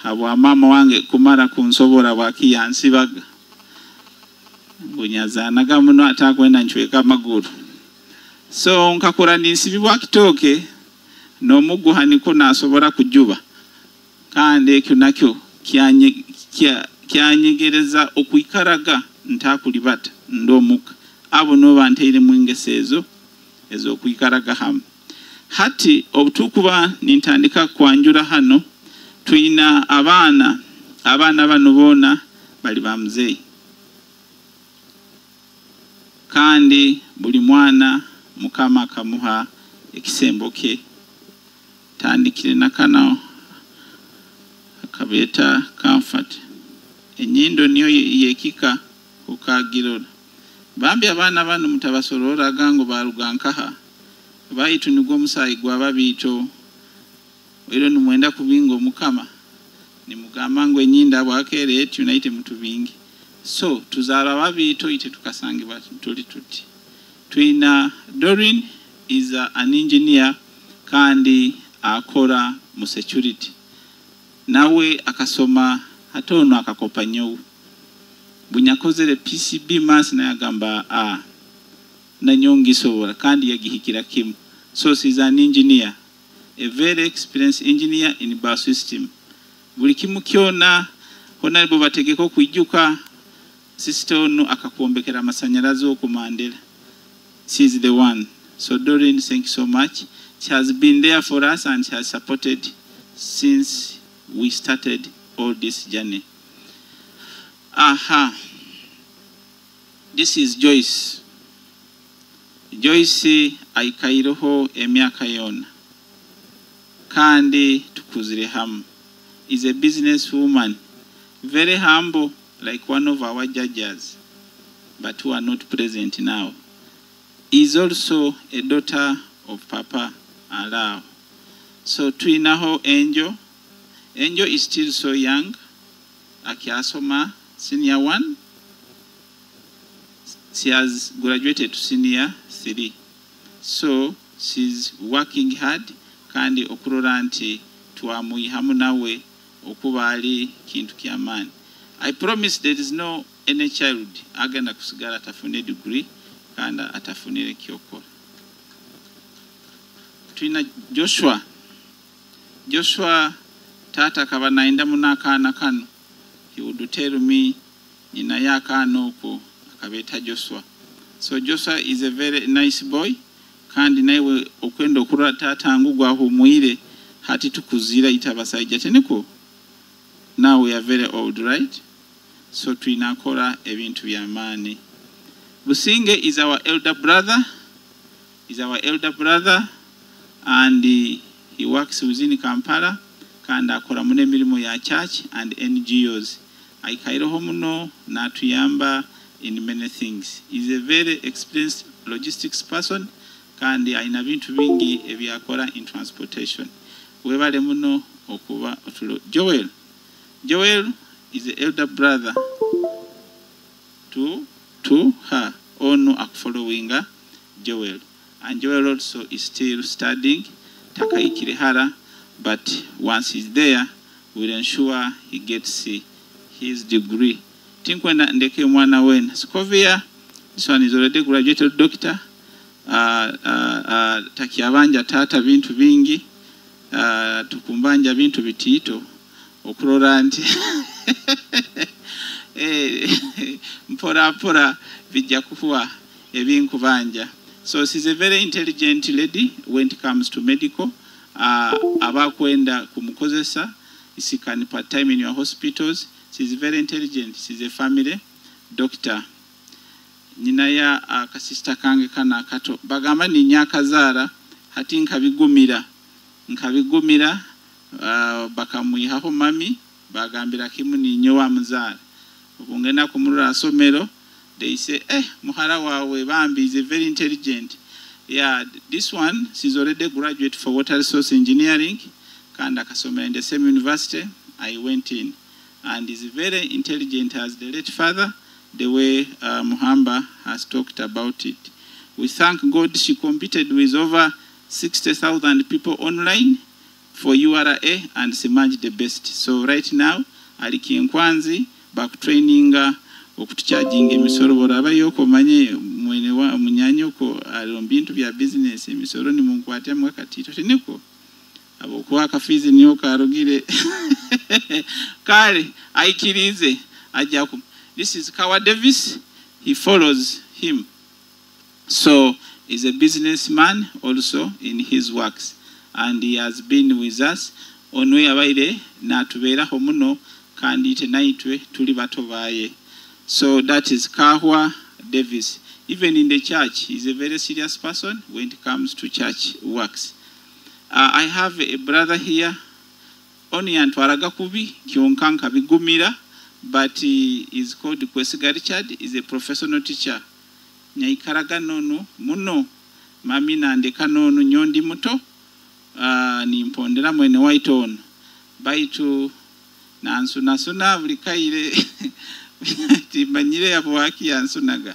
habwa mama wange kumara kunsobora bwaki yansibaga. Ngunyazaanaga muno atakwenda nchweka amaguru. So nkakura ninsibibwa kitooke n'omuguha niko nasobora kujuba. Kandi ekyo nakyo kyanyegereza okwikaraga ntakulibata ndomuka. Abo no banteire mu ngeso ezo ez'okwikaraga hamu. Hati obutukuba nintandika kwanjura hano, tuyina abaana bano boona bali ba muzeeyi. Kandi buli mwana Mukama akamuha ekisembo kye. Tandikire nakano akabeeta Comfort. Enyindo niyo yekika kukagirora. Bambi abaana bano mutabasororaga ngo baruga nkaha. Baitu nigwo omusaayi gw'ababiito. Era nimwenda kubinga Omukama. Nimugamba ngu enyindo abwakeera etyo naye temutubinge. So tuzaara ababiito ite tukasangibwa tuli tuti. Twina Doreen is an engineer kandi akora mu security. Nawe akasoma hata ono akakopa nyowe. Bunyakozere PCB mass nayagamba a nanyongisobora kandi yagihikira kimu. So she's an engineer, a very experienced engineer in bus system. Buli kimu kyona honorable bategeko kwijuka sister ono akakwombekera amasanyalaze okumandera. She's the one. So Doreen, thank you so much. She has been there for us and she has supported since we started all this journey. Aha. This is Joyce. Joyce aikairoho emyaka yona. Kandi tukuzire hamu. Is a business woman. Very humble, like one of our judges, but who are not present now. Is also a daughter of Papa Alao. So twinaho Angel. Angel is still so young. Akiasoma senior 1. She has graduated to senior 3. So she's working hard. Kandi okurora nti twamuyihamu nawe okuba ali kintu kyamaani. I promise there is no any child agenda kusigala atafune degree kandi atafunire kyokora. Twina Joshua. Joshua tata akaba naenda muno akaana kano. He would tell me ninayo akaana okwo akabeeta Joshua. So Joshua is a very nice boy. Kandi nawe okwenda okurora tata ngu gwahumwire hati tukuzira ita abasajja teniko. Now we are very old, right? So twinakora ebintu by'amaani. Businge is our elder brother. Is our elder brother and he works within Kampala kandi akora muno emirimu ya church and NGOs. Aikaireho muno natuyamba in many things. He is a very experienced logistics person kandi aina bintu bingi ebyakora in transportation. Webale muno okuba otulo. Joel. Joel is the elder brother to her. Ono akufollowinga Joel. And Joel also is still studying Takaikirihara, but once he's there, we'll ensure he gets his degree. Tinkwenda ndeke mwana wena. Scovia, this one is already graduated doctor. Takiabanja tata bintu bingi, tukumbanja bintu bitito, okurora nti mpora mpora bijja kufuwa ebinkubanja. So she's a very intelligent lady when it comes to medical. Abakwenda kumukozesa, she can part time in your hospitals. She's very intelligent. She's a family doctor. Nyina akasista kange kana akato bagamba ni nyakazaara hati nkabigumira. Nkabigumira, bakamwihaho mami, bagambira kimu ninyowe amuzaara. Obu ngenda kumurora ha somero, they say, muhara wawe bambi is a very intelligent. Yeah, this one, she's already graduate for water resource engineering, kandi akasomera in the same university I went in. And is very intelligent as the late father, the way Muhamba has talked about it. We thank God she competed with over 60,000 people online for URA and she emerged the best. So right now, ali Kyenkwanzi, bakutraininga okutucharginga emisoro, boraba yoko omanye mwene wa munyanyoko ali mu bintu bya business, emisoro nimunkwatyamu akatito tiniko abokuwa akafizi niyo karugire kale aikirize ajaku. This is Kawa Davis, he follows him. So he's a businessman also in his works, and he has been with us. Onu yabaire natubeeraho muno kandi ite naitwe tuli bato baye. So that is Kahwa Davis. Even in the church, he's a very serious person when it comes to church works. I have a brother here. Onu yantwaraga kubi kyonka nkabigumira, but he is called Kwesiga Richard, is a professional teacher. Nyaikaraga nono muno, mami nandeka nono nyondi muto, nimpondera mwene white ono. Baitu nansunasuna buli kaire timanyire yabo waki yansunaga.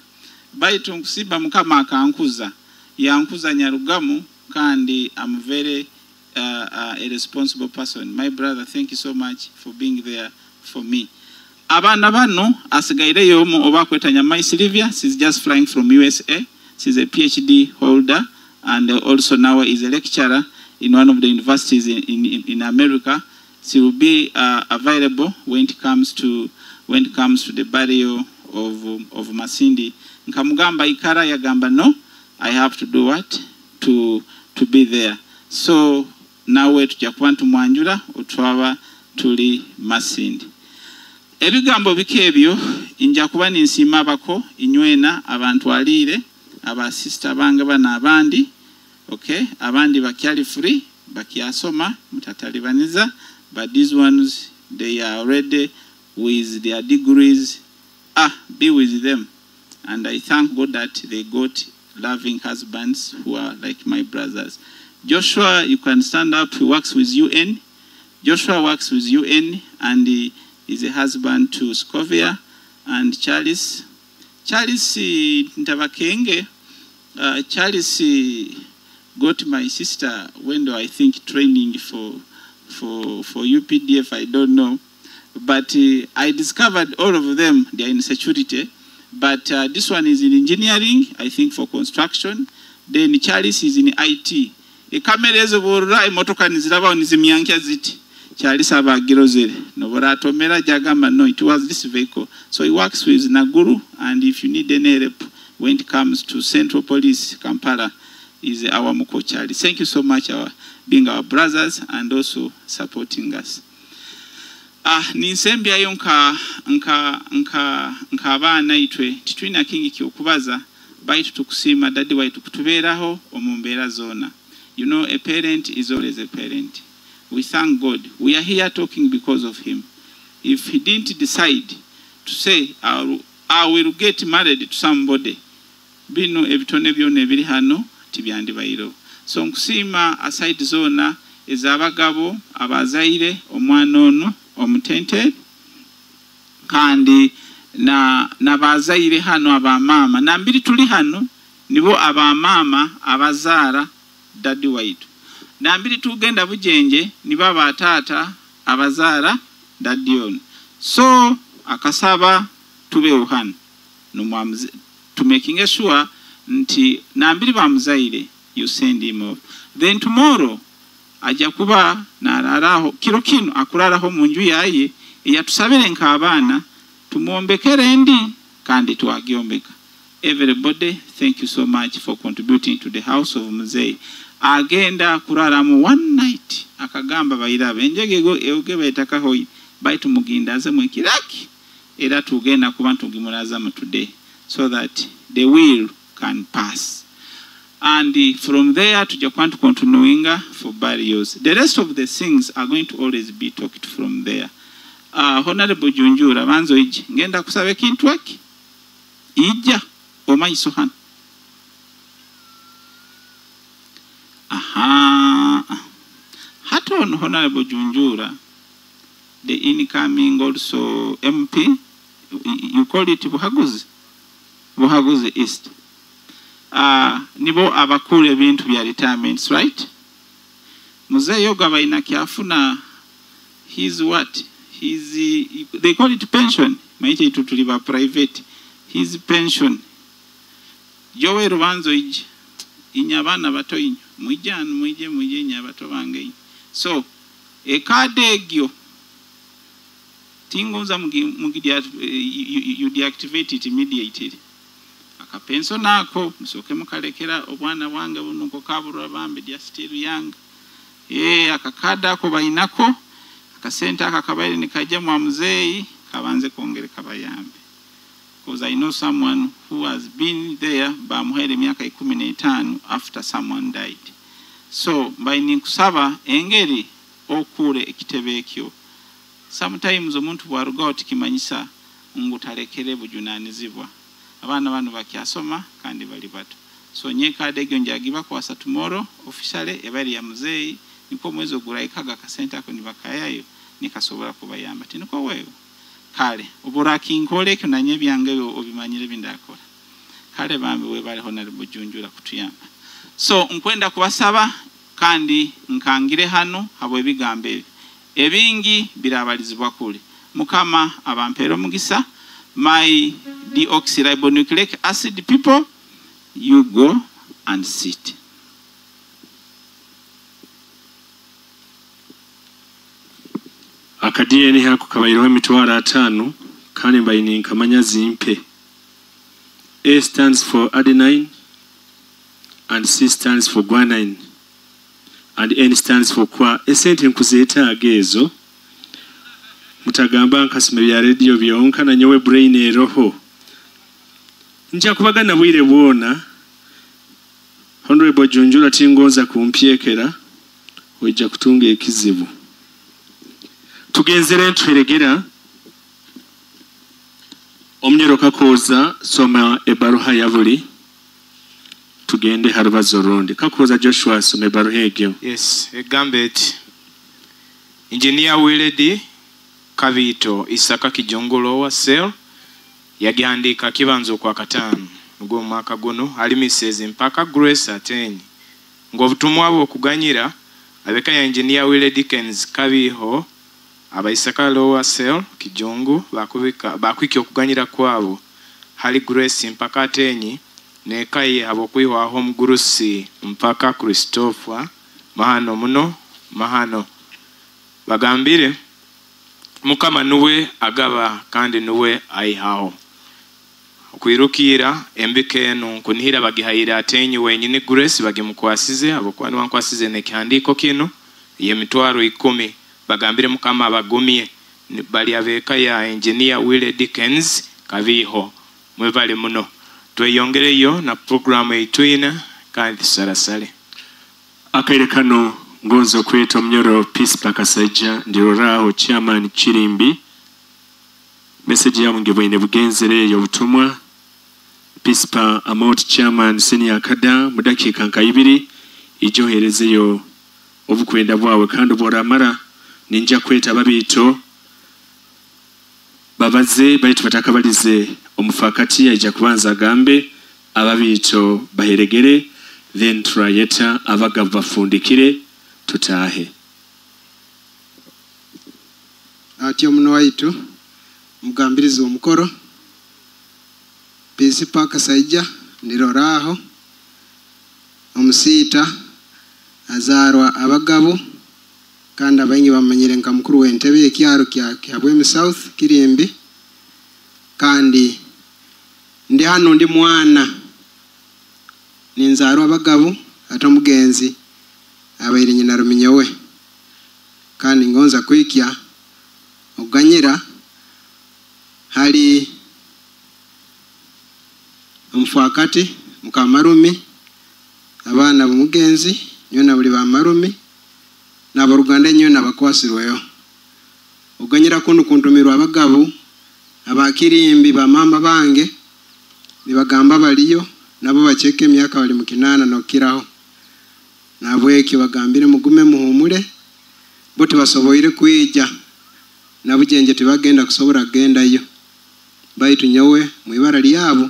Baitu nkusiba Mukama akankuza, yankuza nyarugamu, kandi I'm very a responsible person. My brother, thank you so much for being there for me. Abaana bano asigaireyo omu oba akwetanya my Sylvia, she's just flying from USA. She's a PhD holder and also now is a lecturer in one of the universities in America. She will be available when it comes to the burial of Masindi. Nkamugamba ikara, yagamba no, I have to do what? To be there. So nawe tujja kuba ntumwanjula otwaba tuli Masindi. Ebigambo bike ebyo nja kuba ninsiima abako inywena abantu aliire abasista bange bano abandi, okay, abandi bakyali free bakyasoma mutatalibaniza, but these ones, they are already with their degrees. Be with them, and I thank God that they got loving husbands who are like my brothers. Joshua, you can stand up. He works with UN. Joshua works with UN and he is a husband to Scovia and Charles. Charles Ntabakenge, Charles got my sister when I think training for UPDF, I don't know. But I discovered all of them, they are in security. But this one is in engineering, I think for construction. Then Charles is in IT. Ekamera ezo bw'orora emotoka nizirabaho nizimyankya ziti, Charles aba agirozere nobora atomera jagamba no, it was this vehicle. So he works with Naguru, and if you need any help when it comes to Central Police Kampala, is our Muko Charles. Thank you so much our being our brothers and also supporting us. Ninsembyayo nka nka nka nk'abaana itwe titulina kingi kyokubaza, baitu tukusiima daddy waitu kutubeeraho omu mbeera zoona. You know, a parent is always a parent. We thank God. We are here talking because of him. If he didn't decide to say, I will get married to somebody, bino ebitone byona ebiri hano tibyandibairo. So nkusiima aside zoona ez'abagabo abazaire omwana ono omutente, kandi na nabazaire hano abamaama nambiri tuli hano nibo abamaama abazaara daddy waitu, nambiri tugenda bujenje nibo abataata abazaara daddy ono. So akasaba tubeho hano to making sure nti nambiri bamuzaire, you send him off. Then tomorrow ajja kuba nararaho kiro kino akuraraho mu nju yaye eyatusabire nk'abaana tumwombekere endi kandi twagyombeka. Everybody, thank you so much for contributing to the house of Muzei. Agenda kuraramu one night, akagamba bairaba enjege ego betakahoyi baitu mugindaze mwekiraki era tugenda kuba ntugimurazamu today so that the will can pass. And from there tujja kuba tucontinuinga for burials. The rest of the things are going to always be talked from there. Honorable Junjura, banza oije, ngenda kusaba ekintu eki, ijja omaiso hano. Aha, hati ono Honorable Junjura, the incoming also MP, you call it Buhaguzi, Buhaguzi East. Nibo abakulu ebintu bya retirements, right? Muzeeyi ogo abalina kyafuna his what? His, they call it pension. Maite itu tuli ba private. His pension. Jowe rubanzo ije. Inya abaana bato inyo. Mwije anu, mwije, mwije, inya abato bange inyo. So, ekade egyo, tingonza you deactivate it immediately. Akapenso nako, musoke mukalekera obwana bwange buno nko bambe dia still young. Akakada ako bainako, akasente akakabaire nikajja mwa muzeeyi, kabanze kwongere kabayambe. Because I know someone who has been there bamuhaire emyaka 15 after someone died. So mbaine nkusaba engeri okure ekitebe ekyo. Sometimes omuntu bw'arugaho tikimanyisa ngu talekere bujunaanizibwa. Abaana bano bakyasoma kandi bali bato. So nyekade egyo njagibakwasa tomorrow officially ebali ya muzeeyi, niko omwezi ogurayikaga akasente ako nibakayayo nikasobola kubayamba. Tiniko wewe. Kale oburakinkole ekyo nanye ebyange obimanyire bindakora. Kale bambi webale Honorable Junjura kutuyamba. So nkwenda kubasaba kandi nkangire hano habwe ebigambo ebi. Ebingi birabalizibwa kule. Mukama abampera omugisa. My deoxyribonucleic acid people, you go and sit. Aka DNA hako kabayireho emitwaro 5 kandi mbaine nkamanya zimpe. A stands for adenine and C stands for guanine and N stands for kwa. Esente nkuzeetaaga ezo. Mutagamba nkasoma bya radio byonka na nyowe brain eroho. Nja kubagana bwire bwona. Honorable Junjura tingonza kumpyekera ojja kutunga ekizibu. Tugenzere ntweregera omunyoro Kakooza soma ebaruha ya buli tugende harubazo rundi. Kakooza Joshua soma ebaruha egyo. Yes, egamba eti Engineer Willedi Kabiito Isaka Kijongolo wa sel yagihandika kibanzo kwa 5 nugwo mwaka guno ali Mrs. Mpaka Grace Atenyi ng'obutumwa bwo okuganyira abeka ya Engineer Willedi Dickens Kabiho abaisaka lower cell Kijongo bakwika okuganyira kwabo hali Grace Mpaka Atenyi nekaye abokwihwaho omugurusi Mpaka Christopher mahano muno mahano bagambire Mukama nuwe agaba kandi nuwe aihaho okwirukira embika eno nkunihira bagihayira Atenyi wenyini Grace bagimukwasize abokuba niwankwasize nekihandiiko kino yemitwaro 10 bagambire Mukama abagumye bali abeeka ya Engineer Willie Dickens Kabiho mwebale muno. Tweyongereyo na programu eitwina kandi sarasale. Akaire kano ngonzo kweta omunyoro Peace Pakasajja ndiroraho chairman Chirimbi. Message yamu ngebwaine bugenzere y'obutumwa. Peace Pa Amot chairman senior kada mudakiika nka 2 ijoherezeyo obukwenda bwawe kandi boramara ninja kweta babito babaze baitu batakabalize omufakati yaija kubanza agambe ababito baheregere then turayeta abagabo bafundikire tutahe. Atyo muno waitu mugambirizi omukoro Peace Pakasajja ndiroraho omusiita azarwa abagabo kandi abaingi bamanyire nka mukuru w'entebe ekyaro kya Bwemi South Kirimbi, kandi ndi hano ndi mwana ninzarwa abagabo ate omugenzi abaire nyina ruminyowe, kandi ngonza kwikya oganyira hali omufakati mukamarumi Abaana b'omugenzi nywena buli bamarumi n'aboruganda nywena bakwasirweho. Oganyira kunu kuntumirwa abagabu abakirimbi bamama bange nibagamba baliyo nabo baceke emyaka bali mu 8 nokiraho. Nabwekyo bagambire mugume muhumure bo tibasoboire kwija nabujenje tibagenda kusobora kugendayo, baitu nyowe mu ibara lyabo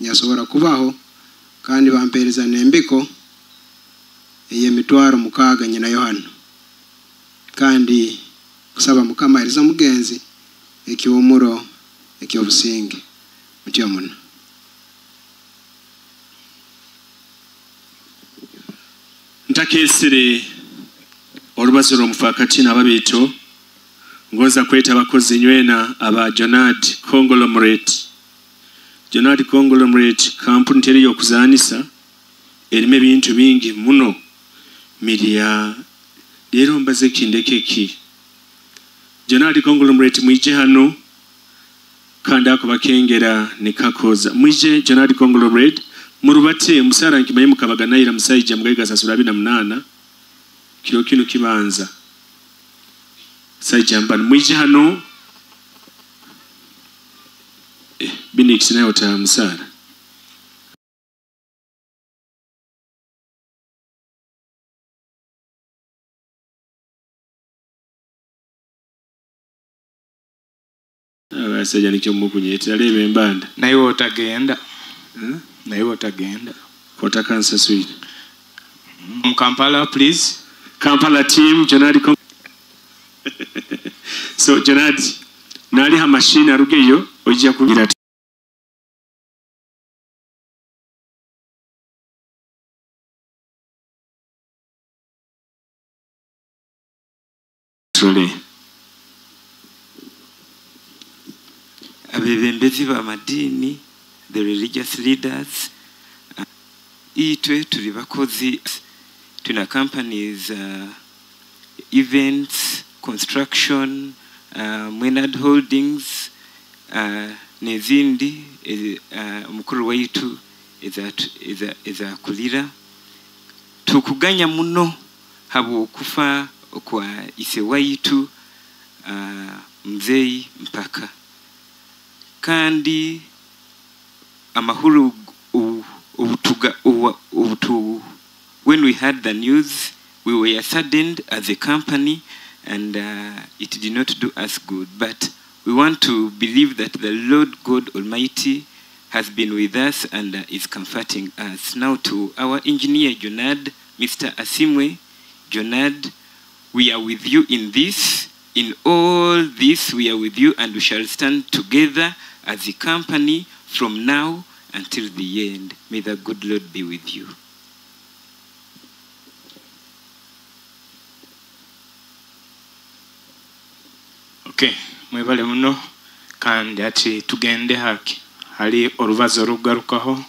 nyasobora kubaho kandi bampereza nembiko ey'emitwaro 6 nyina Yohana. Kandi kusaba Mukama eriza mugenzi ekyomuro ekyobusinge mutyo muno. Ntakesere orubazo rw'omufakati n'ababito ngonza kweta abakozi nywena aba Jonad Conglomerate. Jonad Conglomerate kampuni teri y'okuzanisa erimu ebintu bingi muno mirya rero mbaze kindeke ki. Jonad Conglomerate mwije hano kandi ako bakengera nikakoza mwije Jonad Conglomerate murubate musara nkimanyi mukabaganayira musayija mugaiga sasura 28 kiro kino kibanza sayija mbani mwije hano binix nayo ta musara abasajja nikyo mukunyetera lebe embanda naye otagenda. Naye otagenda kota kansa sweet Kampala please. Kampala team Jonad. So Jonad nali ha machine arugeyo ojja kugira trole. Abebembezi b'amadini, the religious leaders, itwe tuli bakozi, tuna companies, events, construction, Mwenad Holdings, n'ezindi omukuru waitu ezakulira. Tukuganya muno habw'okufa kwa ise waitu mzei Mpaka. Kandi amahuru ubutuga when we heard the news, we were saddened as a company, and it did not do us good. But we want to believe that the Lord God Almighty has been with us and is comforting us. Now to our engineer, Jonad, Mr. Asimwe, Jonad, we are with you in this. In all this, we are with you, and we shall stand together as a company from now until the end. May the good Lord be with you. Okay, mwebale muno kandi ati tugende haki hali orubazo rugarukaho.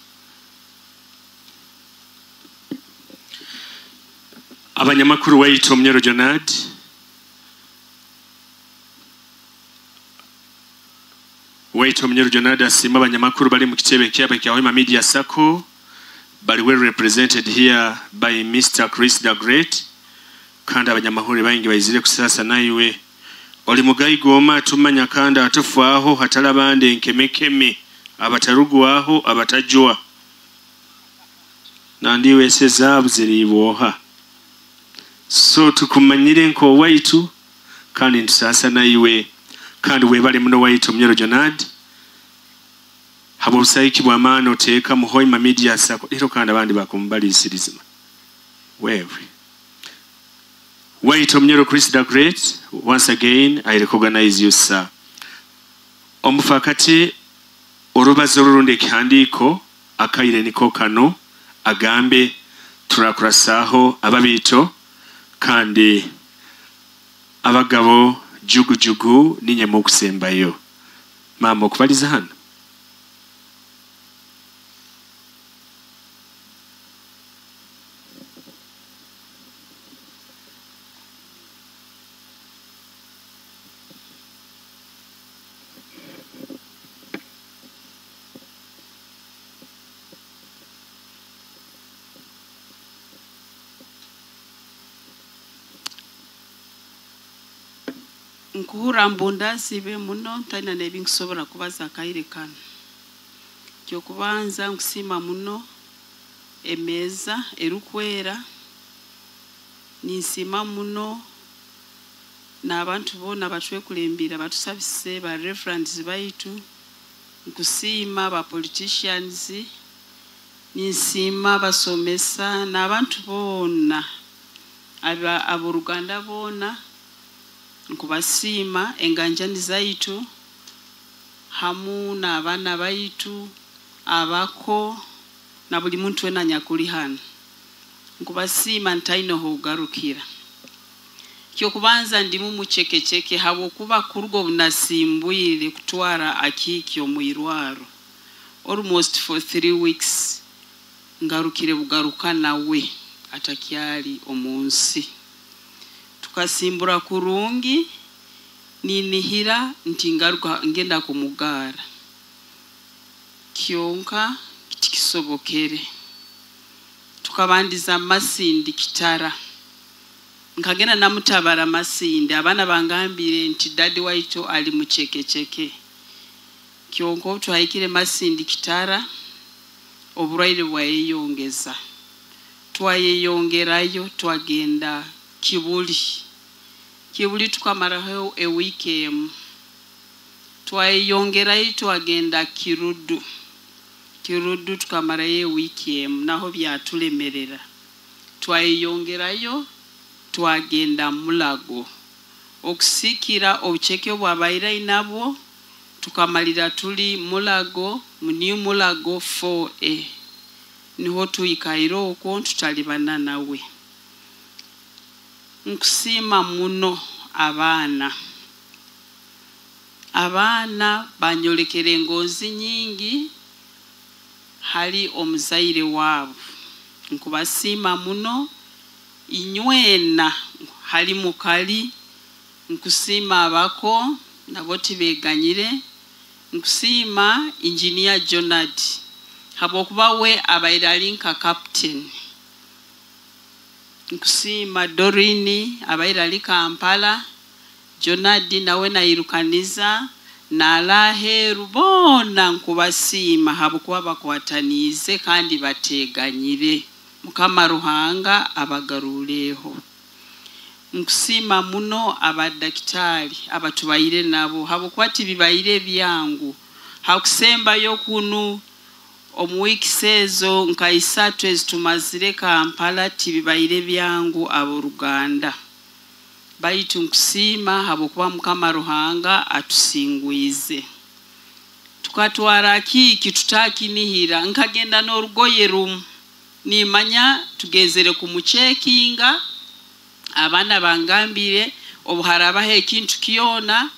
Abanyamakuru waitu Omunyoro Jonad waitu Omunyoro Jonad asima abanyamakuru bali mu kitebe kyaba kya Hoima Media Sacco bali well represented here by Mr. Chris the Great kandi abanyamahuri bangi baizire kusasa naiwe oli mugayigo oma tumanya kandi atufaaho hatalabande nkemekeme abatarugwaho abatajwa nandiwe sezaabu ziriboha so tukumanyire nko waitu kandi ntusasa naiwe kandi webale muno waitu Omunyoro Jonad habo busaiki bwa maana oteeka mu Hoima Media Sacco lero kandi abandi bakumbalisiriza wewe waitu Omunyoro Chris the Great, once again I recognize you sir. Omufakati orubazo rurundi ekihandiiko akaire niko kano agambe turakurasaho ababito kandi abagabo jugujugu ninyemo okusembayo. Mama okubaliza hano. Nkuhurra mbundaziibwe muno, ntaina n'ebi nkusobora kubaza akaire kanu. Kyokubanza, nkusiima muno emeeza erukwera, ninsiima muno n'abantu boona abatwekulembire, batusabise, ba reverends baitu, nkusiima ba politicians, ninsiima abasomesa n'abantu boona, ab'oruganda boona, nkubasiima, enganjani zaitu hamu n'abaana baitu, abako, na buli muntu wena anyakuli hanu, nkubasiima ntaine h'okugarukira. Kyokubanza, ndimu mucekeceke habwokuba kuruga obu nasimbwire kutwara Akiiki omu irwaro, almost for 3 weeks, ngarukire bugaruka nawe atakyali omu nsi. Tukasimbura kurungi, ninihira nti ngaruka ngenda kumugaara, kyonka tikisobokere. Tukabandiza Masindi Kitara, nkagenda namutabara Masindi, abaana bangambire nti daddy waitu ali mucekeceke. Kyonka obu twahikire Masindi Kitara, oburwaire bwayeyongeza. Twayeyongerayo, twagenda Kibuli. Kibuli tukamaraho ewiiki emu. Twayeyongerayo, twagenda Kirudu. Kirudu tukamarayo ewiiki emu, naho byatulemerera. Twayeyongerayo, twagenda Mulago okusikira obuceke obwabaire ainabwo. Tukamalira tuli Mulago, mu New Mulago 4A, niho twikaire okwo tutalibana nawe. Nkusiima muno abaana. Abaana banyolekera engonzi nyingi hali omuzaire waabo. Nkubasiima muno inywena. Hali mukali, nkusiima abako nabo tibeganyire. Nkusiima Engineer Jonad habwokuba we abaire ali nka captain. Nkusiima Dorini abaire ali Kampala, Jonadi nawe nairukaniza nala aheeru. Boona nkubasiima habwokuba bakwataniize kandi bateganyire. Mukama Ruhanga abagaruleho. Nkusiima muno abadakitaali abatubaire nabo habwokuba tibibaire byangu. Hakusembayo kunu omu weeks ezo nka 3 ezitumazire Kampala, tibibaire byangu, ab'oruganda, baitu nkusiima habwokuba Mukama Ruhanga atusingwize. Tukatwara Kiiki tutakinihira. Nkagenda n'orugoye rumu, nimanya tugenzere kumucekinga. Abaana bangambire obu harabaho ekintu kyona,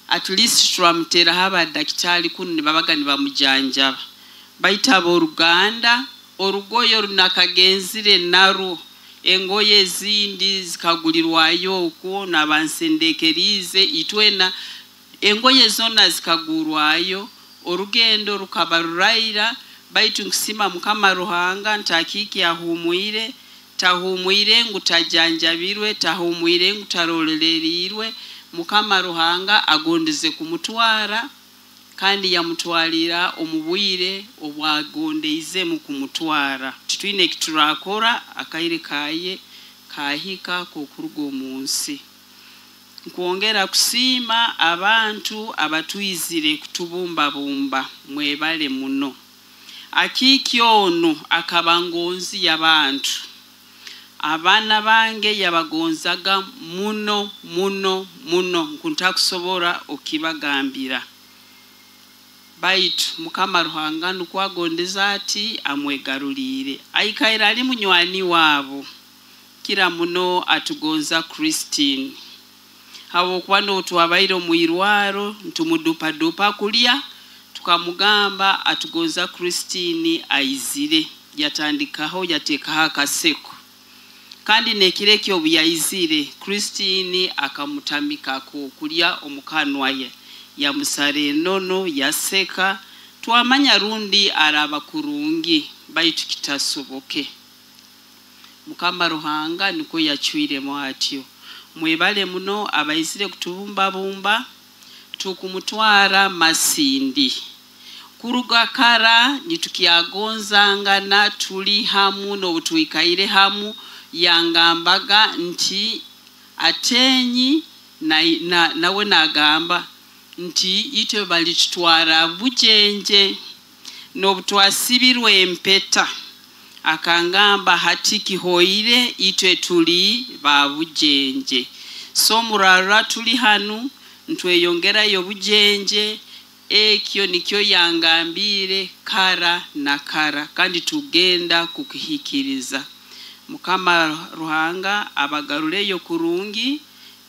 at least turamuteraho abadakitaali kunu nibabaga nibamujanjaba. Baitu ab'oruganda, orugoye runakagenzire narwo, engoye ezindi zikagulirwayo okwo nabansendekeriize itwena, engoye zona zikagurwayo. Orugendo rukaba ruraira, baitu nkusima Mukama Ruhanga nti Akiiki ahumwire. Tahumwire ngu tajanjabirwe, tahumwire ngu tarolererirwe. Mukama Ruhanga agondeze kumutwara kandi yamutwalira omu bwire obwagondeizemu kumutwara. Titwine ekiturakora, akaire kaye kahika kokuruga omu nsi. Nkwongera kusiima abantu abatwizire kutubumbabumba, mwebale muno. Akiiki onu akaba ngonzi y'abantu. Abaana bange yabagonzaga muno muno muno, nkuntakusobora okibagambira. Baitu Mukama Ruhanga nukwo agondeza ati amwegaruliire, aikaire ali munywani waabo. Kira muno atugonza Christine habwokuba n'otwabaire omu irwaro ntumudupadupa kulya, tukamugamba atugonza Christine aizire, yatandikaho yateekaho akaseko. Kandi nekiro ekyo obu yaizire, Christine akamutamikako kulya omukanwa ye, yamusara enono, yaseka, twamanya rundi araba kurungi, baitu kitasoboke. Mukama Ruhanga nikwo yacwiremu atyo. Mwebale muno abaizire kutubumbabumba, tukumutwara Masindi. Kuruga kara nitukyagonzangana, tuli hamu n'obutuikaire hamu, yangambaga nti Atenyi nawe nagamba nti itwe balitutwara Bujenje n'obutwasibirwe empeta. Akangamba hati kihoire itwe tuli ba Bujenje. So murara tuli hanu ntweyongerayo Bujenje, ekyo nikyo yangambire kara na kara, kandi tugenda kukihikiriza. Mukama Ruhanga abagaruleyo kurungi,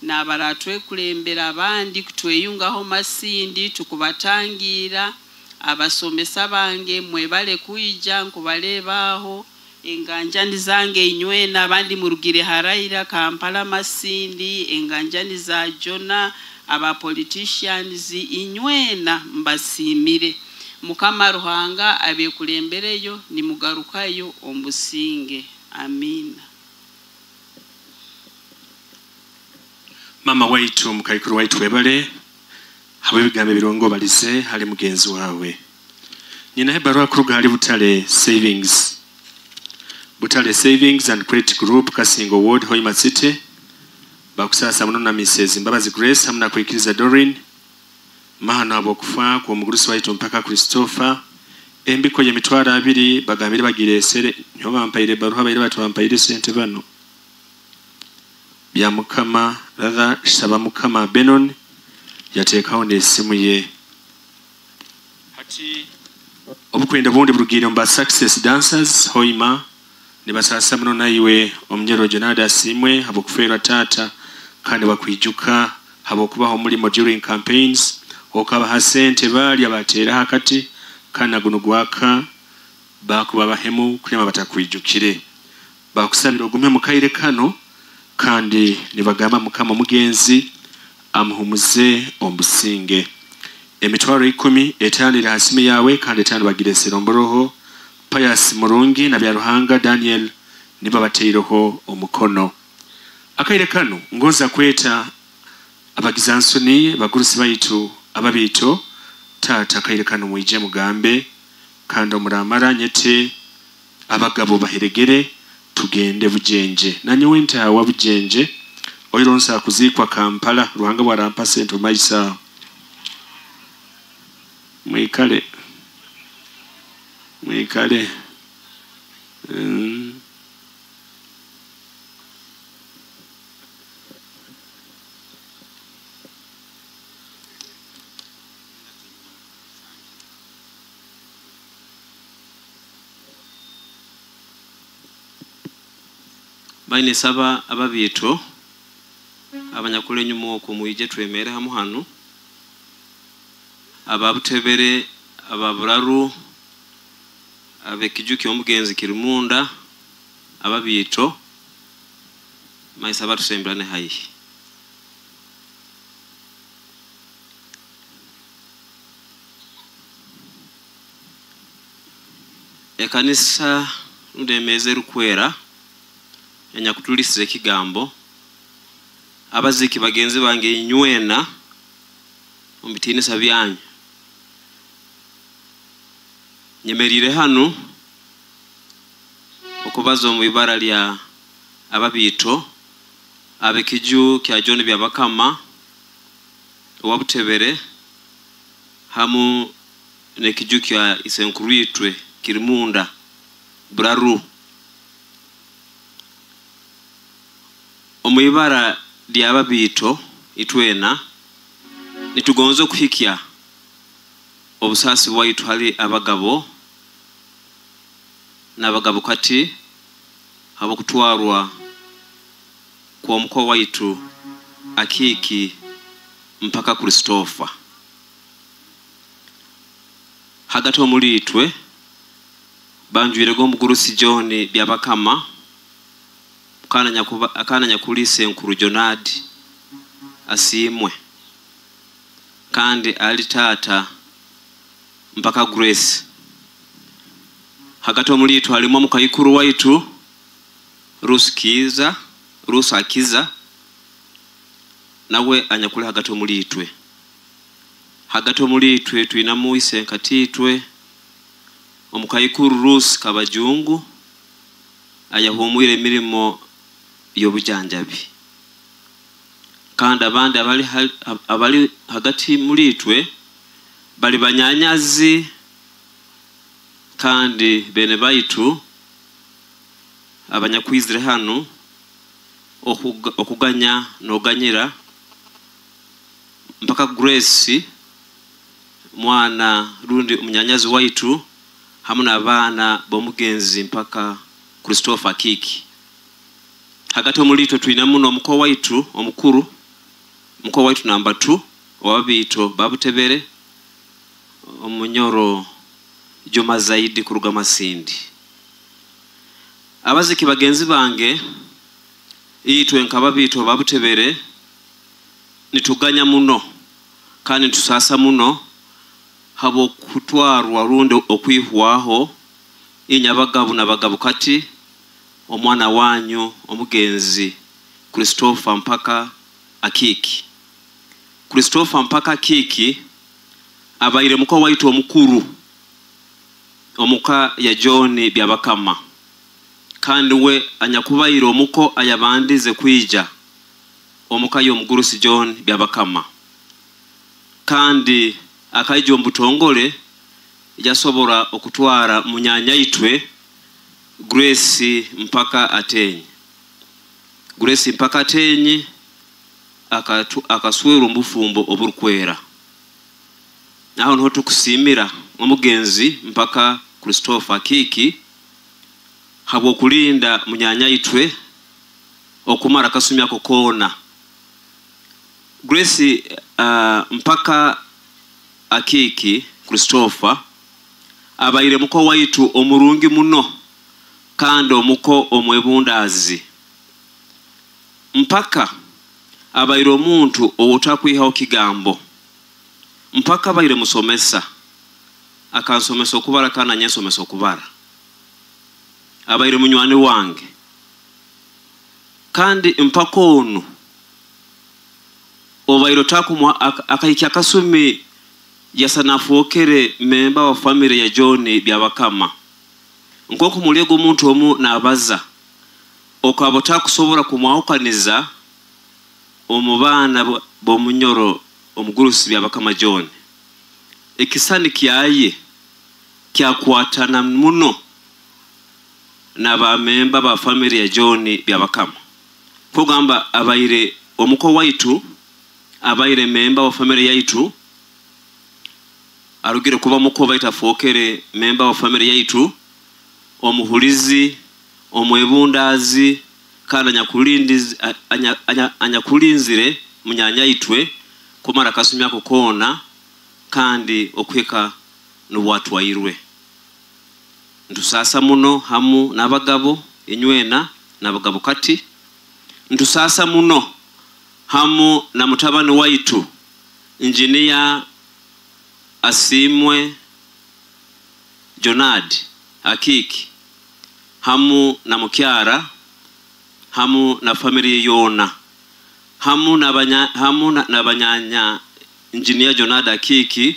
n'abaratwekulembera abandi kutweyungaho Masindi, tukubatangira. Abasomesa bange mwebale kuija nkubalebaho, enganjani zange inywena abandi murugire haraira Kampala Masindi, enganjani za Jona, aba politicians inywena mbasimire. Mukama Ruhanga abekulembereyo nimugarukayo omusinge. Amina. Mama waitu mukaikuru waitu webale habwe ebigambo ebirongo balize hali mugenzi wawe. Nyina ebarua kuruga hali Butale Savings. Butale Savings and Credit Group Kasingo Ward Hoima City. Bakusasa muno na Mrs. Mbabazi Grace hamwe na kwikiriza Doreen. Mahano abo kufa kwa mugurusi waitu mpaka Christopher. Embiko ye mitwaro abiri bagambire bagiresere nyo bampaire baruha baire batwampaire sente bano. Bya Mukama rather saba Mukama Benon yateekawo n'essimu ye. Hati obukwenda bundi burugire mba Success Dancers Hoima nibasasa muno naiwe omunyero Jonada asimwe habokufeerwa taata kandi bakwijuka habokubaho omulimo during campaigns okabaha sente baali abateera hakati kana guno gwaka bakuba bahemu kulema batakwijukire. Bakusabira ogume mu kaire kano kandi nibagamba Mukama mugenzi amuhumuze omusinge. Emitwaro 10 5 eri hasimu yawe kandi 5 bagiresera omboroho. Pius Murungi na Byaruhanga Daniel niba bateireho omukono. Akaire kano ngoza kweta abagizansoni bagurusi baitu ababito tata akaire kano mwije mugambe kandi omuramara nyete abagabo baheregere tugende Bujenje. Nanyowe ntawa Bujenje oironsa kuzikwa Kampala Ruhanga bwarampa sente maisa. Mwikale. Mwikale. Baine saba ababito abanyakule nyuma okwo mwije twemere hamu hanu ababutebere ababuraru abekijuki omugenzi kirimunda ababito maisa batusembirane haihi. Ekanisa ndemeze rukwera enyakutulisire ekigambo abaziki bagenzi bange inywena omubitinisa byanyu. Nyemerire hanu okubaza omu ibara lya ababito abekiju kya John Byabakama owabutebere hamu nekiju kya isenkuruitwe kirimunda buraru. Omu ibara lya ababito itwena nitugonza okuhikya obusasi bwaitu hali abagabo n'abagabo kati habokutwarwa kwa mkoa waitu Akiki mpaka Christopher. Hagati omuli itwe banjwirego omugurusi John Byabakama akana nyakulise enkuru Jonadi asimwe kandi ali tata mpaka Grace. Hagati omuli itwe halimu omukaikuru waitu Rusakiza Nawe anyakuli hagati omuli itwe. Hagati omuli itwe twinamu isenkatiitwe omukaikuru Rusi Kabajungu ayahumwire emirimo y'obujanjabi. Kandi abandi abali hagati muri itwe bali banyanyazi kandi bene baitu abanyakwizire hanu okuganya n'oganyira mpaka Grace mwana rundi omunyanyazi waitu hamu n'abaana b'omugenzi mpaka Christopher Kiki. Hagati omuli itwe twina muno omuko waitu omukuru, muko waitu namba 2 owabiito Babutebere omunyoro Juma Zaidi kuruga Masindi. Abaziki bagenzi bange itwe nkababiito Babutebere nituganya muno kandi nitusasa muno habo kutwarwa rundi okwihwaho inyabagabu nabagabu kati omwana wanyu omugenzi Christopher mpaka Akiki. Christopher mpaka Akiki abaire muko waitu omukuru omuka ya John Byabakama, kandi we anyakubaire omuko ayabandize kwija omuka y'omugurusi John Byabakama, kandi akaija omubutongole yasobora okutwara munyanya itwe Grace mpaka Atenyi. Grace mpaka Atenyi akaswera omubufumbo oburukwera. Aho niho tukusimira omugenzi mpaka Christopher Kiki habwokulinda munyanya itwe okumara akasumi ako koona. Grace mpaka Akiki Christopher abaire muko waitu omurungi muno kandi omuko omwebundazi. Mpaka abaire omuntu owotakwihaho kigambo. Mpaka abaire musomesa, akansomesa okubara kandi nanyensomesa okubara. Abaire munywani wange. Kandi mpaka onu obaire otakumwa akahikya akasumi yasanafuokere memba wa family ya John Byabakama. Nkoku muliego omuntu omu nabaza okaba otakusobora kumwahukaniza omu baana b'omunyoro omugurusi Byabakama John. Ekisani kyaye kyakwatana muno n'abamemba ba family ya John Byabakama. Kugamba abaire omuko waitu, abaire memba wa family yaitu, arugire kuba muko baita fokere memba wa family yaitu, omuhulizi, omwebundazi, kandi anyakulinzire munyanya itwe kumara kasumi ako koona kandi okweka n'obwatwairwe. Ntusasa muno hamu n'abagabo inywena n'abagabo kati. Ntusasa muno hamu na mutabani waitu Injinia Asimwe Jonad Akiki hamu na mukyara hamu na family yona hamu na banyanya Injinia Jonad Akiki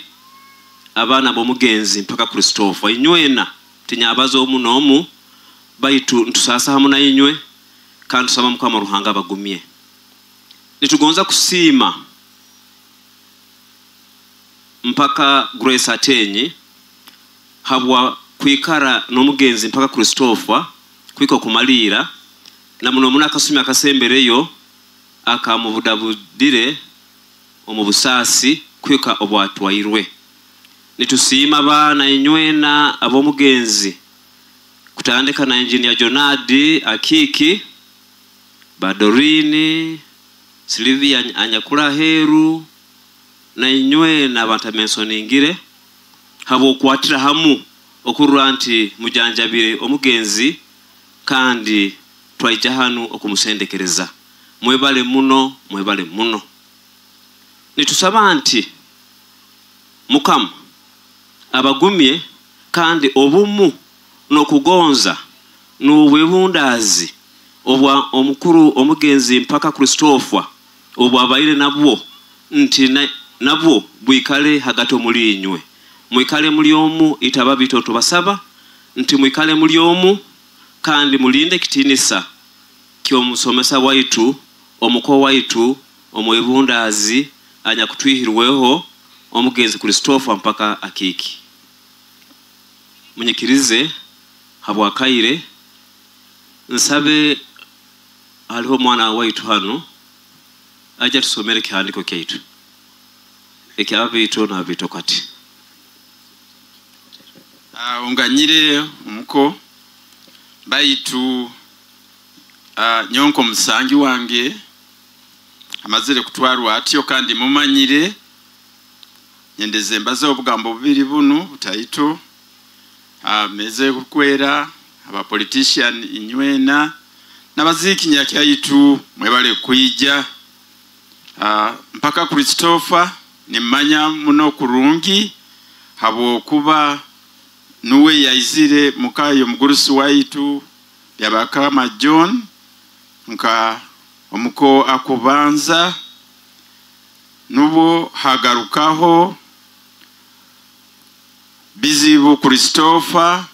abaana b'omugenzi mpaka Christopher inywena tinyabazo omu n'omu baitu ntusasa hamu na inywe kandi tusaba Mukama Ruhanga abagumye. Nitugonza kusiima mpaka Grace Atenyi habwa kwikara n'omugenzi mpaka Christopher kwiko kumalira na muno muno akasumi akasembereyo akamubudabudire omu busaasi kwika obwatwairwe. Nitusiima abaana inywena ab'omugenzi kutandika na Engineer Jonadi Akiki, Badorini, Sylvia Anyakuraheru na inywena abantu habwokwatira hamu okurura nti mujanjabire omugenzi kandi twaija hanu okumusendekereza. Mwebale muno, mwebale muno. Nitusaba nti Mukama abagumye kandi obumu n'okugonza n'obwebundaazi obwa omukuru omugenzi mpaka Christopher Obwabaire nabwo nti nabwo bwikale hagati omuli inywe, mwikale muli omu. Itaba bito tubasaba nti mwikale muli omu kandi mulinde ekitiinisa ky'omusomesa waitu, omuko waitu omwebundaazi anyakutwihirweho omugenzi Christopher Mpaka Akiiki. Munyikirize habwakaire nsabe haliho omwana waitu hanu aija tusomere ekihandiiko kyaitu eky'ababiito n'ababiito kati. Onganyire omuko baitu nyonka omusangi wange amazire kutwarwa atyo kandi mumanyire, nyendeze mbaze obugambo bubiri bunu butaito. Meze kukwera aba politician inywena n'abaziiki nyakyaitu mwebale kwija. Mpaka Christopher nimanya muno kurungi habwokuba nuwe yaizire mukayo mugurusi waitu Byabakama John nka omuko akubanza, nubwo hagarukaho Bizibu Christopher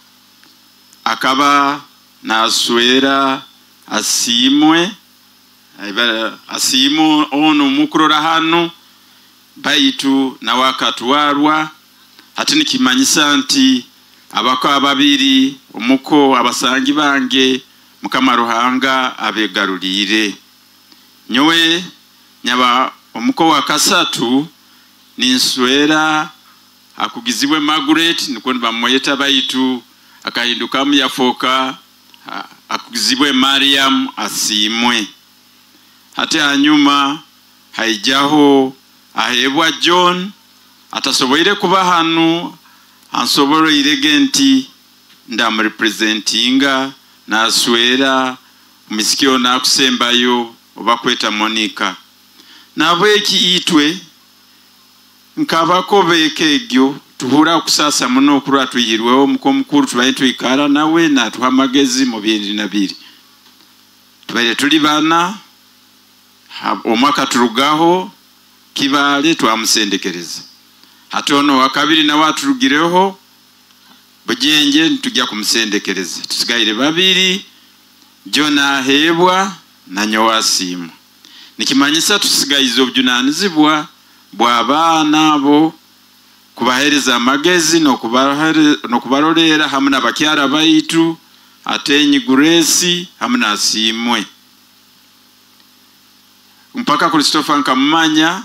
akaba naswera Asiimwe, Asiimwe ono mukurora hanu baitu nawe akatwarwa. Hati nikimanyisa nti abako ababiri omuko abasangi bange Mukama Ruhanga abegaruriire. Nyowe nyaba omuko wa kasatu ninswera akugizibwe Margaret, niko nibamweta baitu akahindukamu yafoka akugizibwe Mariam Asiimwe. Hati hanyuma haijaho ahebwa John atasoboire kuba hanu, ansoboroirege nti ndamurepresentinga naswera omusikio nakusembayo obakweta Monica. Nabweki itwe nkabako bekegyo tuhura kusasa muno kurwa twihirweho omuko mukuru tubaye twikara nawe natuha amagezi mu bindi na biri. Tubaye tuli bana omwaka turugaho kibale twamusendekereza. Hatono wa kabiri nawe aturugireho bujenje ntujya kumusendekereza. Tusigaire babiri, John ahebwa na Nyowasimu. Nikimanyisa tusigaize obujunanizibwa bw'abaana abo kubahereza amagezi n'okubarolera hamwe n'abakyara baitu Atenyi Grace hamwe na Asiimwe. Mpaka Christopher nkamumanya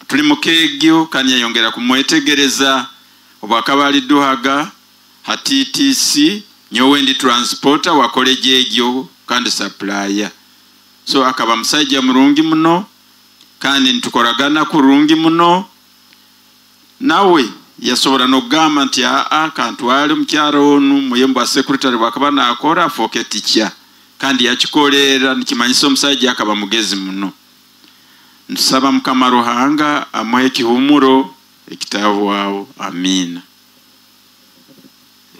tuli mukegyo kandi yayongera kumwetegereza obwakaba ali duhaga ha TTC, nyowe ndi transporter wa college egyo kandi supplier. So akaba musajja murungi muno kandi nitukoragana kurungi muno. Nawe yasobora nokugamba nti aa kantwale mukyaro onu muyembo wa secretary bwakaba nakora afoke teacher, kandi yakikolera nikimanyisa omusajja akaba mugezi muno. Ntusaba Mukama Ruhanga amuhe ekihumuro ekitahwaho. Amina.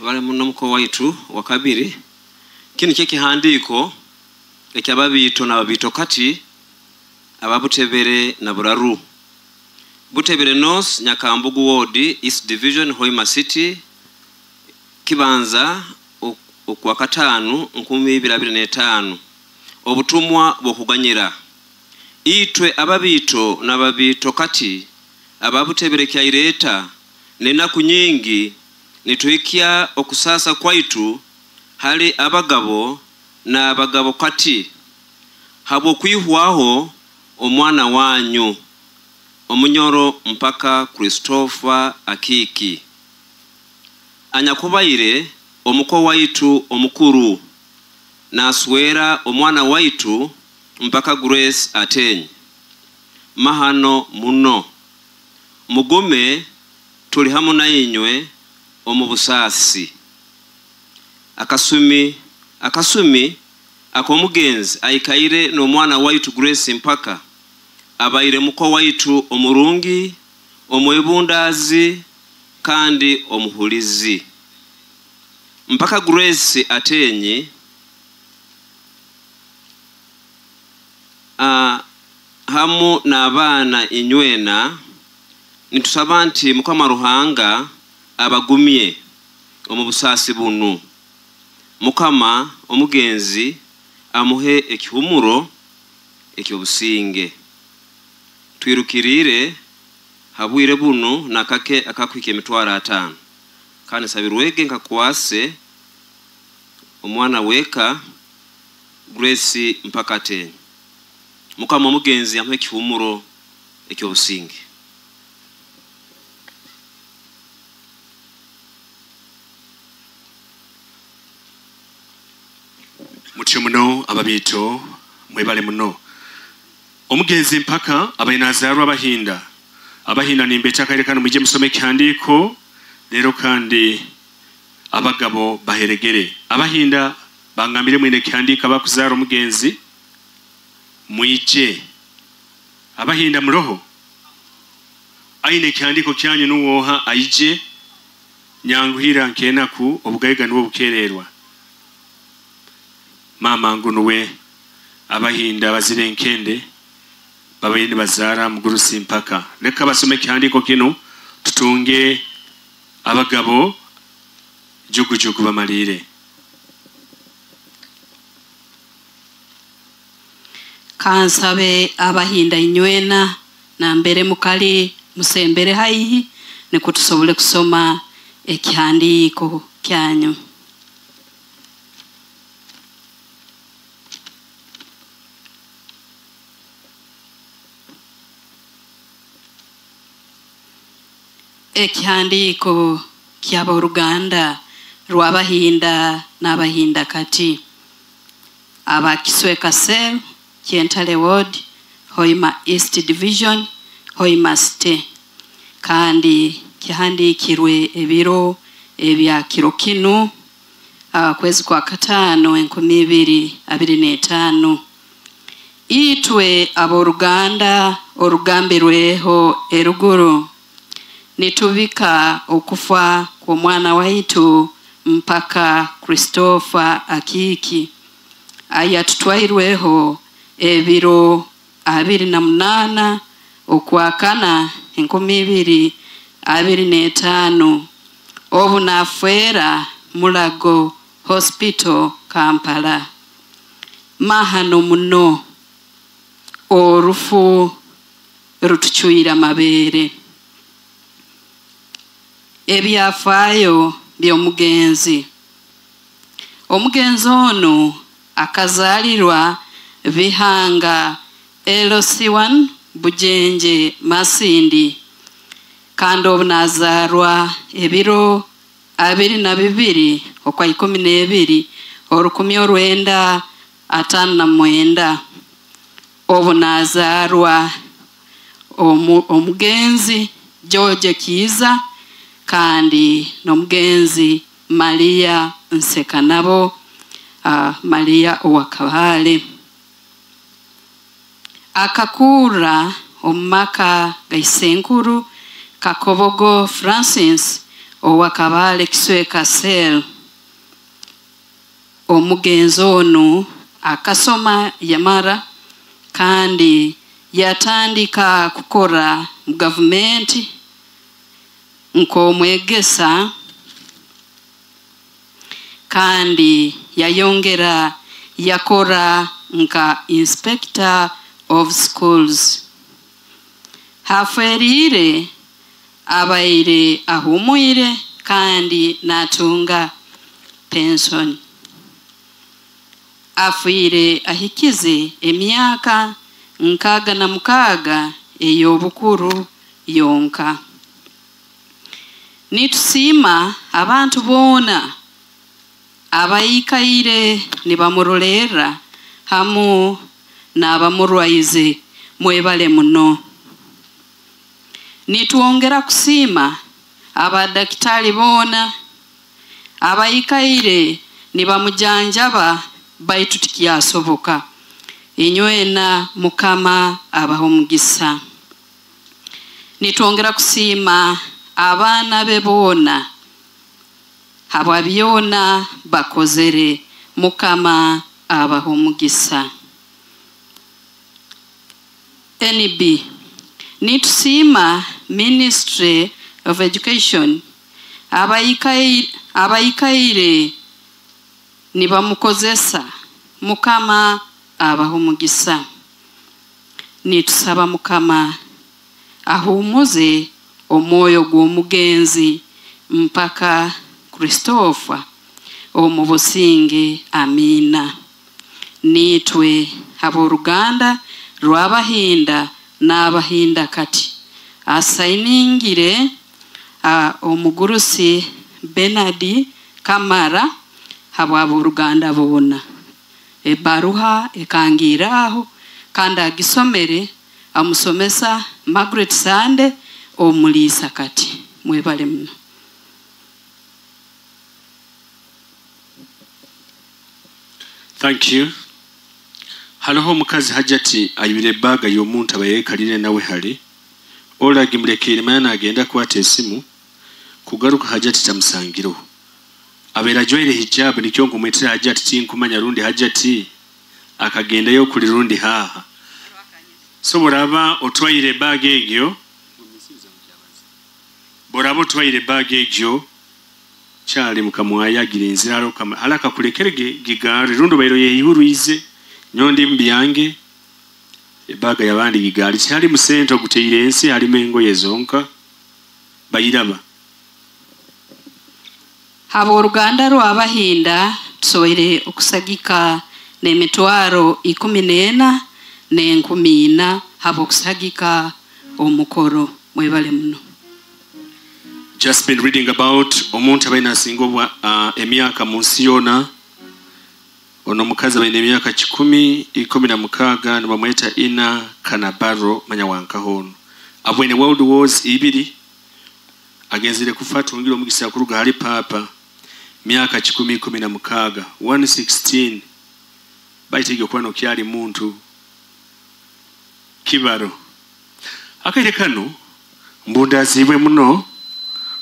Bale muno muko waitu wa kabiri. Kino kyekihandiiko eky'ababiito n'ababiito kati ababutebere na Buraru. Butebere North, Nyakambugu Ward, East Division, Hoima City, Kibanza, okwa kataanu, nkumi ibiri abiri n'etaano. Obutumwa bw'okuganyira. Itwe ababiito n'ababiito kati ababutebere kyaireeta n'enaku nyingi nituhikya okusasa kwaitu hali abagabo n'abagabo kati habw'okwihwaho omwana wanyu omunyoro Mpaka Christopher Akiiki anyakubaire omuko waitu omukuru naswera omwana waitu Mpaka Grace Atenyi. Mahano muno mugume, tuli hamu na inywe omu busaasi. Akasumi ak'omugenzi aikaire n'omwana waitu Grace Mpaka abaire muko waitu omurungi, omwebundaazi kandi omuhulizi. Mpaka Grace Atenyi Hamu n'abaana inywena nitusaba nti Mukama Ruhanga abagumye omu busaasi bunu. Mukama omugenzi amuhe ekihumuro eky'obusinge. Twirukiriire ha bwire bunu nakake akakuhika 500,000. Kandi nsabirwege nkakwase omwana weka Grace mpaka Atenyi. Mukama omugenzi amuhe ekihumuro eky'obusinge. Mutyo muno ababiito mwebale muno. Omugenzi mpaka abaine azaarwa Abahinda. Abahinda nimbeeta akaire kano mwije musome ekihandiiko leero kandi abagabo baheregere. Abahinda bangambire mwine ekihandiiko abakuzaara omugenzi mwije. Abahinda muroho aine ekihandiiko kyanyu nuwoha aije nyanguhira nkenaku obugaiga niwo bukererwa. Mama ngunuwe Abahinda bazire enkende babaye nibazaara mugurusi mpaka. Leka basome ekihandiiko kino tutunge abagabo jugujugu bamalire. Kansabe Abahinda inywena nambere mukali musembere haihi niko tusobole kusoma ekihandiiko kyanyu. Ekihandiiko ky'aboruganda rw'Abahinda n'Abahinda kati aba Kisweka Cell, Kyentale Ward, Hoima East Division, Hoima City. Kandi kihandikirwe ebiro ebya kiro kinu kwezi kwa 5 2025. Itwe aboruganda orugambirweho eruguru nitubika okufa kwa mwana waitu mpaka Christopher Akiki ayatutwairweho ebiro 28 okwakana 2025 obu nafwera Mulago Hospital Kampala. Mahano muno orufu rutuchuira mabere. Ebyafaayo by'omugenzi. Omugenzi ono akazaalirwa Bihanga LC1 Bujenje Masindi kandi obu nazaarwa ebiro 22 okwa 12 1959. Obu nazaarwa omugenzi George Kiza kandi n'omugenzi Maria Nsekanabo, Maria Owakabale. Akakura omumaka gaisenkuru Kakobogo Francis Owakabale Kisweka Cell. Omugenzi ono akasoma yamara kandi yatandika kukora mu gavumenti nk'omwegesa kandi yayongera yakora nka inspector of schools. Hafwerire abaire ahumwire kandi natunga pension. Afwire ahikize emyaka 66 ey'obukuru yonka. Nitusiima abantu boona abaikaire nibamurolera hamu n'abamurwaize, mwebale muno. Nituongera kusiima abadaktari boona abaikaire nibamujanjaba baitu tikyasoboka. Inywena Mukama abaho omugisa. Nituongera kusiima abaana be boona habwa byona bakozere, Mukama abaho omugisa. NB nitusiima Ministry of Education abaikaire nibamukozesa. Mukama abaha omugisa. Nitusaba Mukama ahumuze omwoyo gw'omugenzi mpaka Christopher omu businge. Amina. Nitwe abooruganda rw'Abahinda n'Abahinda kati asainingire omugurusi Bernard Kamara habw'abooruganda boona. Ebaruha ekangiraaho kandi agisomere amusomesa Margaret Sande omuliisa kati. Mwebale muno. Thank you. Hariho omukazi Hajati ayibire ebaaga y'omuntu abayekalire nawe hali ola gimulekeire manya nagenda kwata esimu kugaruka Hajati tamusangireho. Abeera ajwaire hijab nikyo nkumwetera Hajati tinkumanya rundi Hajati akagendayo kuli rundi haha. So boraba otwaire ebaaga egyo, boraba otwaire ebaaga egyo kyali mukamwayagira enzira haraka kulekerege gigari rundi bairo yeihurwize nyondi mbyange ebaga yabandi gigari cyari musento guteire ensi harimo engoye zonka bayiraba. Abooruganda rw'Abahinda tusoboire okusagika n'emitwaro 14 n'enkumi 4 habw'okusagika omukoro. Mwebale muno. Just been reading about omuntu abaine asinga obwa emyaka mu nsi yona. Ono omukazi abaine emyaka 116 nibamweta Ina Kanabaro manya wankahono. Abwene World Wars 2 agenzire kufa tungire omugisa kuruga hali papa myaka 116 116 baitege kuba nokyali muntu kibaro. Akaire kano mbundazibwe muno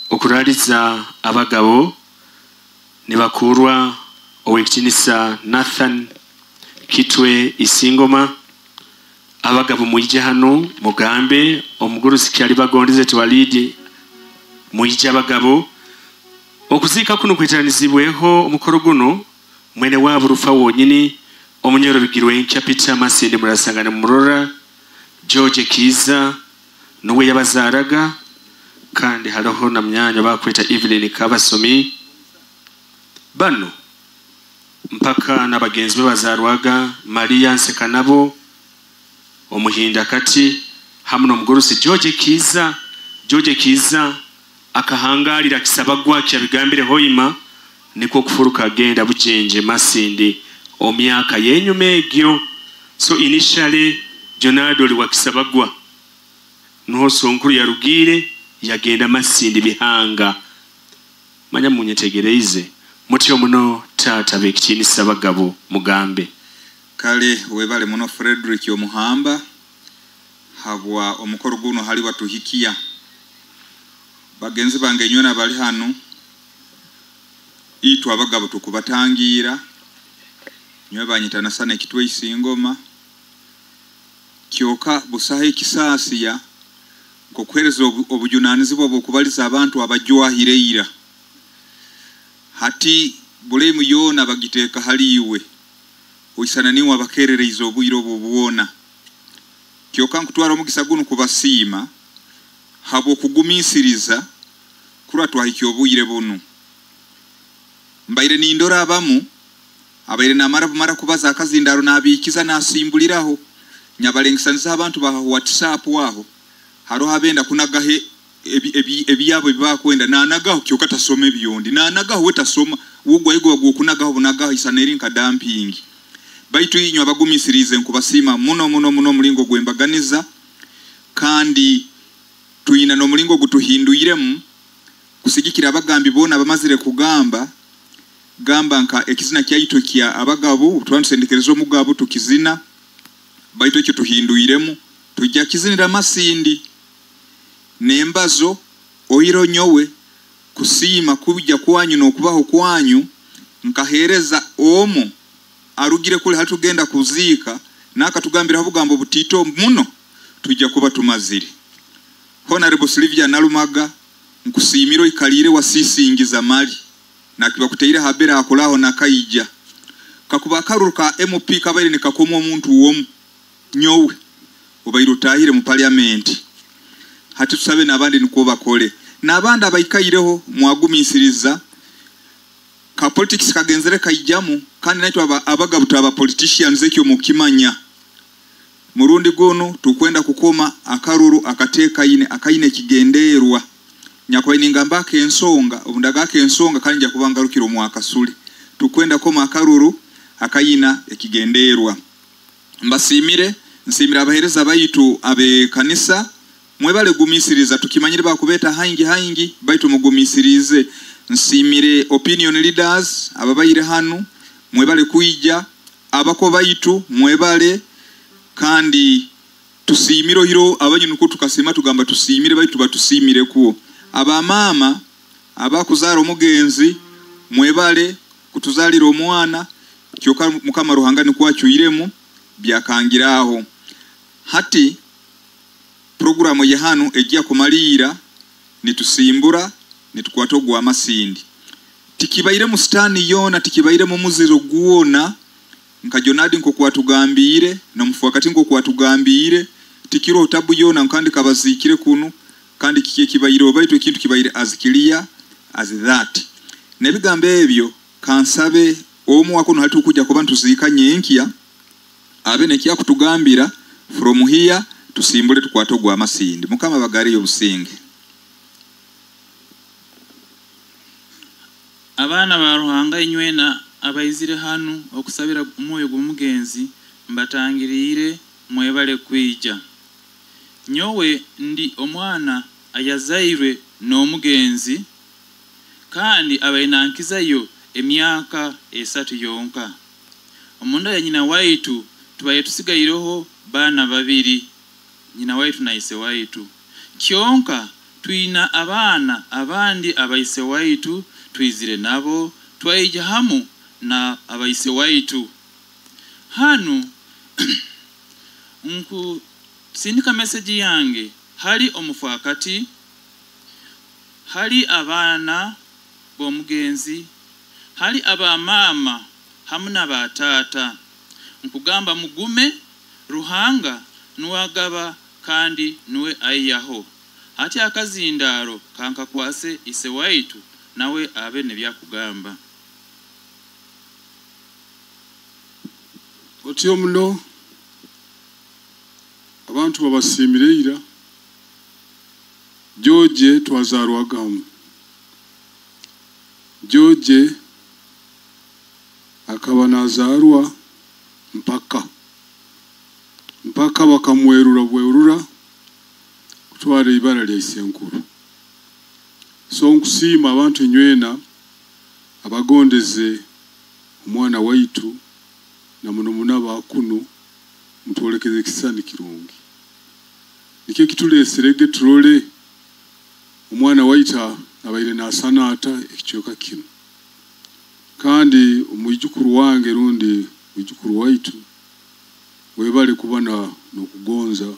okuraliza abagabo nibakurwa owekitinisa Nathan Kitwe Isingoma. Abagabo mwije hano mugambe omugurusi kyali bagondeze twalidi mwije abagabo. Okuzika kuno kwetanizibweho omukoro guno mwene wabo rufa wonyini omunyoro bigirwe enkya Peter Masinde murasangana murora George Kiza nuwe yabazaraga kandi hariho na mnyanya bakweta Evelyn Kabasomi bano mpaka n'abagenzi be bazarwaga Maria Nsekanabo omuhinda kati hamwe n'omugurusi George Kiza. George Kiza akahangalira kisabagwa kyabigambire hoima niko kufuruka agenda Bujenje Masindi omyaka yenyuma egyo. So initially Jonado oli wakisabagwa nuho sonkuru yarugire yagenda Masindi bihanga. Manya munyetegereize mutyo muno tata bekitinisa bagabo mugambe. Kale webale muno Frederick Omuhamba habwa omukoro guno hali watuhikia. Bagenzi bange nywena bali hano itwa abagabo tukubatangira nywe banyitana sana ekitwe Isingoma kyoka busaha ekisasiya kokwereza obujunanizibwa bwokubaliza abantu abajwahireira hati bulemu yona bagiteeka haliwe oisana niwe abakerereiza obwire obwo bwona. Kyoka nkutwara omugisa guno kubasiima habwo kugumisiriza kurwa twahikya obwire bunu. Mbaire nindora abamu abaire namara bumara kubaza akazindaro nabikiza nasimbuliraho nyabalengisanisa abantu baha WhatsApp waho haroho abenda kunagahe ebyabo ebibakwenda nanagaho kyoka tasoma ebyondi nanagaho wetasoma wugwa yigo gwokunagaho bunagaho isaneri nka dumping. Baitu inywa abagumisirize nkubasima muno muno muno mulingo gwembaganiza kandi tuyina no mulingo gutuhinduyiremu kusigikira abagambi bona abamazire kugamba gamba nka ekizina kyaitu kya abagabo twansendekerezo omugabo tukizina baitu ekyo tuhinduyiremu tujja kizinira Masindi nembazo oiro nyowe kusiima kubijja kwanyu n'okubaho kwanyu nkahereza omu arugire kule hatugenda kuziika nakatugambira bugambo butito muno tujja kuba tumazire. Honorable Sylvia Nalumaga, nkusiimire oikaliire wasiisingiza mali nakiba kuteire habera akolaho nakaija kakuba akaruru ka MP kabaire nikakomwa omuntu womu nyowe obaire otahire mu parliament. Hati tusabe n'abandi nikwo bakole, n'abandi abaikaireho mwagumisiriza ka politics kagenzere kaijamu, kandi naitwe abagabuta aba politicians ekyo mukimanya. Murundi gono tukwenda kukoma akaruru akatekaine akaine kigenderwa nyakwaine ngamba akensonga obundaga akensonga kandi nja kubangarukira omwakasuli. Tukwenda koma akaruru akayina ekigenderwa. Mbasimire, nsimire abahereza baitu abe kanisa, mwebale gumisiriza tukimanyire bakubeta haingi haingi baitu mugumisirize. Nsimire opinion leaders ababaire hanu, mwebale kuija, abako baitu mwebale, kandi tusimire hiro abanyu nuko tukasema tugamba tusimire baitu batusimire kuo. Abamama abakuzara omugenzi mwebale kutuzalira omwana kyoka Mukama Ruhanga nikwacyuiremu byakangiraho. Hati programu ya hanu ejja kumalira nitusimbura nitukwata ogwa amasindi. Tikibaire mu stani yona, tikibaire mu muziro guona nka Jonadi nko kwatugambire na mufuakati nko kwatugambire, tikiro tabu yona nkandi kabazikire kunu kandi kikie kibaire obaitu ekintu kibaire as clear as that. Nebigambo ebyo kansabe omu wako hatu kuja kuba ntuzikanye enkia abe nekiya kutugambira from here tusimbule tukwate ogwa amasindi. Mukama bagariyo obusinge. Abaana ba Ruhanga inywena abaizire hanu okusabira omwoyo gw'omugenzi mbatangiriire mwebale kwija. Nyowe ndi omwana ayazairwe n'omugenzi kandi abainankizayo emyaka 3 yonka. Omunda ya nyina waitu tubaye tusigaireho baana babiri, nyina waitu na ise waitu. Kyonka twina abaana abandi abaise waitu twizire nabo twaija hamu na abaise waitu. Hanu nku sindika message yange hali omufuakati, hali abaana b'omugenzi, hali abamama hamu n'abatata. Nkugamba mugume, Ruhanga nuwagaba kandi nuwe aiyaho. Hati akazindaro kankakwase ise waitu nawe abe nebyakugamba. Otyo muno abantu babasiimireira. George twazarwagamu. George akaba nazarwa mpaka mpaka bakamwerura bwerura kutwara ibara lya isenkuru. So nkusiima abantu nywena abagondeze omwana waitu na muno muno abakunu mutwolekeze ekisani kirungi. Nikyo kituleserege turole omwana waita abaire nasana ata ekicweka kino. Kandi omwijukuru wange rundi mwijukuru waitu webale kubana n'okugonza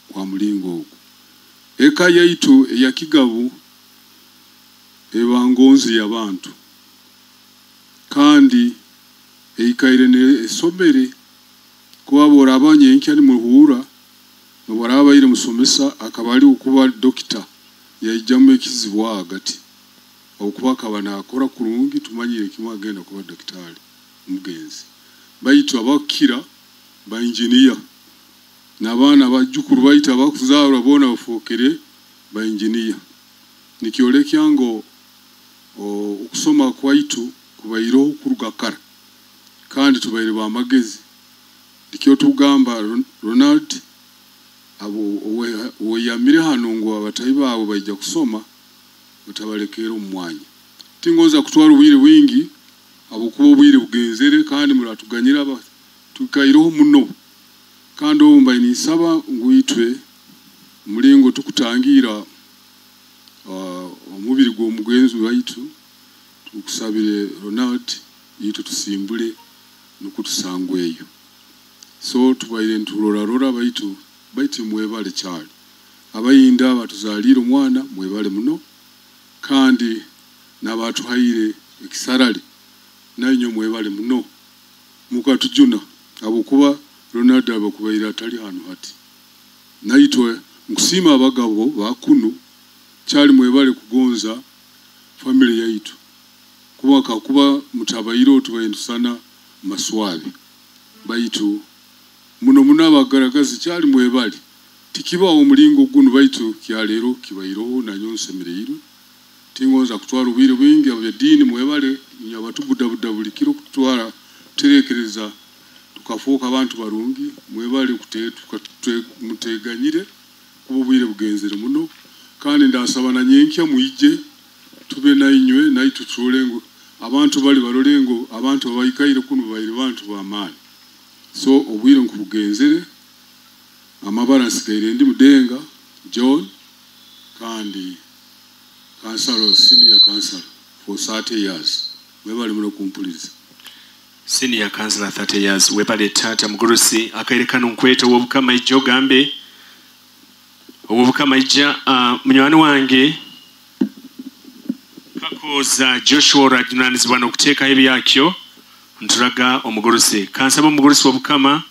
kwa mulingo ogwo. Eka yaitu eya Kigabu eba ngonzi y'abantu kandi eikaire esomere kuba borabanye enkya nimuhura nobarabaire musomesa akaba ali okuba dokita yaijamu ekizibu hagati okuba akaba nakora kurungi tumanyire kimwe agenda kuba daktari omugenzi. Baitu abakira ba engineer n'abaana bajukuru baitu abakuzarwa bona bafokere ba engineer. Nikyolekya ngo okusoma kwaitu kubaireho kuruga kara kandi tubaire ba magezi. Nikyo tugamba Ronald abo oyamire hano ngo abatayi baabo baija kusoma batabalekera omwanya. Tingoza kutwara obwire bwingi abokuba obwire bugenzere kandi muratuganyira tukaireho muno. Kandi obu mbaine nsaba ngwitwe mulingo tukutangira omubiri gw'omugenzi waitu tukusabire Ronald yitu tusimbule nukutusangweyo. So tubaire nturorarora baitu Baitu mwebale kyali abayinda batuzaliire omwana, mwebale muno, kandi n'abatuhaire ekisarale nainywe mwebale muno, mukatujuna habwokuba Ronald abakubaire atali hanu hati. Naitwe nkusiima abagabo bakunu kyali mwebale kugonza family yaitu, kuba kakuba mutabaire otubaire ntusana maswabi. Baitu muno muno abagaragazi kyali mwebale, tikibaho omulingo gunu, baitu kyaleero kibaireho nanyo nsemereirwe. Tingonza kutwara obwire bwingi. Ab'ediini mwebale inywe abatubudabuda buli kiro kutwara kuterekereza tukafuuka abantu barungi, mwebale muteganyire kuba obwire bugenzere muno. Kandi ndasaba na nyenkya mwije tube nainywe, naitu turole ngu abantu bali barole ngu abantu abaikaire kunu babaire bantu b'amaani. So obwire nkubugenzere, amabara nsigaire ndi Mudenga John, kandi kansala, senior councillor for 30 years. Mwebale muno kumpuliriza. Senior councillor 30 years, webale taata mugurusi. Akaire kano nkweta owobukama ijja ogambe owobukama ijja. Munywani wange Kakooza Joshua orajunanizibwa n'okuteekaho ebyakyo nturaga omugurusi. Kansaba omugurusi w'obukama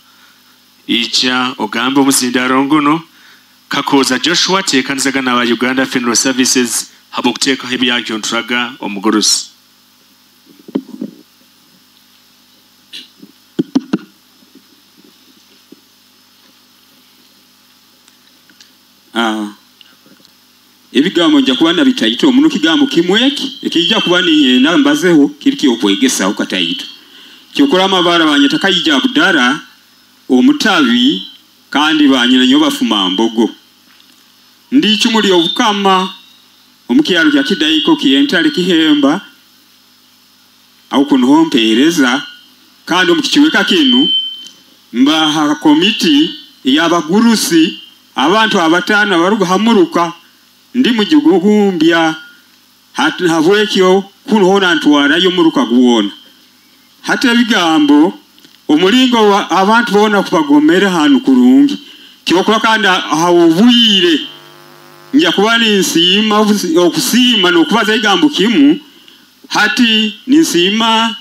ijja ogambe omuzindaaro nguno. Kakooza Joshua teekanizaga n'aba Uganda Funeral Services habw'okuteekaho ebyakyo nturaga omugurusi. Ebigambo nja kuba nabitaito muno, kigambo kimwe eki ekijja kuba ninyenda mbazeho kiri kyokwegesaho kataito. Kyokora amabara banyeta Kaija Abdara omutabi, kandi banyina nyo bafuma mbogo. Ndi icumu ly'obukama omukyalo kya Kidaiko kientale Kihemba, aho kunoho mpeereza, kandi omu kikiweka kinu mbaha komiti y'abagurusi abantu abatano abaruga hamuruka ndi mujigugumbya habwekyo kunoho nantwarayo muruka guwona. Hata ebigambo omulingo wa abantu bona kubagomera hanu kurungi kyokuba kandi hawubwire nja kuba ninsiima okusiima n'okubaza ekigambo kimu. Hati ninsiima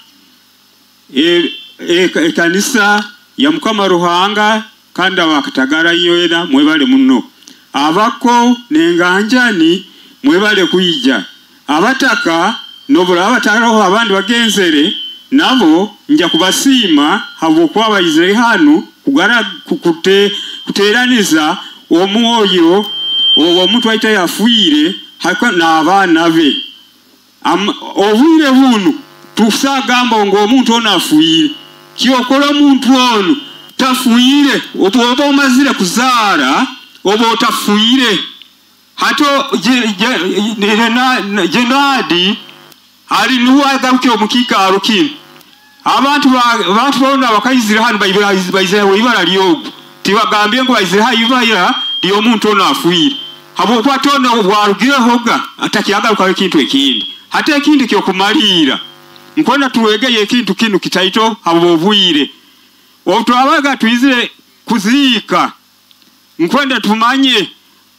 ekanisa ya Mukama Ruhanga kandi abakatagara yoera mwebale muno, abako nenganjani mwebale kuija, abataka nobura abataraho abandi bagenzere nabo nja kubasiima habwokuba bayizire hanu kugara kuteraniza omwoyo owo omuntu aita yafuire hako n'abaana be. Obwire bunu tusagamba ngo omuntu ono afuire, kyokora omuntu ono tafuire, oba omazire kuzaara oba otafuire. Hato Jenadi ali nuwe agaruke omukiikaro kinu. Abantu bona bakayizire hano bayizire ibara lyogu, tibagambye ngu bayizire ha ibara ly'omuntu ono afuire, habwokuba tono bwarugirehoga atakyagarukaho ekintu ekindi. Hata ekindi kyokumaliira nkwenda tuwegeye ekintu kinu kitaito habwobwire. Obu twabaga twizire kuziika, nkwenda tumanye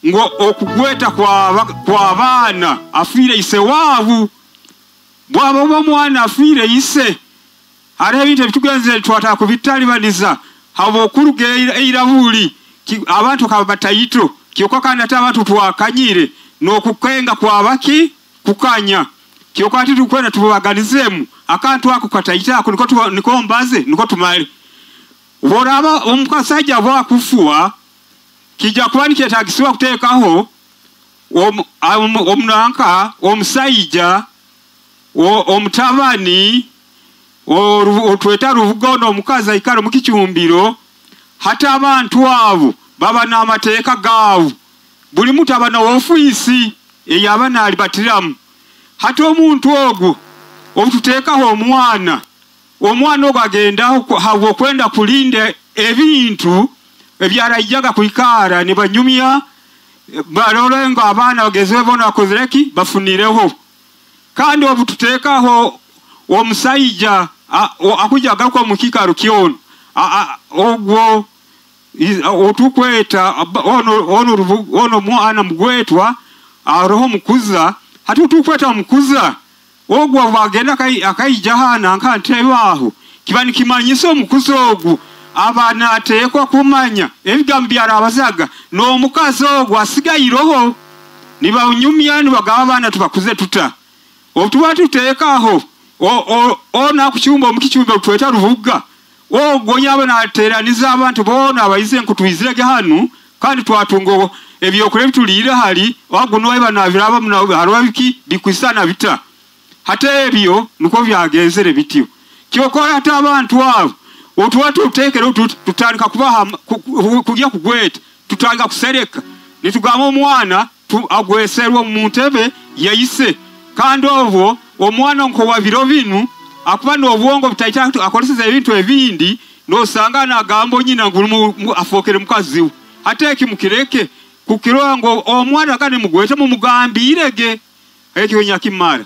ngo okugweta kwa baana afiire ise waabu, bwaba oba omwana afiire ise, hariho ebintu ebitugenzere twataka kubitalibaniza habwokuruga eirabuli abantu kaba bataito kyokka kandi ate abantu twakanyire n'okukenga kwabaki kukanya kyokka ate tukwenda tubaganizemu akantu ako kataito ako niko mbaze niko tumale. Boraba omusajja bwakufuwa kijja kuba nikyetagisibwa kuteekaho omunanka omusajja omutabani otweta ruvuga omukazi aikara mu kicumbiro. Hata abantu abo baba n'amateeka gaabo, buli muntu aba na ofiisi eyaba nalibatiramu. Hata omuntu ogwo obututeekaho omwana, omwana ogwo agendaho habwokwenda kulinda ebintu ebyaraijaga kwikara nibanyumya barole ngo abaana bageze bona bakozereki bafunireho. Kandi obututeekaho omusajja akuja agaruka mu kikaro kyono ogwo Otukweta ono mwana mugwetwa aroho mukuza hati utukweta mukuza ogwo bagenda akaija hana nkantebe aho kiba nikimanyisa omukuza ogu aba nateekwa kumanya ebigambo byarabazaga n'omukazi ogwo asigaireho nibanyumya nibagaba abaana tubakuze tuta otuba tuteekaho ona kucyumba omukicyumba tweta ruvuga ogwo nyaba nateraniza abantu bona abayize nkutwizirege hanu kandi twatunga ebyokulya bitulire hali wago niba nabiraba harwa biki bikwisana bita hata ebyo niko byagenzere bityo kyokora hata abantu abo otuba tutekere tutandika kubaha kujya kugweta tutanga kusereka nitugamba omwana agweserwa mu ntebe yayise kandi obwo omwana nko wa biro binu akuba n'obwongo butaita akoleseza ebintu ebindi nosanga nagambo nyina ngu afokere mukazi we ate ekimukireke kukiroa ngo omwana kane mugwete mumugambirege ekyo nyakimara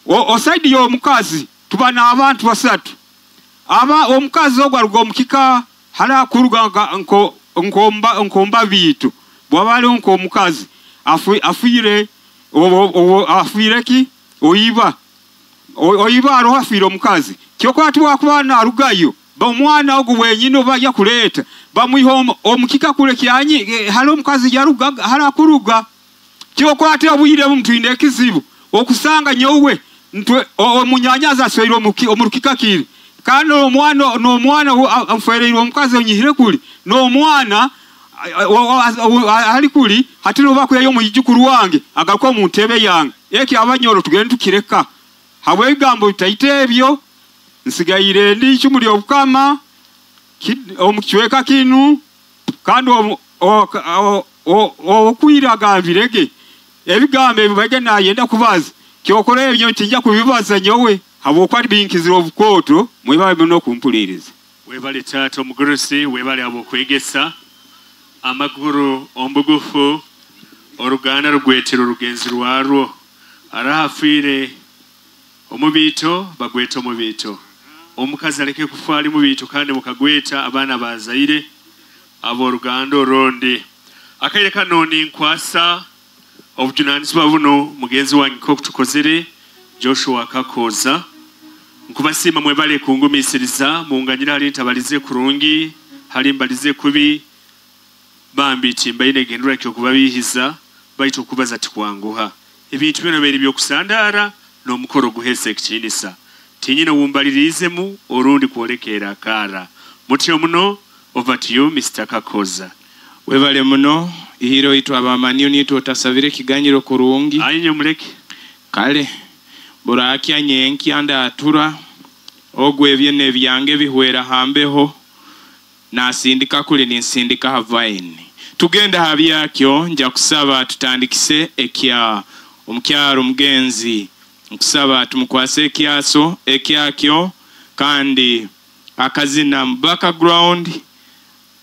osaidi yo mukazi tuba n'abantu basatu aba omukazi ogwo aruga omukika hala kuruga nko nkomba bitu bwabali nko omukazi afire afire ki oiba aroho afire omukazi kyokka tuwakuba narugayo omwana ogwo wenyine bajya kuleta bamwiha omukika kule kyanyi hali omukazi yaruga hala kuruga kyokka ate obwire mutwine ekizibu okusanga nyowe omunyanyaza asweire omurukika kiri kandi omwana n'omwana amfereire omukazi onyihire kuli n'omwana ali kuli hati nobakuyayo omwijukuru wange agaruka mu ntebe yange eki abanyoro tugende tukireka habw'ebigambo bitaite ebyo nsigaire ndi icumu ly'obukama omukichweka kinu kandi okwira agambirege ebigambo ebyo bage nayenda kubaza kyokora ebyo tinja kubibaza nyowe habwokuba binkizira obukooto mwebale muno kumpuliriza. Webale taata omugurusi, webale abokwegesa amaguru ombugufu oruganda rugwetera orugenzi rwarwo arahafiire omubiito bagweta omubiito omukazi aleke kufa ali mubiito kandi mukagweta abaana bazaire abooruganda orundi. Akaire kano ninkwasa obujunanizibwa buno mugenzi wange nkokutukozere Joshua Kakoza. Nkubasiima mwebale kungumisiriza munganyira hali ntabalize kurungi hali mbalize kubi bambi timbaine gendura kyokubabihiza baitu okubaza tikwanguha ebintu bino beri byokusandara n'omukoro guhesa ekitinisa tinyina wumbaliririzemu orundi kwolekera akara mutyo muno. Over to you Mr. Kakoza. Webale muno ihiro itwa abamanio nitwe otasabire kiganyiro kurungi ayinye muleke kale burakya nyenki anda atura ogwe ebyene byange bihwera hambeho nasindika kuli ninsindika havaini tugenda habyakyo nja kusaba tutandikise ekya omukyaro mugenzi nkusaba tumukwase ekyaso ekyakyo kandi akazina mu background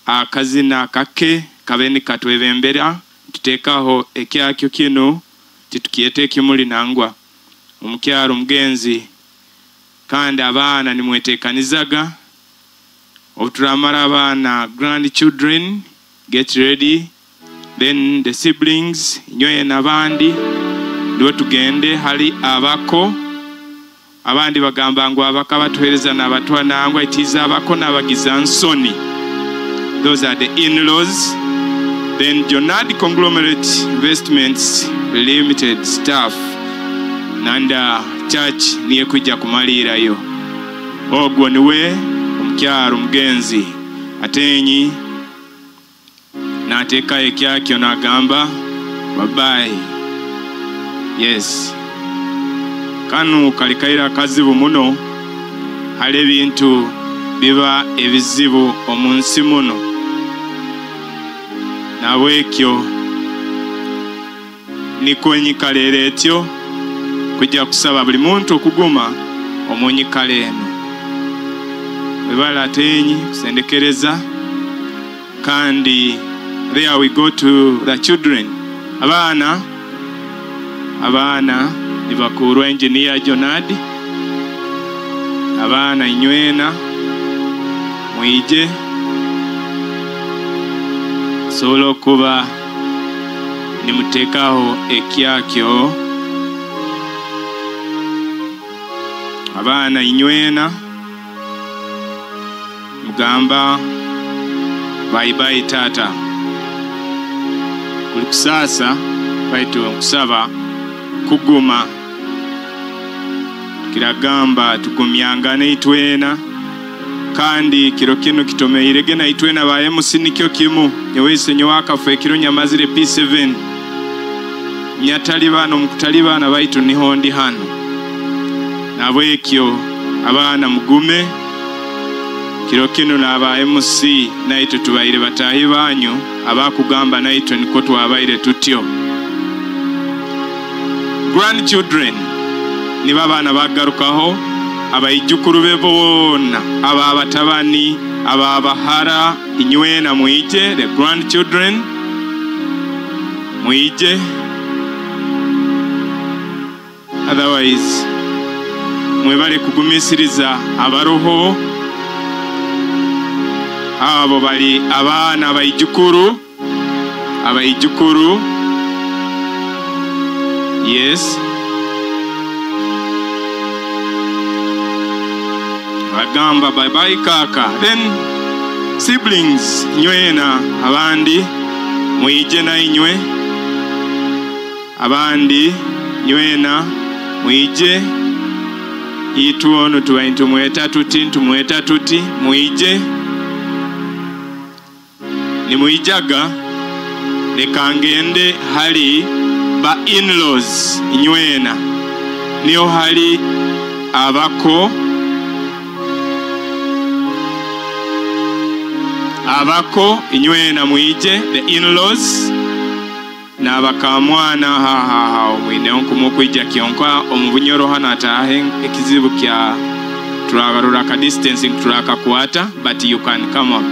akazina kake kabeni katwebembera tutekaho ekyakyo kino titukiete ekimuli nangwa omukyaro mugenzi kandi abaana nimwetekanizaga oturamara abaana grandchildren get ready then the siblings nyoye nabandi ndiwe tugende hali abako abandi bagamba ngo abaka batuhereza nabatwa nangwa itiza abako nabagiza nsoni. Those are the in-laws. Then Jonad Conglomerate Investments Limited staff nanda church niye kujja kumalirayo ogwo niwe omukyaro mugenzi atenyi nateeka ekyakyo nagamba babayi. Yes, kanu kalikaira kazibu muno hali ebintu biba ebizibu omunsi muno nabwekyo niko enyikalera etyo kujja kusaba buli muntu okuguma omunyikala eno. Webale atenyi kusendekereza kandi there we go to the children. Abaana abaana nibakurwa engineer Jonadi abaana inywena mwije Musobole okuba nimutekaho ekyakyo. Abaana inywena mugamba bye bye tata. Kuli kusasa baitu nkusaba kuguma. Kiragamba tugumyangane itwena, kandi kiro kino kitomeirege na itwena ba MC nikyo kimu. Nyewe nyowe akafa ekiro nyamazire P7 nyatalibana omukutalibana baitu niho ndi hano. Nabwekyo abaana mugume. Kiro kino n'aba MC naitwe tubaire batahi banyu abakugamba naitwe niko twabaire tutyo. Grandchildren nibo abaana bagarukaho, abaijukuru be boona, aba batabani, aba bahara, inywena mwije, the grandchildren mwije. Otherwise mwebale kugumisiriza abaroho abo bali abaana abaijukuru, abaijukuru. Yes, bagamba bye bye kaka. Then siblings nywena abandi mwije na inywe, abandi nywena mwije. Ituono tubaye ntumweta tuti, ntumweta tuti, mwije. Nimuijaga lekangende hali ba in-laws inywena niyo hali abako, abako inywena mwije, the in-laws n'abakamwana. Ha ha ha, omwine onkumukwija kyonka omubunyoro hano atahe ekizibu kya turagarura ka distancing turakakwata, but you can come up.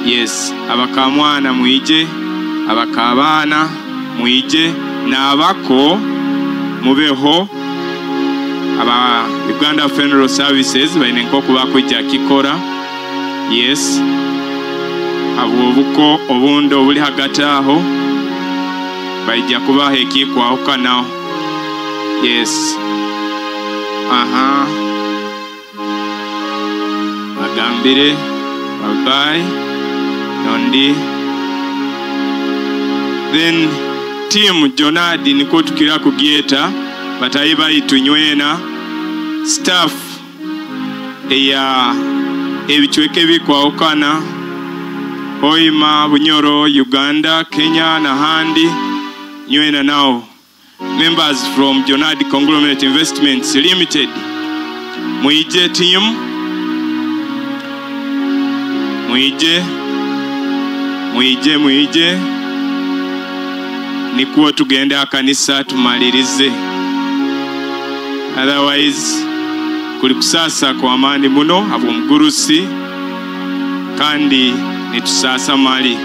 Yes, abakamwana mwije, abakabana mwije, n'abako mubeho. Aba Uganda Funeral Services baine nkoku bakwija kikora. Yes, abo obuko obundo obuli hagati aho baija kubaha ekikwahukanaho. Yes, aha, bagambire bye bye nondi. Then team Jonadi niko tukira kugieta batayi baitu nywena staff eya ebichweke bikwahukana Hoima, Bunyoro, Uganda, Kenya na handi nywena nao members from Jonadi Conglomerate Investments Limited mwije team, mwije, mwije, mwije nikuwa tugende akanisa tumalirize. Otherwise kuli kusasa kwa amani muno abo mugurusi kandi nitusasa mali.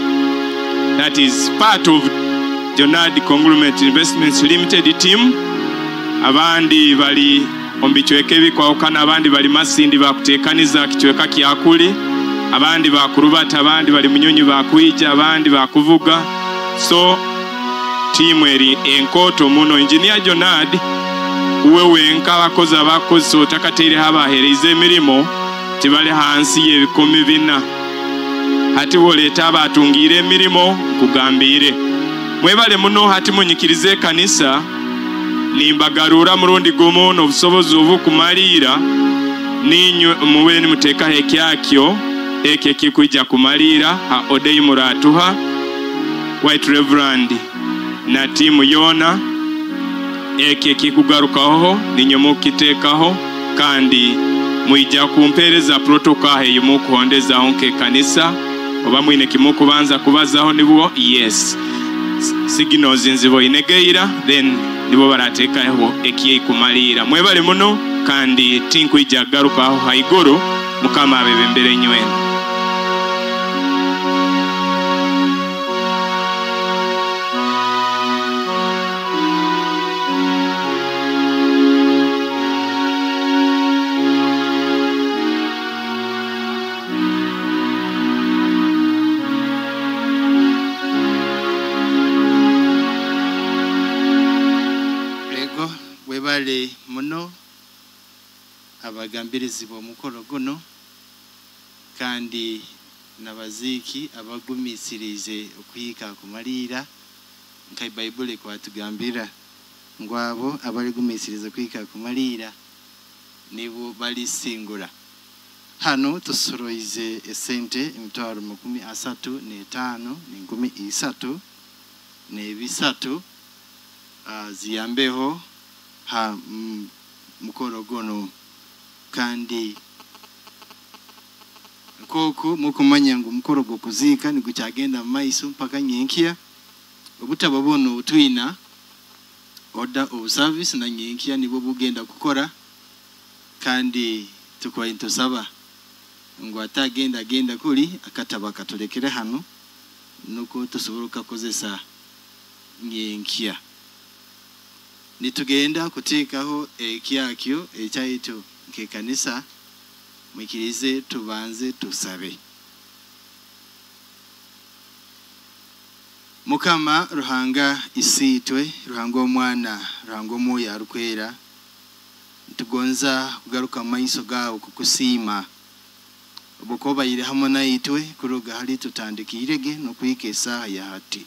That is part of Jonadi Conglomerate Investments Limited team. Abandi bali ombichweke bikwahukana, abandi bali Masindi bakutekaniza kichweka kyakuli, abandi bakurubata, abandi bali Munyonyi bakuija, abandi bakuvuga. So timu eri enkoto muno. Engineer Jonadi uwe wenka abakozi abakozi otakateire habahereza emirimo tibali hansi y'ebikumi bina. Hati woleta abatungire emirimo nkugambire mwebale muno. Hati munyikirize kanisa nimbagarura murundi gumu n'obusobozi obukumalira ninywe muwe nimutekaho ekyakyo ekyo ekikuija kumalira ha odei muratuha White Reverend na timu yona ekyo ekikugarukaho ninywe mukitekaho kandi mwija kumpereza protocol eyo mukuhondezaho nk'ekanisa oba mwine kimukubanza kubazaho nibwo. Yes, signals nzibo inegeira then nibo baratekaho ekiyikumalira. Mwebale muno kandi tinkuija garukaho haiguru. Mukama abebembere nywena. muno abagambirizi b'omukoro guno kandi n'abaziiki abagumisiriize okuhika kumaliira nka Baibuli kwatugambira ngu abo abaligumisiriza kuhika kumaliira nibo balisingura. Hano tusoroize esente 35,300 300 ziyambeho ha mukoro guno. Kandi nk'oku mukumanya ngu mukoro gw'okuziika nigukyagenda mu maiso mpaka nyenkya. Obutabo buno butwina order of service na nyenkya nibwo bugenda kukora, kandi tukwaye ntusaba ngu atagenda agenda kuli akatabo akatulekere hano nuko tusobora kukakozesa nyenkya. Nitugenda kuteekaho ekyakyo ekyaitu nk'ekanisa. Mwikirize tubanze tusabe. Mukama Ruhanga isiitwe, Ruhanga omwana, Ruhanga omwoyo arukwera, nitugonza kugaruka mu maiso gaawe kukusiima obukobaire hamwe naitwe kuruga hali tutandikiirege n'okuhika esaaha ya hati.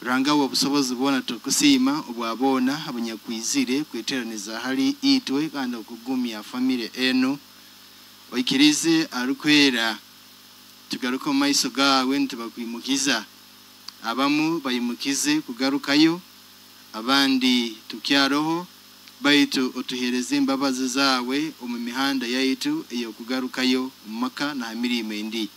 Ruhanga w'obusobozi bwona tukusiima obwabona abanyakwizire kweteraniza hali itwe kandi okugumya famire eno. Oikirize arukwera tugaruke mu maiso gaawe nitubakwimukiza. Abamu bayimukize kugarukayo, abandi tukyaroho, baitu otuhereze embabazi zaawe omu mihanda yaitu ey'okugarukayo omu maka na ha mirimo endi.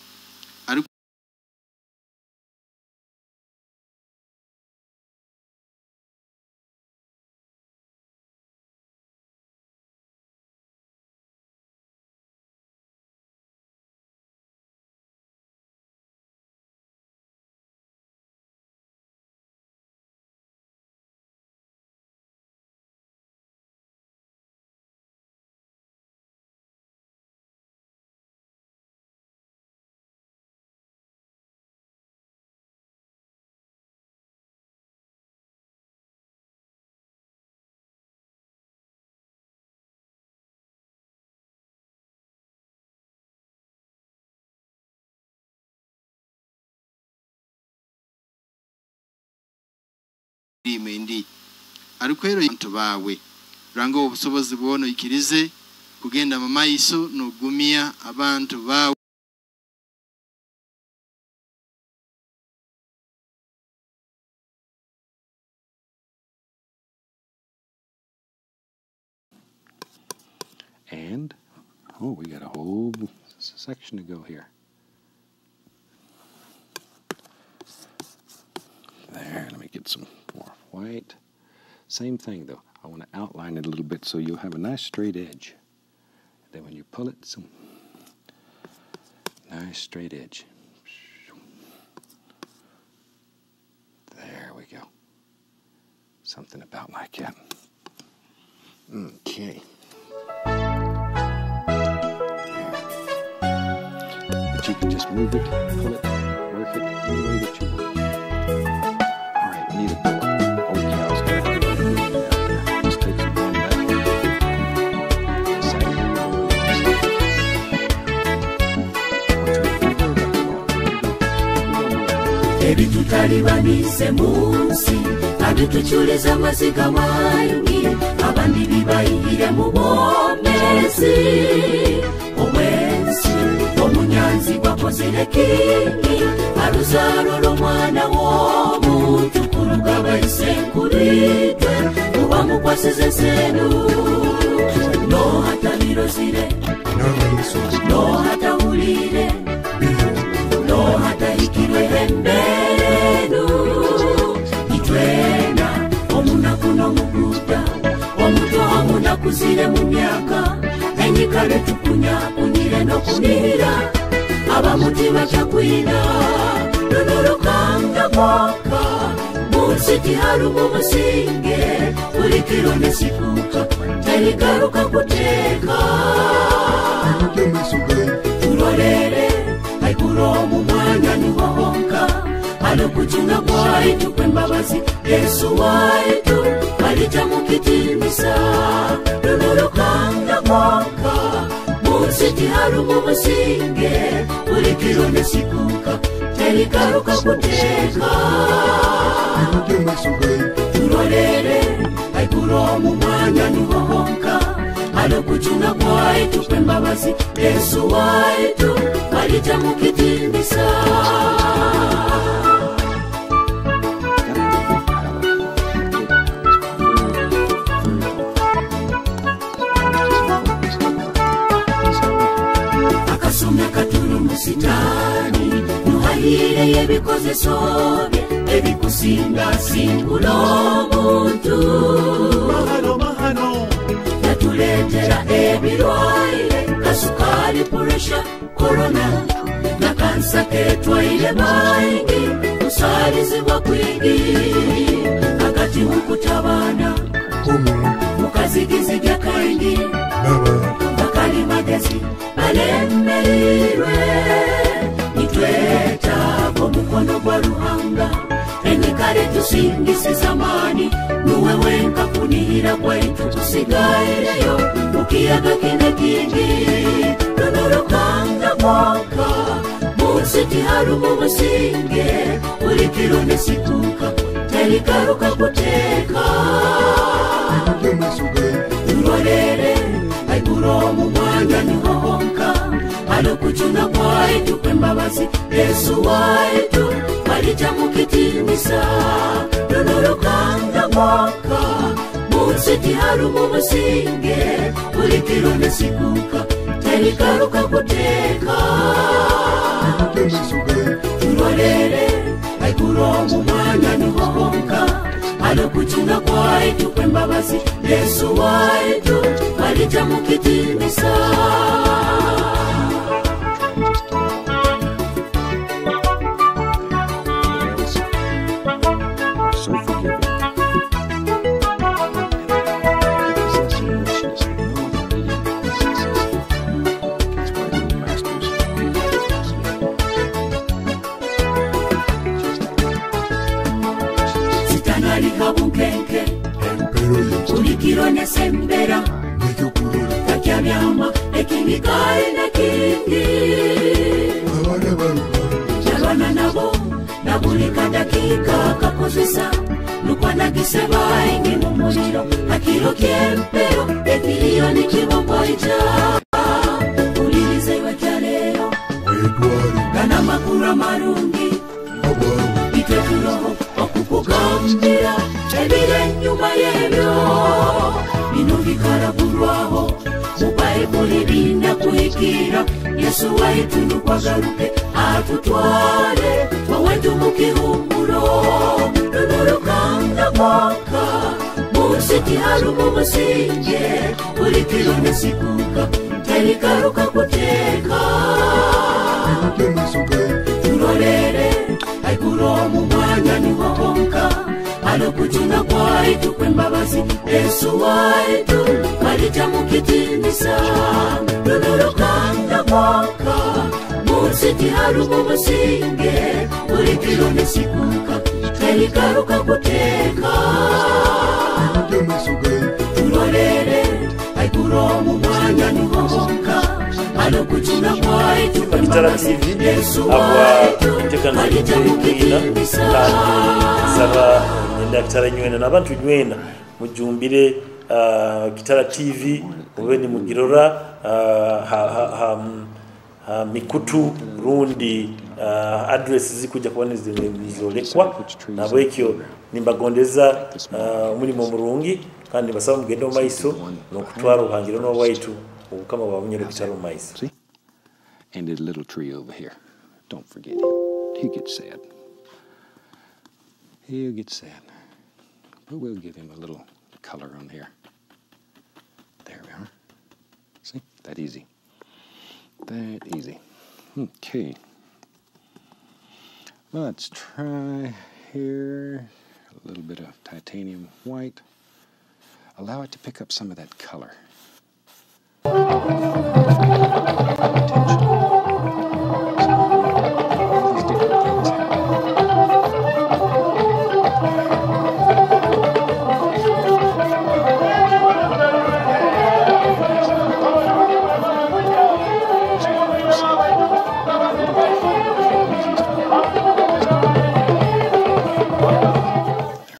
Endi arukwero abantu bawe. Ruhanga w'obusobozi bwona oikirize kugenda mu maiso n'ogumya abantu bawe. And oh, we got a whole section to go here. There, let me get some more white. Same thing though, I want to outline it a little bit so you'll have a nice straight edge. And then when you pull it, some nice straight edge. There we go. Something about like that. Okay. There. But you can just move it, pull it, work it any way that you want. All right, we need a door. Oh, cow's got a door out there. Let's take some one back. Ebitutalibanize munsi abituchuleza amaziga mangi abandi bibayihire mu bomezi omwensi omunyanzi gwakozere kingi aruzalo lw'omwana w'omuntu kuruga baisenkuritwe ubamukwasize senu nohatabirozire nohatahulire nohatahikirwe emberenu itwena omunaku n'omuguda omuto omunakuzire mu myaka enyikale tukunyakunyire n'okunihira abamutima kyakwina nunurukanga kwonka munsi tiharumu musinge buli kiro nesikuka terigaruka kuteeka turorere haiguru omu mwanya niho honka alokujuna kwaitu kwembabazi Yesu waitu alija mukitimisa. Tiharumu businge buli kiro nesikuka terigaruka kuteeka. Turolere haiguru omu mwanya niho honka alokujuna kwaitu kwembabazi Yesu waitu alija mukitimbisa. Sitani nuhahire yebikozeso bye ebikusinga singula omuntu mahano yatuleetera ebirwaire kasukali puresha korona na kansa ketwaire maingi kusalizibwa kwingi akati mukutabana mukazigizigya kaingi bakali magezi balemerirwe nitweta omukono gwa Ruhanga enyikare tusingise zamani nuwe wenka kunihira kwaitu tusigaireyo mukiyaga kine kingi runurukanga mwonka munsi tiharumu businge buli kiro nesikuka terigaruka kuteeka. Turolere haiguru omu mwanya niho honka alokujuna kwaitu kwembabazi Yesu waitu alija mukitinisa runurukanga mwonka munsi tiharumu businge buli kiro nesikuka terigaruka kuteeka. Turolere haiguru omu mwanya niho honka alokujuna kwaitu kwembabazi Yesu waitu alija mukitinisa. So forgiving. They possess a richness that no other medium possesses. That's why the old masters. Sitanalika bunkenke ulikiro nesembera kakyabyama ekibikae na kingi yalwana nabo na buli kadakika kakozesa lukwanagise baingi mu muliro hakiro kyempero ekiriyo nikibomboija ulirize wekyaleero gana makuru amarungi itwe turoho okukugambira ebiri enyuma y'ebyo bino bikaragurwaho mu Bayibuli binda kuhikira Yesu waitu nukwagaruke atutwale wawetu mukihumuro runurukanga mwonka munsi tiharumu businge buli kiro nesikuka terigaruka kuteeka. Turolere haiguru omu mwanya niho honka alokujuna kwaitu kwembabazi Yesu waitu alija mukitinisa runurukanga mwonka munsi tiharumu businge buli kiro nesikuka terigaruka kuteeka. Turolere haiguru omu mwanya niho honka alokujuna kwaitu Kitara kwembabazi TV Yesu abwa waitu entekaniza alija mwina mukitinisa. Kandi nsaba nyenda Kitara nywena n'abantu nywena mujumbire Kitara TV mube ni mugirora ha mikutu rundi address zikuja kuba nizolekwa nabwekyo nimbagondeza omulimo murungi kandi basaba mugende mu maiso n'okutwara obuhangiro n'obwaitu obukama bwa Bunyoro Kitara mu maiso. See? And his little tree over here. Don't forget him. He gets sad. He'll get sad. But we'll give him a little color on here. There we are. See? That easy. That easy. Okay. Let's try here a little bit of titanium white. Allow it to pick up some of that color.